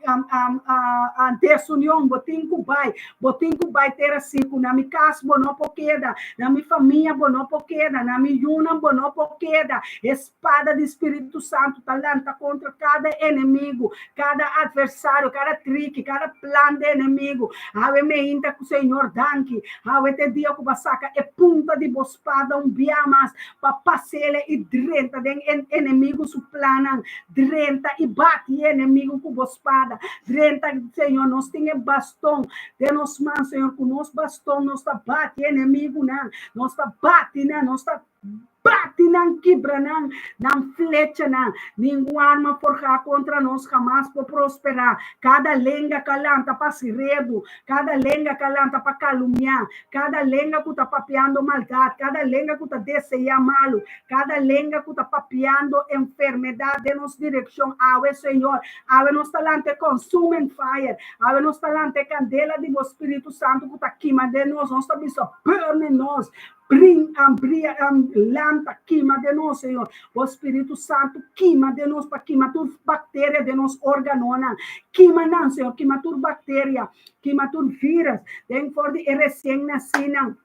Desunion, bo tin ku bai. Bo tin ku bai tera siku. Na mi kas bo no por keda. Na mi famia bo no por keda. Na mi yunan bo no por keda. E spada di Spiritu Santu ta lanta kontra kada enemigu, kada atversario, kada triki, kada plan di enemigu. Awe meinta ku Señor danki. Awe ta e dia ku bo a saka e punta di bo spada un bia mas pa pas'el i drenta den e enemigu su plannan. Drenta i bati e enemigu ku bo spada. Drenta, Señor, nos tin e baston den nos man, Señor. Ku nos baston nos ta bati e enemigunan. Nos ta bati nan, nos ta bati nan, kibra nan, nan flechanan. Ningun arma forjá kontra nos hamas por prosperá. Kada lenga ka lanta pa hasi redu, kada lenga ka lanta pa kalumniá, kada lenga ku ta papiando maldat, kada lenga ku ta deseá malu, Kada lenga ku ta papiando enfermedat den nos direkshon awe, Señor, awe nos ta lanta e consuming fire, awe nos ta lanta e kandela di bo Spiritu Santu ku ta kima den nos, nos ta bisa burn in nos, bring, bria, lanta, kima den nos, Señor, bo Spiritu Santu kima den nos pa kima tur bakteria den nos organonan, kima nan, Señor, kima tur bakteria, kima tur virus den for di e resien nasinan.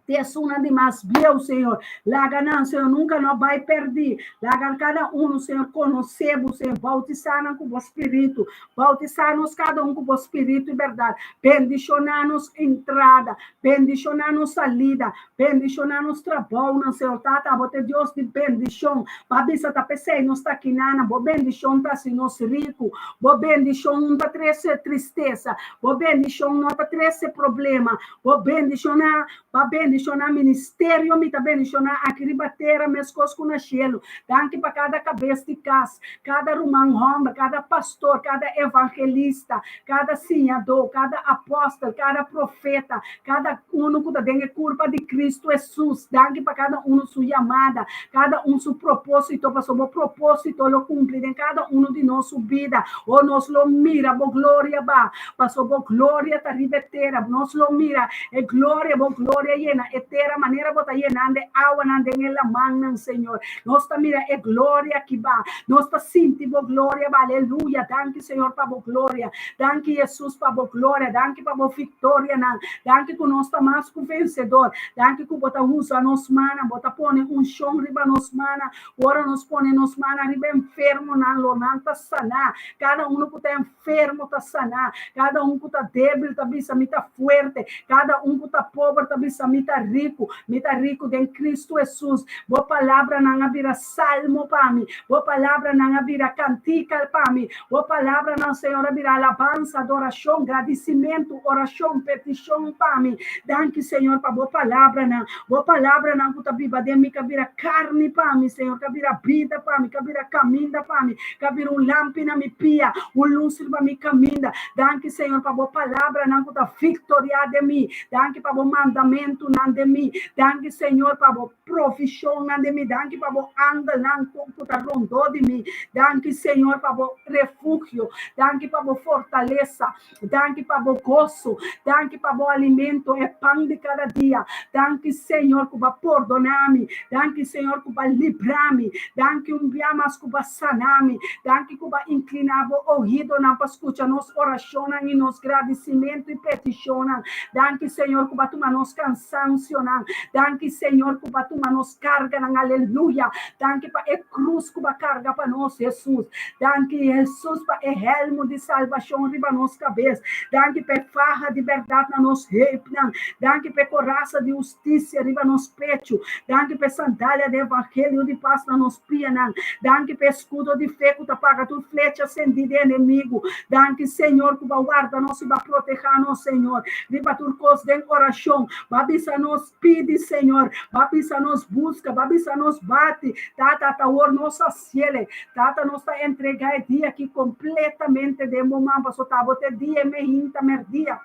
Te esunnan di mas bieu, Señor. Laga nan, Señor, nunka no bai pèrdí. Laga kada unu, Señor, konosé bo, Señor. Boutisá nan ku bo Spiritu. Boutisá nos kada un ku bo Spiritu i bèrdat. Bendishoná nos entrada. Bendishoná nos salida. Bendishoná nos trabounan, Señor. Tata, abo ta e Dios di bendishon. Bo a bisa ta p'esei nos ta akinan. Bo bendishon ta hasi nos riku. Bo bendishon no ta trese tristesa. Bo bendishon no ta trese problema. Bo bendishoná, Bo a bendishoná ministerio, mi ta bendishoná aki riba tera meskos ku na shelu. Danki pa kada kabes di kas, kada ruman hòmber, kada pastor, kada evangelista, kada siñadó, kada apòstel, kada profeta, kada unu ku ta den e kurpa di Kristu Hesus. Danki pa kada unu su yamada, kada un su propósito, pasobra bo propósito lo kumpli den kada unu di nos su bida. O nos lo mira bo gloria ba. Paso bo gloria ta riba e tera. Nos lo mira e gloria, bo gloria yena e tera manera bo ta yenando e awanan den e lamannan, Señor. Nos ta mira e gloria aki ba. Nos ta sinti bo gloria ba. Aleluya. Danki, Señor, pa bo gloria. Danki, Jesus, pa bo gloria. Danki pa bo victorianan. Danki cu nos ta mas cu vencedor. Danki cu bo ta usa nos mannan. Bo ta pone uncion riba nos mannan. Ora nos pone nos mannan riba enfermonan, lo nan ta saná. Cada uno cu ta enfermo ta saná. Kada un ku ta débil ta bisa, Mi ta fuerte. Kada un ku ta pober ta bisa, Mi ta riku. Mi ta riku den Kristu Hesus. Bo palabranan a bira salmo pa mi. Bo palabranan a bira kantika pa mi. Bo palabranan, Señor, a bira alabansa, adorashon, gradisimentu, orashon, petishon pa mi. Danki, Señor, pa bo palabranan. Bo palabranan ku ta biba den mi ka bira karni pa mi, Señor, ka bira bida pa mi, ka bira kaminda pa mi. Ka bira un lampi na mi pia, un lus riba mi kaminda. Danki, Señor, pa bo palabranan ku ta viktoriá den mi. Danki pa bo mandamentunan den mi. Danki, Señor, pa bo provishonnan den mi. Danki pa bo angelnan ku ta rondó di mi. Danki, Señor, pa bo refugio. Danki pa bo fortalesa. Danki pa bo goso. Danki pa bo alimento, e pan di kada dia. Danki, Señor, ku bo a pordoná mi. Danki, Señor, ku bo a librá mi. Danki un bia mas ku bo a saná mi. Danki ku bo a inkliná bo oídonan pa skucha nos orashonnan i nos gradisimentu i petishonnan. Danki, Señor, ku bo a tuma nos kansansio. kansansionan. Danki Señor ku bo a tuma nos karganan, aleluya. Danki pa e krus ku bo a karga pa nos, Hesus. Danki Hesus pa e hèlmu di salbashon riba nos kabes. Danki pa e faha di bèrdat na nos heupnan. Danki pa e korasa di hustisia riba nos pechu. Danki pa e sandalia di evangelio di pas na nos pianan. Danki pa e eskudo di fe ku ta paga tur flecha sendí di enemigu. Danki Señor ku bo a warda nos i bo a protehá nos, Señor. Riba tur kos den orashon, bo a bisa nos pidi, Señor. Bo a bisa nos buska, bo a bisa nos bati. Tata, ata awor nos a hasiele. Tata, nos ta entregá e dia aki kompletamente den bo man, pasobra ta bo ta e dia, e mehinta, merdia,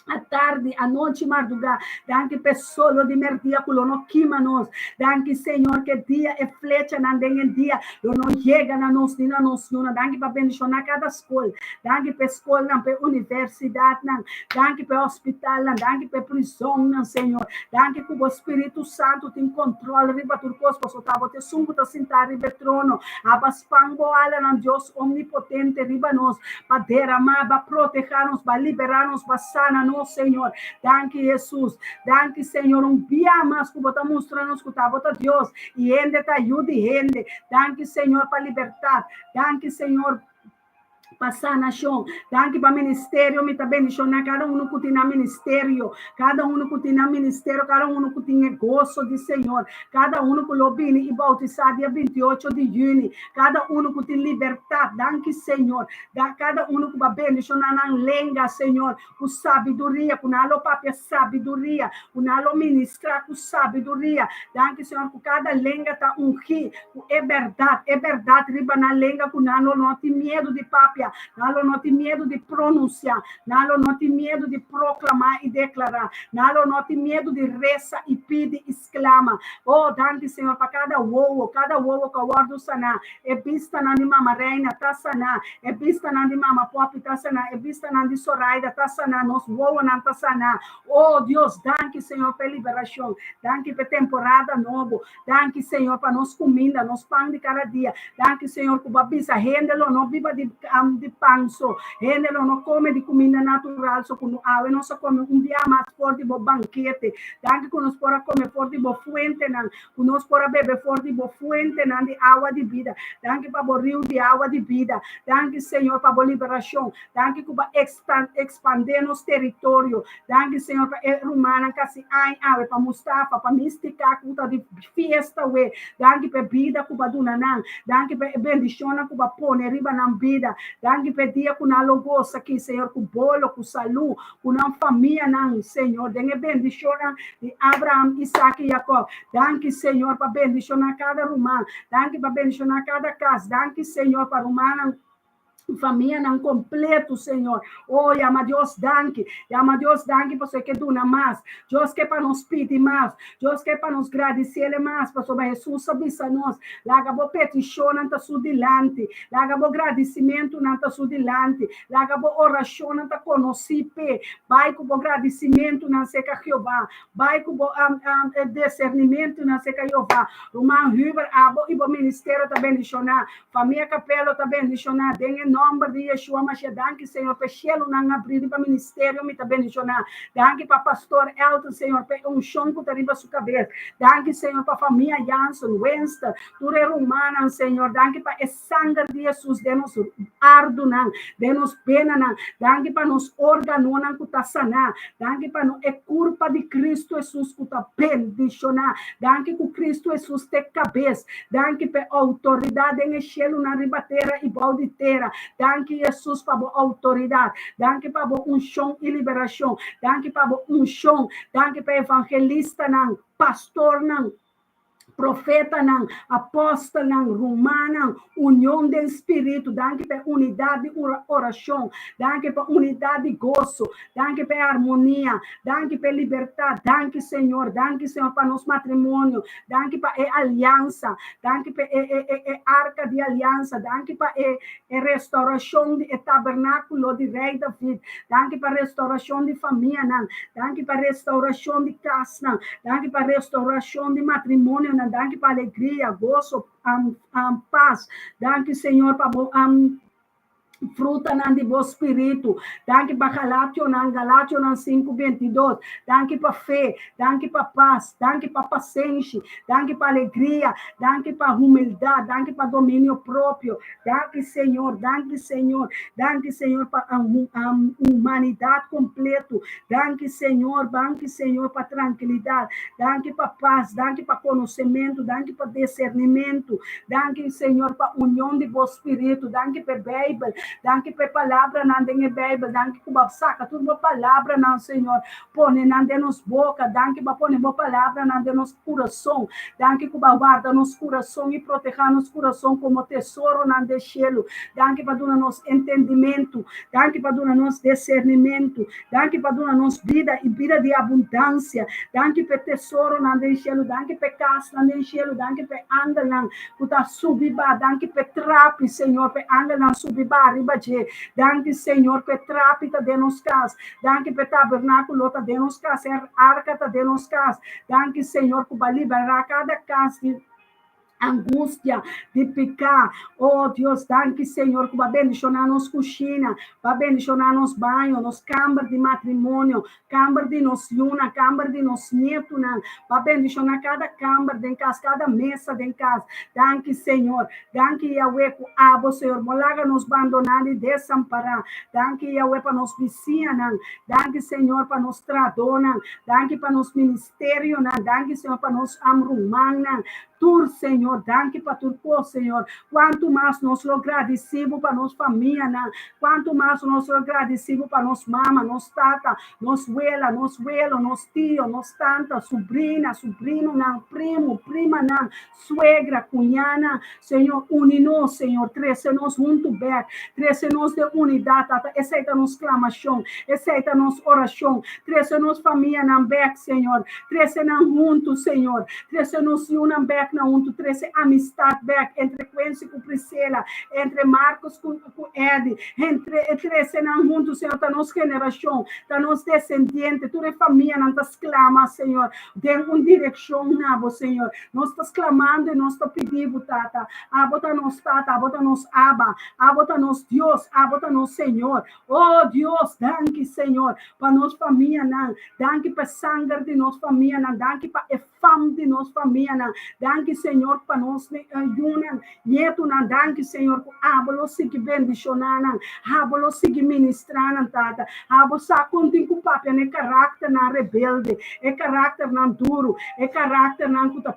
atardi, anochi, mardugá. Danki p'e solo di merdia ku lo no kima nos. Danki, Señor, ku e dia e flechanan den e dia lo no yega na nos ni na nos yunan. Danki pa bendishoná kada skol. Danki p'e skolnan, p'e universidatnan. Danki p'e hospitalnan. Danki p'e prizonnan, Señor. Danki ku bo Spiritu Santu tin kontrol riba tur kos, pasobra ta bo ta esun ku ta sintá riba e trono. Aba span bo alanan, Dios omnipotente, riba nos. Pa deramá, ba protehá nos, ba liberá nos, ba sana nos, Señor. Danki, Hesus. Danki, Señor, un bia mas ku bo ta mustra nos ku ta bo ta Dios i hende ta yu di hende. Danki, Señor, pa libertat. Danki, Señor, pa sanashon. Danki pa ministerio. Mi ta bendishoná kada unu ku tin nan ministerio, kada unu ku tin nan ministerio, kada unu ku tin e goso di Señor, kada unu ku lo bini i boutisá dia 28 di yüni. Kada unu ku tin libertat, danki Señor. Da kada unu ku bo a bendishoná nan lenga, Señor, ku sabiduria, ku nan lo papia sabiduria, ku nan lo ministrá ku sabiduria. Danki Señor ku kada lenga ta ungí ku e bèrdat, e bèrdat riba nan lenga ku nan lo no tin miedu di papia, nan lo no tin miedu di pronunsiá, nan lo no tin miedu di proklamá i deklará, nan lo no tin miedu di resa i pidi i sklama. Oh, danki Señor pa kada wowo, kada wowo ku a wòrdu saná. E bistanan di Mama Reina ta saná, e bistanan di Mama Poppy ta saná, e bistanan di Soraida ta saná, nos wowonan ta saná. Oh, Dios, danki Señor pa e liberashon. Danki pa e temporada nobo. Danki Señor pa nos kuminda, nos pan di kada dia. Danki Señor ku bo a bisa hende lo no biba di di pan so, hende lo no kome di kuminda natural so, ku awe nos a kome un bia mas for di bo bankete. Danki ku nos por a kome for di bo fuentenan, ku nos por a bebe for di bo fuentenan di awa di bida. Danki pa bo riu di awa di bida. Danki Señor pa bo liberashon. Danki ku bo a ekspandé nos teritorio. Danki Señor pa e rumannan kasi añ awe, pa Mustafa, pa Mistica ku ta di fiesta awe. Danki pa e bida ku bo a duna nan. Danki pa e bendishonnan ku bo a pone riba nan bida. Danki pa e dia ku nan lo gosa aki, Señor, ku bolo, ku salú, ku nan famianan, Señor, den e bendishonnan di Abraham, Isaac i Jacob. Danki, Señor, pa bendishoná kada ruman. Danki pa bendishoná kada kas. Danki, Señor, pa rumannan. Famianan kompleto, Señor. Oh, yama Dios danki. Yama Dios danki pasobra e ke duna mas. Dios ke pa nos pidi mas. Dios ke pa nos gradisiele mas pasobra Hesus a bisa nos, Laga bo petishonnan ta su dilanti. Laga bo gradisimentunan ta su dilanti. Laga bo orashonnan ta konosí p'e. Bai ku bo gradisimentunan serka Jehová. Bai ku bo disernimentunan serka Jehová. Ruman Huber, abo i bo ministerio ta bendishoná. Famia Capello ta bendishoná den e nòmber di Yeshua Mashiach. Danki Señor pa e shelunan abrí riba ministerio mi ta bendishoná. Danki pa Pastor Elton Señor pa e unshon ku ta riba su kabes. Danki Señor pa famia Jansen, Wenster, tur e rumannan Señor. Danki pa e sanger di Hesus den nos ardunan, den nos benanan. Danki pa nos organonan ku ta saná. Danki pa no e kurpa di Kristu Hesus ku ta bendishoná. Danki ku Kristu Hesus ta e kabes. Danki p'e outoridat den e shelunan riba tera i bou di tera. Danki, Hesus, pa bo outoridat. Danki pa bo unshon i liberashon. Danki pa bo unshon. Danki pa evangelistanan, pastornan, profetanan, apòstelnan, rumannan, union den spiritu. Danki pa e unidat di orashon. Danki pa unidat di goso. Danki pa e armonia. Danki pa e libertat. Danki, Señor. Danki, Señor, pa nos matrimonio. Danki pa e aliansa. Danki pa e, e, e, e arka di aliansa. Danki pa e, e restaurashon di e tabernákulo di Rei David. Danki pa restaurashon di famianan. Danki pa restaurashon di kasnan. Danki pa restaurashon di matrimonionan. Danki pa alegria, goso, um, um, pas. Danki, Señor, pa bo um, Frutanan di bo spiritu. Danki pa Galationan, Galationan 5, 22. Danki pa fe, danki pa pas, danki pa pasenshi, danki pa alegria, danki pa humildat, danki pa dominio propio. Danki Señor, danki Señor, danki Señor pa humanidat kompleto. Danki Señor, danki Señor pa trankilidat, danki pa pas, danki pa konosementu, danki pa disernimentu, danki Señor pa union di bo spiritu, danki pa e Beibel, danki pa e palabranan den e Beibel, danki ku bo a saka tur bo palabranan Señor, pone nan den nos boka, danki bo a pone bo palabranan den nos kurason, danki ku bo a warda nos kurason i protehá nos kurason komo tesoronan den shelu, danki pa duna nos entendimentu, danki pa duna nos disernimentu, Danki pa duna nos bida i bida di abundansia. Danki pa e tesoronan den shelu. Danki pa e kasnan den shelu. Danki pa e angelnan ku ta subi ba. Danki pa e trapi, Señor, pa e angelnan subi ba riba dje. Danki, Señor, ku e trapi ta den nos kas. Danki pa e tabernákulo ta den nos kas. E arka ta den nos kas. Danki, Señor, ku bo a liberá kada kas di. Angustia di piká. Oh Dios, danki Señor ku bo a bendishoná nos kushina, bo a bendishoná nos baño, nos kamber di matrimonio, kamber di nos yunan, kamber di nos nietunan. Bo a bendishoná kada kamber den kas, kada mesa den kas. Danki Señor. Danki Yahweh ku abo Señor bo laga nos bandoná ni desampará. Danki Yahweh pa nos bisiñanan. Danki Señor pa nos trahadónan. Danki pa nos ministerionan. Danki Señor pa nos rumannan. Tur, Señor. Danki pa tur kos, Señor. Kuantu mas nos lo gradisí Bo pa nos famianan. Kuantu mas nos lo gradisí Bo pa nos mama, nos tata, nos wela, nos welo, nos tio, nos tanta, subrina, subrinonan, primu, primanan, suegra, kuñanan. Señor, uni nos, Señor. Trese nos huntu bèk. Trese nos den unidat, Tata. Esei ta nos klamashon. Esei ta nos orashon. Trese nos famianan bèk, Señor. Trese nan huntu, Señor. Trese nos yunan bèk na huntu. Trese amistat bèk entre Quincy ku Priscilla, entre Marcos ku ku Eddie. Entre trese nan huntu, Señor. Ta nos generashon, ta nos desendiente. Tur e famianan ta sklama, Señor, den un direkshon na bo, Señor. Nos ta sklamando i nos ta pidi bo, Tata. Abo ta nos Tata, abo ta nos Abba, abo ta nos Dios, abo ta nos Señor. Oh Dios, danki Señor pa nos famianan, danki pa e sanger di nos famianan, danki pa e fam di nos famianan, danki Señor pa nos yunan, nietunan, danki Señor ku abo lo sigui bendishoná nan, abo lo sigui ministrá nan, Tata. Abo sa kon tin ku papia na e karakternan rebelde, e karakternan duru, e karakternan ku ta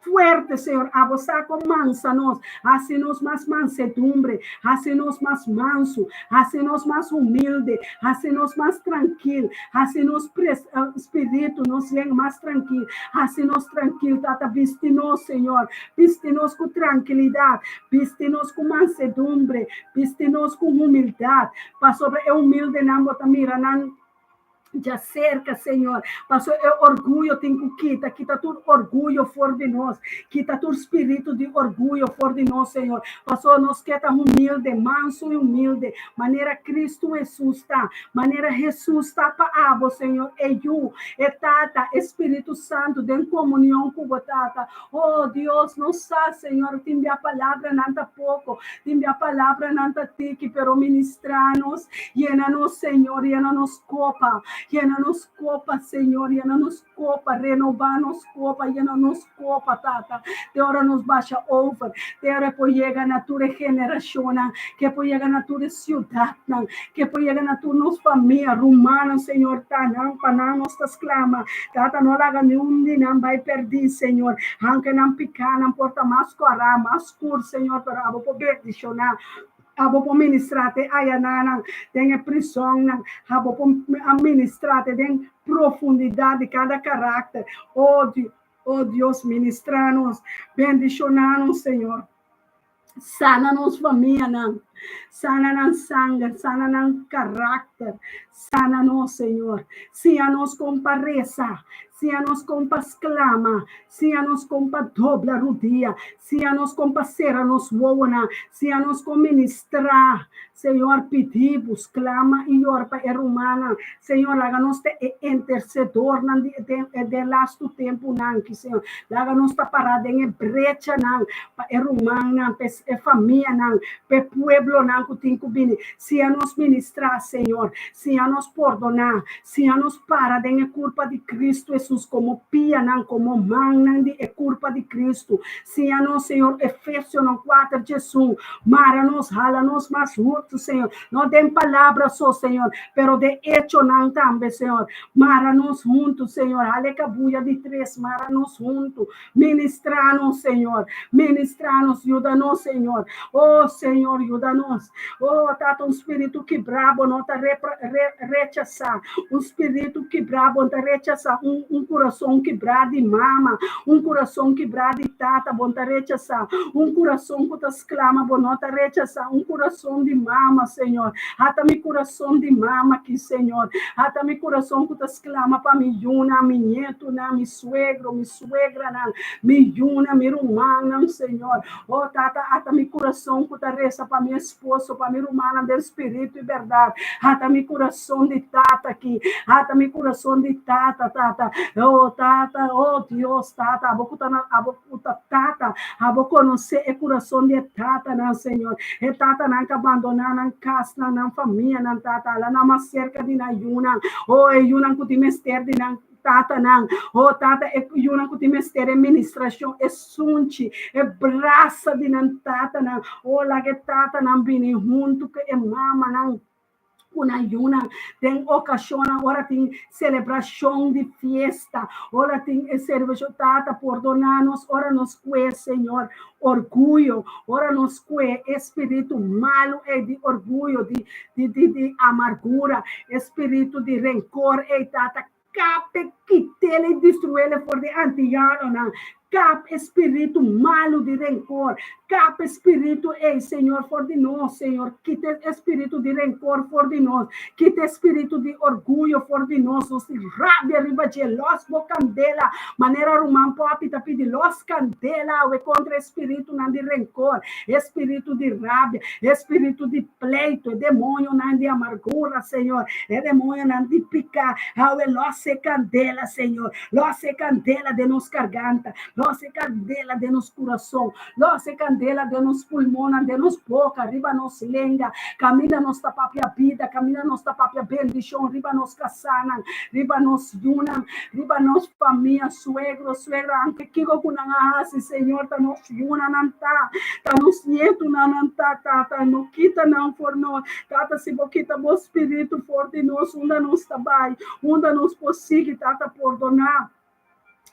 Fuerte, Señor, abo sa con mansa nos, haci nos mas mansedumbre, haci nos mas mansu, haci nos mas humilde, haci nos mas trankil, haci nos spiritu, nos lenga mas trankil, haci nos trankil, Tata, bisti nos, Señor, bisti nos cu trankilidad, bisti nos cu mansedumbre, bisti nos cu humildad, pasobra e humildenan bo ta mira nan Djaserka, Señor, paso e orguyo tin ku kita, kita tur orguyo for di nos, kita tur spiritu di orguyo for di nos, Señor, paso nos ke ta humilde, mansu i humilde, manera Kristu Hesus ta, manera Hesus ta pa abo, Señor, e Yu, e Tata, e Spiritu Santu, den komunion ku bo, Tata. Oh, Dios, nos sa, Señor, tin bia palabranan ta poko, tin bia palabranan ta tiki, pero ministra nos, yena nos, Señor, yena nos kopa, yena nos kopa, Señor, yena nos kopa, renobá nos kopa, yena nos kopa, Tata, te ora nos basha over, te ora e por yega na tur e generashonnan, ke por yega na tur e siudatnan, ke por yega na tur nos famia, rumannan, Señor, ta nan, pa nan nos ta sklama, Tata, no laga niun di nan bai pèrdí, Señor, aunke nan pikánan por ta mas kòrá, mas skur, Señor, pero abo por bendishoná. Abo por ministrá te ayananan den e prisonnan. Abo por ministrá te den profundidat di kada karakter. O O Dios, ministrá nos, bendishoná nos, Señor. Sana nos famianan, sana nan sanger, sana nan karakter, sana nos, Señor. Siña nos kon pa resa, siña nos kon pa sklama, siña nos kon pa dobla rudia, Siña nos kon pa sera nos wowonan, siña nos kon ministrá. Señor, pidi bo, sklama i yora pa e rumannan. Señor, laga nos ta e intersedornan di e den lastu tempunan aki, Señor. Laga nos ta pará den e brechanan pa e rumannan, pa e famianan, pa e pueblo. pueblonan ku tin ku bini. Siña nos ministrá, Señor. Siña nos pordoná. Siña nos para den e kurpa di Kristu Hesus komo pianan, komo mannan di e kurpa di Kristu. Siña nos, Señor, Efesionan kuater djesun. Mara nos, hala nos mas huntu, Señor. No den palabra so, Señor, pero den echonan tambe, Señor. Mara nos huntu, Señor. Hala e kabuya di tres, mara nos huntu. Ministrá nos, Señor. Ministrá nos, yuda nos, Señor. Oh, Señor, yuda nos. Oh, Tata, un spiritu kibrá bo no ta rechasá. Un spiritu kibrá bo no ta rechasá. Un, un kurason kibrá di mama, un kurason kibrá di tata bo no ta rechasá. Un kurason ku ta sklama bo no ta rechasá. Un kurason di mama, Señor. Ata mi kurason di mama aki, Señor. Ata mi kurason ku ta sklama pa mi yunan, mi ñetunan, mi suegro, mi suegranan, mi yunan, mi rumannan, Señor. Oh, Tata, ata mi kurason ku ta resa pa mi esposo, pa mi rumannan den spiritu i bèrdat. Ata mi kurason di tata aki. Ata mi kurason di tata, Tata. Oh, Tata, oh Dios, Tata, abo ku ta na, abo ku ta Tata, abo konosé e kurason di e tatanan, Señor. E tatanan ku a bandoná nan kasnan, nan famianan, Tata. Ala nan mas serka di nan yunan. Oh, e yunan ku tin mester di nan. Tatanan, oh Tata, e yunan ku tin mester e ministrashon, e sunchi, e brasa di nan tatanan, oh laga e tatanan bini huntu ku e mamanan ku nan yunan den okashonnan ora tin selebrashon di fiesta, ora tin e selebrashon. Tata, pordoná nos ora nos kue, Señor, orguyo, ora nos kue e spiritu malu ei di orguyo, di di di di amargura, e spiritu di renkor ei, Tata, kap e kit'el i destrui'el for di antiyanonan. Kap e spiritu malu di renkor, kap e spiritu ei, Señor, for di nos, Señor, kita e spiritu di renkor for di nos, kita e spiritu di orguyo for di nos, nos tin rabia riba dje, los bo kandela, manera ruman Poppy ta pidi, los kandela awe kontra e spiritunan di renkor, e spiritu di rabia, e spiritu di pleito, e demonionan di amargura, Señor, e demonionan di piká, awe los e kandela, Señor, los e kandela den nos garganta, los e kandela den nos kurason, los e kandela den nos pulmonnan, den nos boka, riba nos lenga, kaminda nos ta papia bida, kaminda nos ta papia bendishon riba nos kasanan, riba nos yunan, riba nos famia, suegro, suegra, anke kiko ku nan a hasi, Señor, ta nos yunan nan ta, ta nos nietunan nan ta, Tata, no kita nan for nos, Tata, si bo kita bo spiritu for di nos, unda nos ta bai? Unda nos por sigui, Tata, pordoná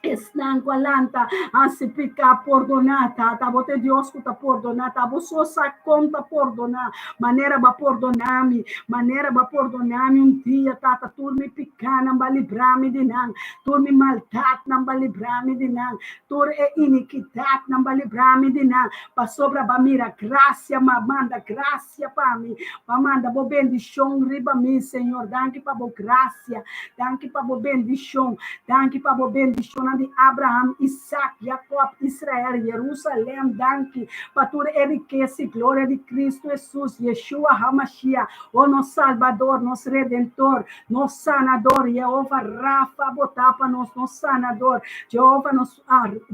esnan ku a lanta hasi piká, pordoná, Tata, bo ta e Dios ku ta pordoná, ta bo so sa kon ta pordoná, manera bo a pordoná mi, manera bo a pordoná mi un dia, Tata, tur mi pikánan bo a librá mi di nan, tur mi maldatnan bo a librá mi di nan, Tur e inikidatnan ba libra mi di nan, pasobra ba mira grasia, ma manda grasia pa mi, ba manda bo bendishon riba mi, Señor. Danki pa bo grasia, danki pa bo bendishon, danki pa bo bendishonnan di Abraham, Isak, Jakob, Israel, Jerusalem, danki pa tur e rikesa i gloria di Kristu Hesus, Yeshua HaMashiach, o nos Salbador, nos Redentor, Nos Sanador, Jehova Rafa, bo ta pa nos, nos Sanador. Jehova nos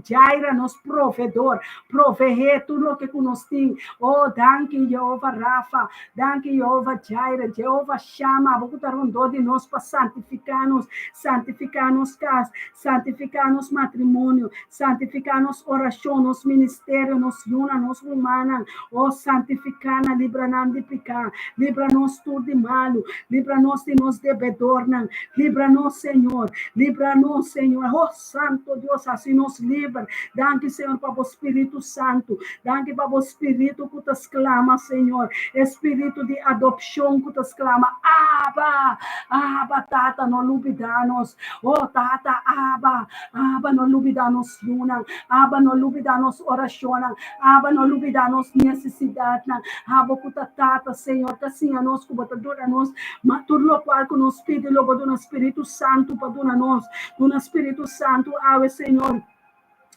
Jaira, nos Proveedor. Proveé tur loke ku nos tin. Oh, danki Jehova Rafa, danki Jehova Jaira, Jehova Shama, bo ku ta rondó di nos pa santifiká nos, santifiká nos kas, santifiká nos matrimonio, santifiká nos orashon, nos ministerio, nos yunan, nos rumannan. Oh, santifiká nan, libra nan di piká, libra nos tur di malu, libra nos di nos debedornan, libra nos, Señor, libra nos, Señor. Oh, Santo Dios, hasi nos liber. Danki, Señor, pa bo Spiritu Santu. Danki pa bo Spiritu ku ta sklama, Señor, e Spiritu di adopshon ku ta sklama, Abba, Abba, Tata, no lubidá nos. Oh, Tata, Abba, Abba, no lubidá nos yunan. Abba, no lubidá nos orashonnan. Abba, no lubidá nos nesesidatnan. Abo ku ta Tata, Señor, ta siña nos ku bo ta duna nos, ma tur lokual ku nos pidi lo bo duna Spiritu Santu pa duna nos. Duna Spiritu Santu awe, Señor.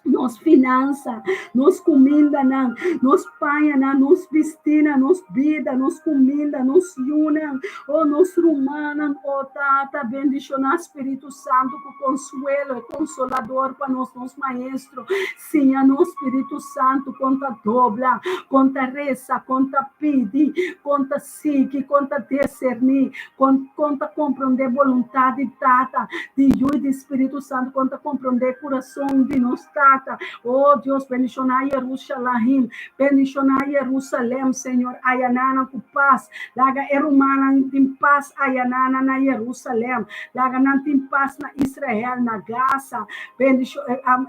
Nos finansa, nos kumindanan, nos pañanan, nos bistínan, nos bida, nos kuminda, nos yunan, oh nos rumannan, oh Tata, bendishoná Spiritu Santu ku konsuelo, e konsolador pa nos, nos maestro. Siña nos, Spiritu Santu, kon ta dobla, kon ta resa, kon ta pidi, kon ta sigui, kon ta deserní, kon kon ta komprondé boluntat di Tata, di Yu i di Spiritu Santu, kon ta komprondé kurason di nos Tata. O Dios, bendishoná Yerushalaim, bendishoná Yerusalèm, Señor, ayaná nan ku pas. Laga e rumannan tin pas ayaná nan na Yerusalèm. Laga nan tin pas na Israel, na Gaza. Bendisho,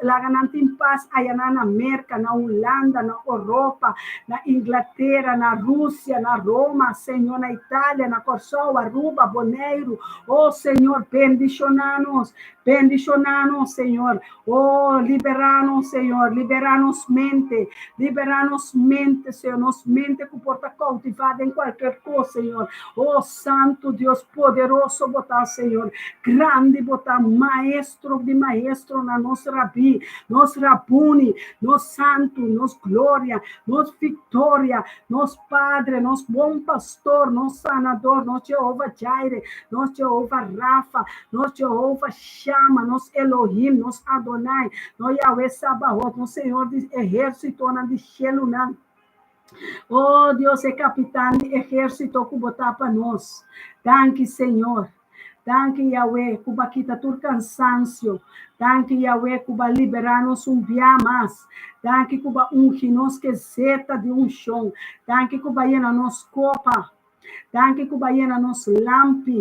laga nan tin pas ayaná na Merka, na Hulanda, na Oropa, na Inglatera, na Rusia, na Roma, Señor, na Italia, na Kòrsou, Aruba, Boneiru. Oh, Señor, bendishoná nos, bendishoná nos, Señor. Oh, liberá nos, Señor, liberá nos mente, liberá nos mente, Señor, nos mente ku por ta koutivá den kualker kos, Señor. Oh, Santu Dios, poderoso bo ta, Señor, grandi bo ta, Maestro di maestronan, nos Rabí, nos Rabuni, nos Santu, nos Gloria, nos Victoria, nos Padre, nos Bon Pastor, nos Sanador, nos Jehova Jireh, nos Jehova Rafa, nos Jehova Shama, nos Elohim, nos Adonai, nos Yahweh Sabaoth, nos Señor di ehérsitonan di shelunan. Oh Dios, e kapitan di ehérsito ku bo ta pa nos. Danki, Señor. Danki, Yahweh, ku bo a kita tur kansansio. Danki, Yahweh, ku bo a liberá nos un bia mas. Danki ku bo a ungi nos ku e zeta di unshon. Danki ku bo a yena nos kopa. Danki ku bo a yena nos lampi.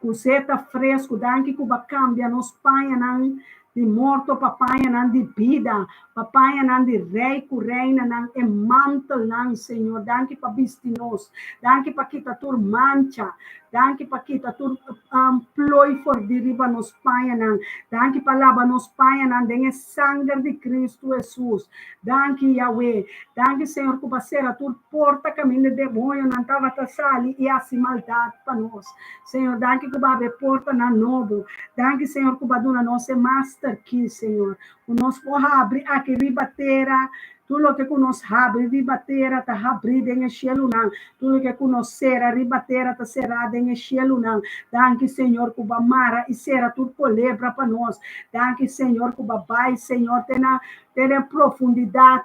Ku zeta fresku. Danki ku bo a kambia nos pañanan di morto pa pañanan di bida, pa pañanan di rei ku reinanan, e mantelnan, Señor. Danki pa bisti nos. Danki pa kita tur mancha. Danki pa kita tur plooi for di riba nos pañanan. Danki pa laba nos pañanan den e sanger di Kristu Hesus. Danki, Yahweh. Danki, Señor, ku bo a sera tur porta kaminda demoñonan tabata sali i hasi maldat pa nos. Señor, danki ku bo a habri portanan nobo. Danki, Señor, ku bo a duna nos e master key, Señor, ku nos por habri aki riba tera. Tur loke ku nos habri riba tera ta habrí den e shelunan. Tur loke ku nos sera riba tera ta será den e shelunan. Danki, Señor, ku bo a mara i sera tur kolebra pa nos. Danki, Señor, ku bo a bai, Señor, te na te den profundidat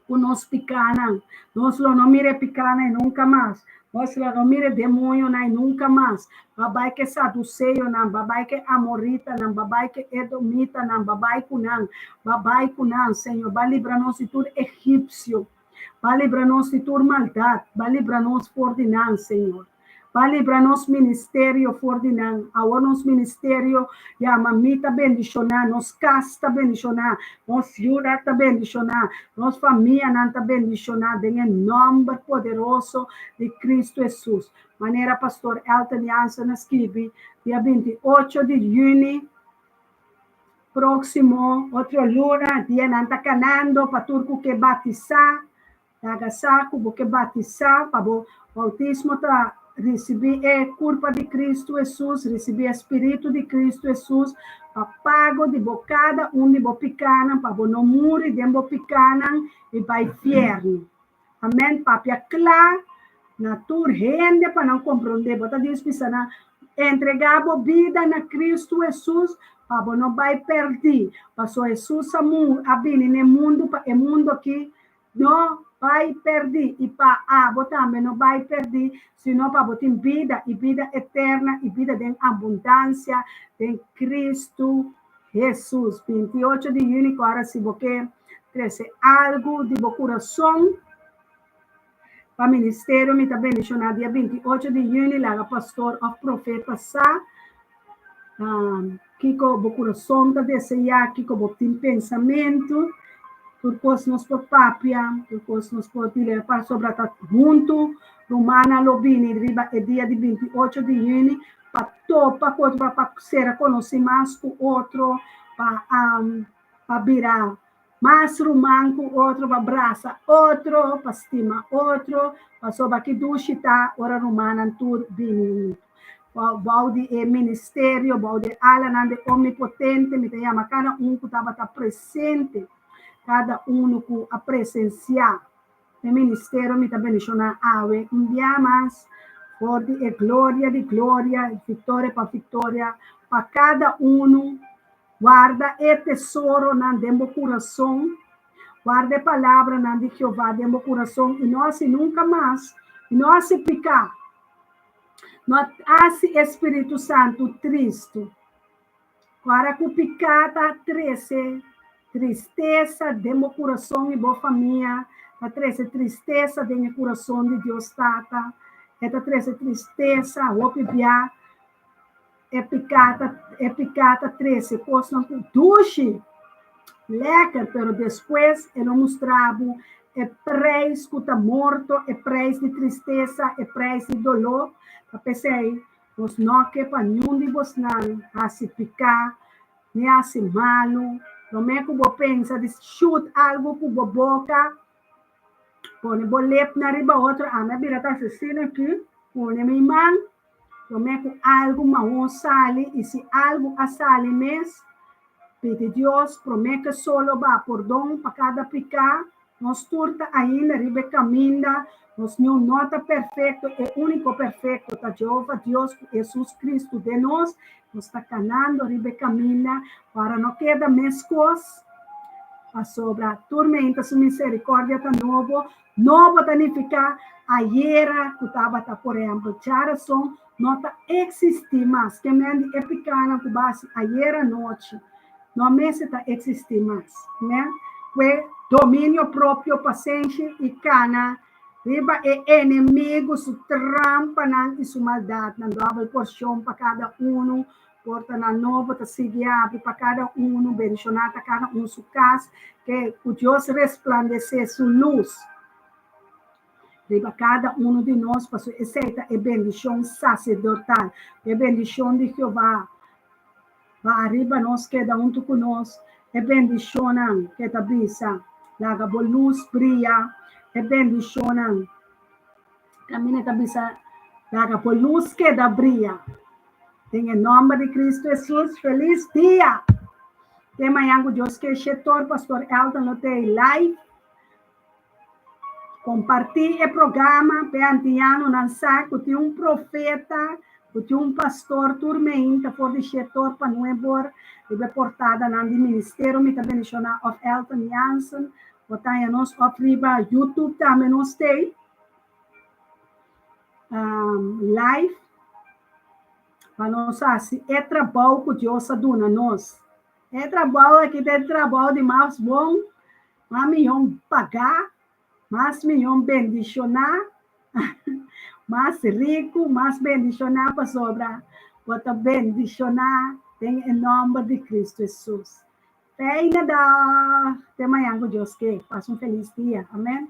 ku nos pikánan. Nos lo no mira e pikánan ei nunka mas. Nos lo no mira e demoñonan ei nunka mas. Babai ku e saduseonan, babai ku e amoritanan, babai ku e edomitanan, babai ku nan, babai ku nan, Señor. Ba libra nos di tur egipsio. Ba libra nos di tur maldat. Ba libra nos for di nan, Señor. Pa libra nos ministerio for di nan. Awor nos ministerio yama Mi ta bendishoná, nos kas ta bendishoná, nos siudat ta bendishoná, nos famianan ta bendishoná den e nòmber poderoso di Kristu Hesus. Manera Pastor Elton Jansen a skibi dia 28 di yüni próksimo, otro luna, dianan ta kanando pa tur ku ke batisá. Laga sa ku bo ke batisá pa bo boutismo ta risibí e kurpa di Kristu Hesus, risibí e spiritu di Kristu Hesus pa pago di bo kada un di bo pikánan, pa bo no muri den bo pikánan i bai fièrnu. Amèn. Papia kla na tur hende pa nan komprondé. Bo ta dispisa nan entregá bo bida na Kristu Hesus pa bo no bai pèrdí. Pasobra Hesus a a bini na e mundu pa e mundu akí No bai pèrdí, i pa abo tambe no bai pèrdí, sino pa bo tin bida, i bida eterna, i bida den abundansia den Kristu Hesus. 28 di yüni, ku ora si bo ke trese algu di bo kurason pa ministerio, mi ta bendishoná dia 28 di yüni, laga pastor òf profeta sa Kiko bo kurason ta deseá, kiko bo tin pensamentu, tur kos nos por papia, tur kos nos por dile pasobra ta huntu rumannan lo bini riba e dia di 28 di yüni pa topa ku otro, pa sera konosí mas ku otro, pa pa bira mas ruman ku otro, pa brasa otro, pa stima otro, pasobra ki dushi ta ora rumannan tur bini huntu. Bou di e ministerio, bou di e alanan di Omnipotente, mi ta yama kada un ku tabata presente, kada unu ku a presensiá e ministerio, mi ta bendishoná awe un bia mas for di e gloria di gloria, viktoria pa viktoria, pa kada unu. Warda e tesoronan den bo kurason, warda e palabranan di Jehová den bo kurason i no hasi nunka mas, i no hasi piká. No hasi e spiritu santu tristu. Ora ku piká ta trese tristesa den bo kurason i bo famia, ta trese tristesa den e kurason di Dios Tata, e ta trese tristesa hopi bia. E piká ta e piká ta trese kosnan ku dushi, lèker, pero despues e lo mustra bo e preis ku ta morto, e preis di tristesa, e preis di doló. Ta p'esei nos no ke pa niun di bosnan hasi piká ni hasi malu. Promé ku bo pensa di shut algu ku bo boka, pone bo lepnan riba otro. Ami a bira ta asesino aki, pone mi man. Promé ku algu mahon sali i si algu a sali mes, pidi Dios promé ke solo ba pordon pa kada piká. Nos tur ta ainda riba e kaminda, nos niun no ta perfekto, e úniko perfekto ta Jehova Dios ku Hesus Kristu den nos. Nos ta kanando riba e kaminda para no keda meskos, pasobra tur meinta su miserikòrdia ta nobo. Nobo ta nifiká ayera ku tabata, por ehèmpel, djarason no ta eksistí mas. Ke men di e pikánan ku basi ayera anochi no mester ta eksistí mas. Amen. Kue dominio propio, pasenshi i kana riba e enemigu su trampanan i su maldatnan. Dòbel porshon pa kada unu. Portanan nobo ta sigui abri pa kada unu, bendishoná ta kada un su kas, ke ku Dios resplandesé su lus riba kada unu di nos, pasobra esei ta e bendishon saserdotal, e bendishon di Jehová ba ariba nos keda huntu ku nos, e bendishonnan ke ta bisa, Laga bo lus bria, e bendishonnan kaminda ta bisa, Laga bo lus keda bria. Den e nomber di Cristo Jesus, feliz dia! Te mañan ku Dios ke shetor, Pastor Elton lo tei live. Kompartí e programa p'e antianonan sa ku tin un profeta, ku tin un pastor tur meinta for di shetor pa nuebor riba e portadanan di ministerio Mi Ta Bendishoná òf Elton Jansen. Bo ta haña nos òf riba YouTube tambe nos tei. Live pa nos hasi e trabou ku Dios a duna nos. E trabou aki ta e trabou di mas bon, mas mihó pagá, mas mihó bendishoná, mas riku, mas bendishoná pasobra bo ta bendishoná den e nòmber di Kristu Hesus. Fijne dag! Te mañan ku Dios ke. Pasa un felis dia. Amen.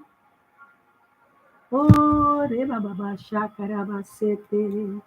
Oh, reba baba shakaraba sete.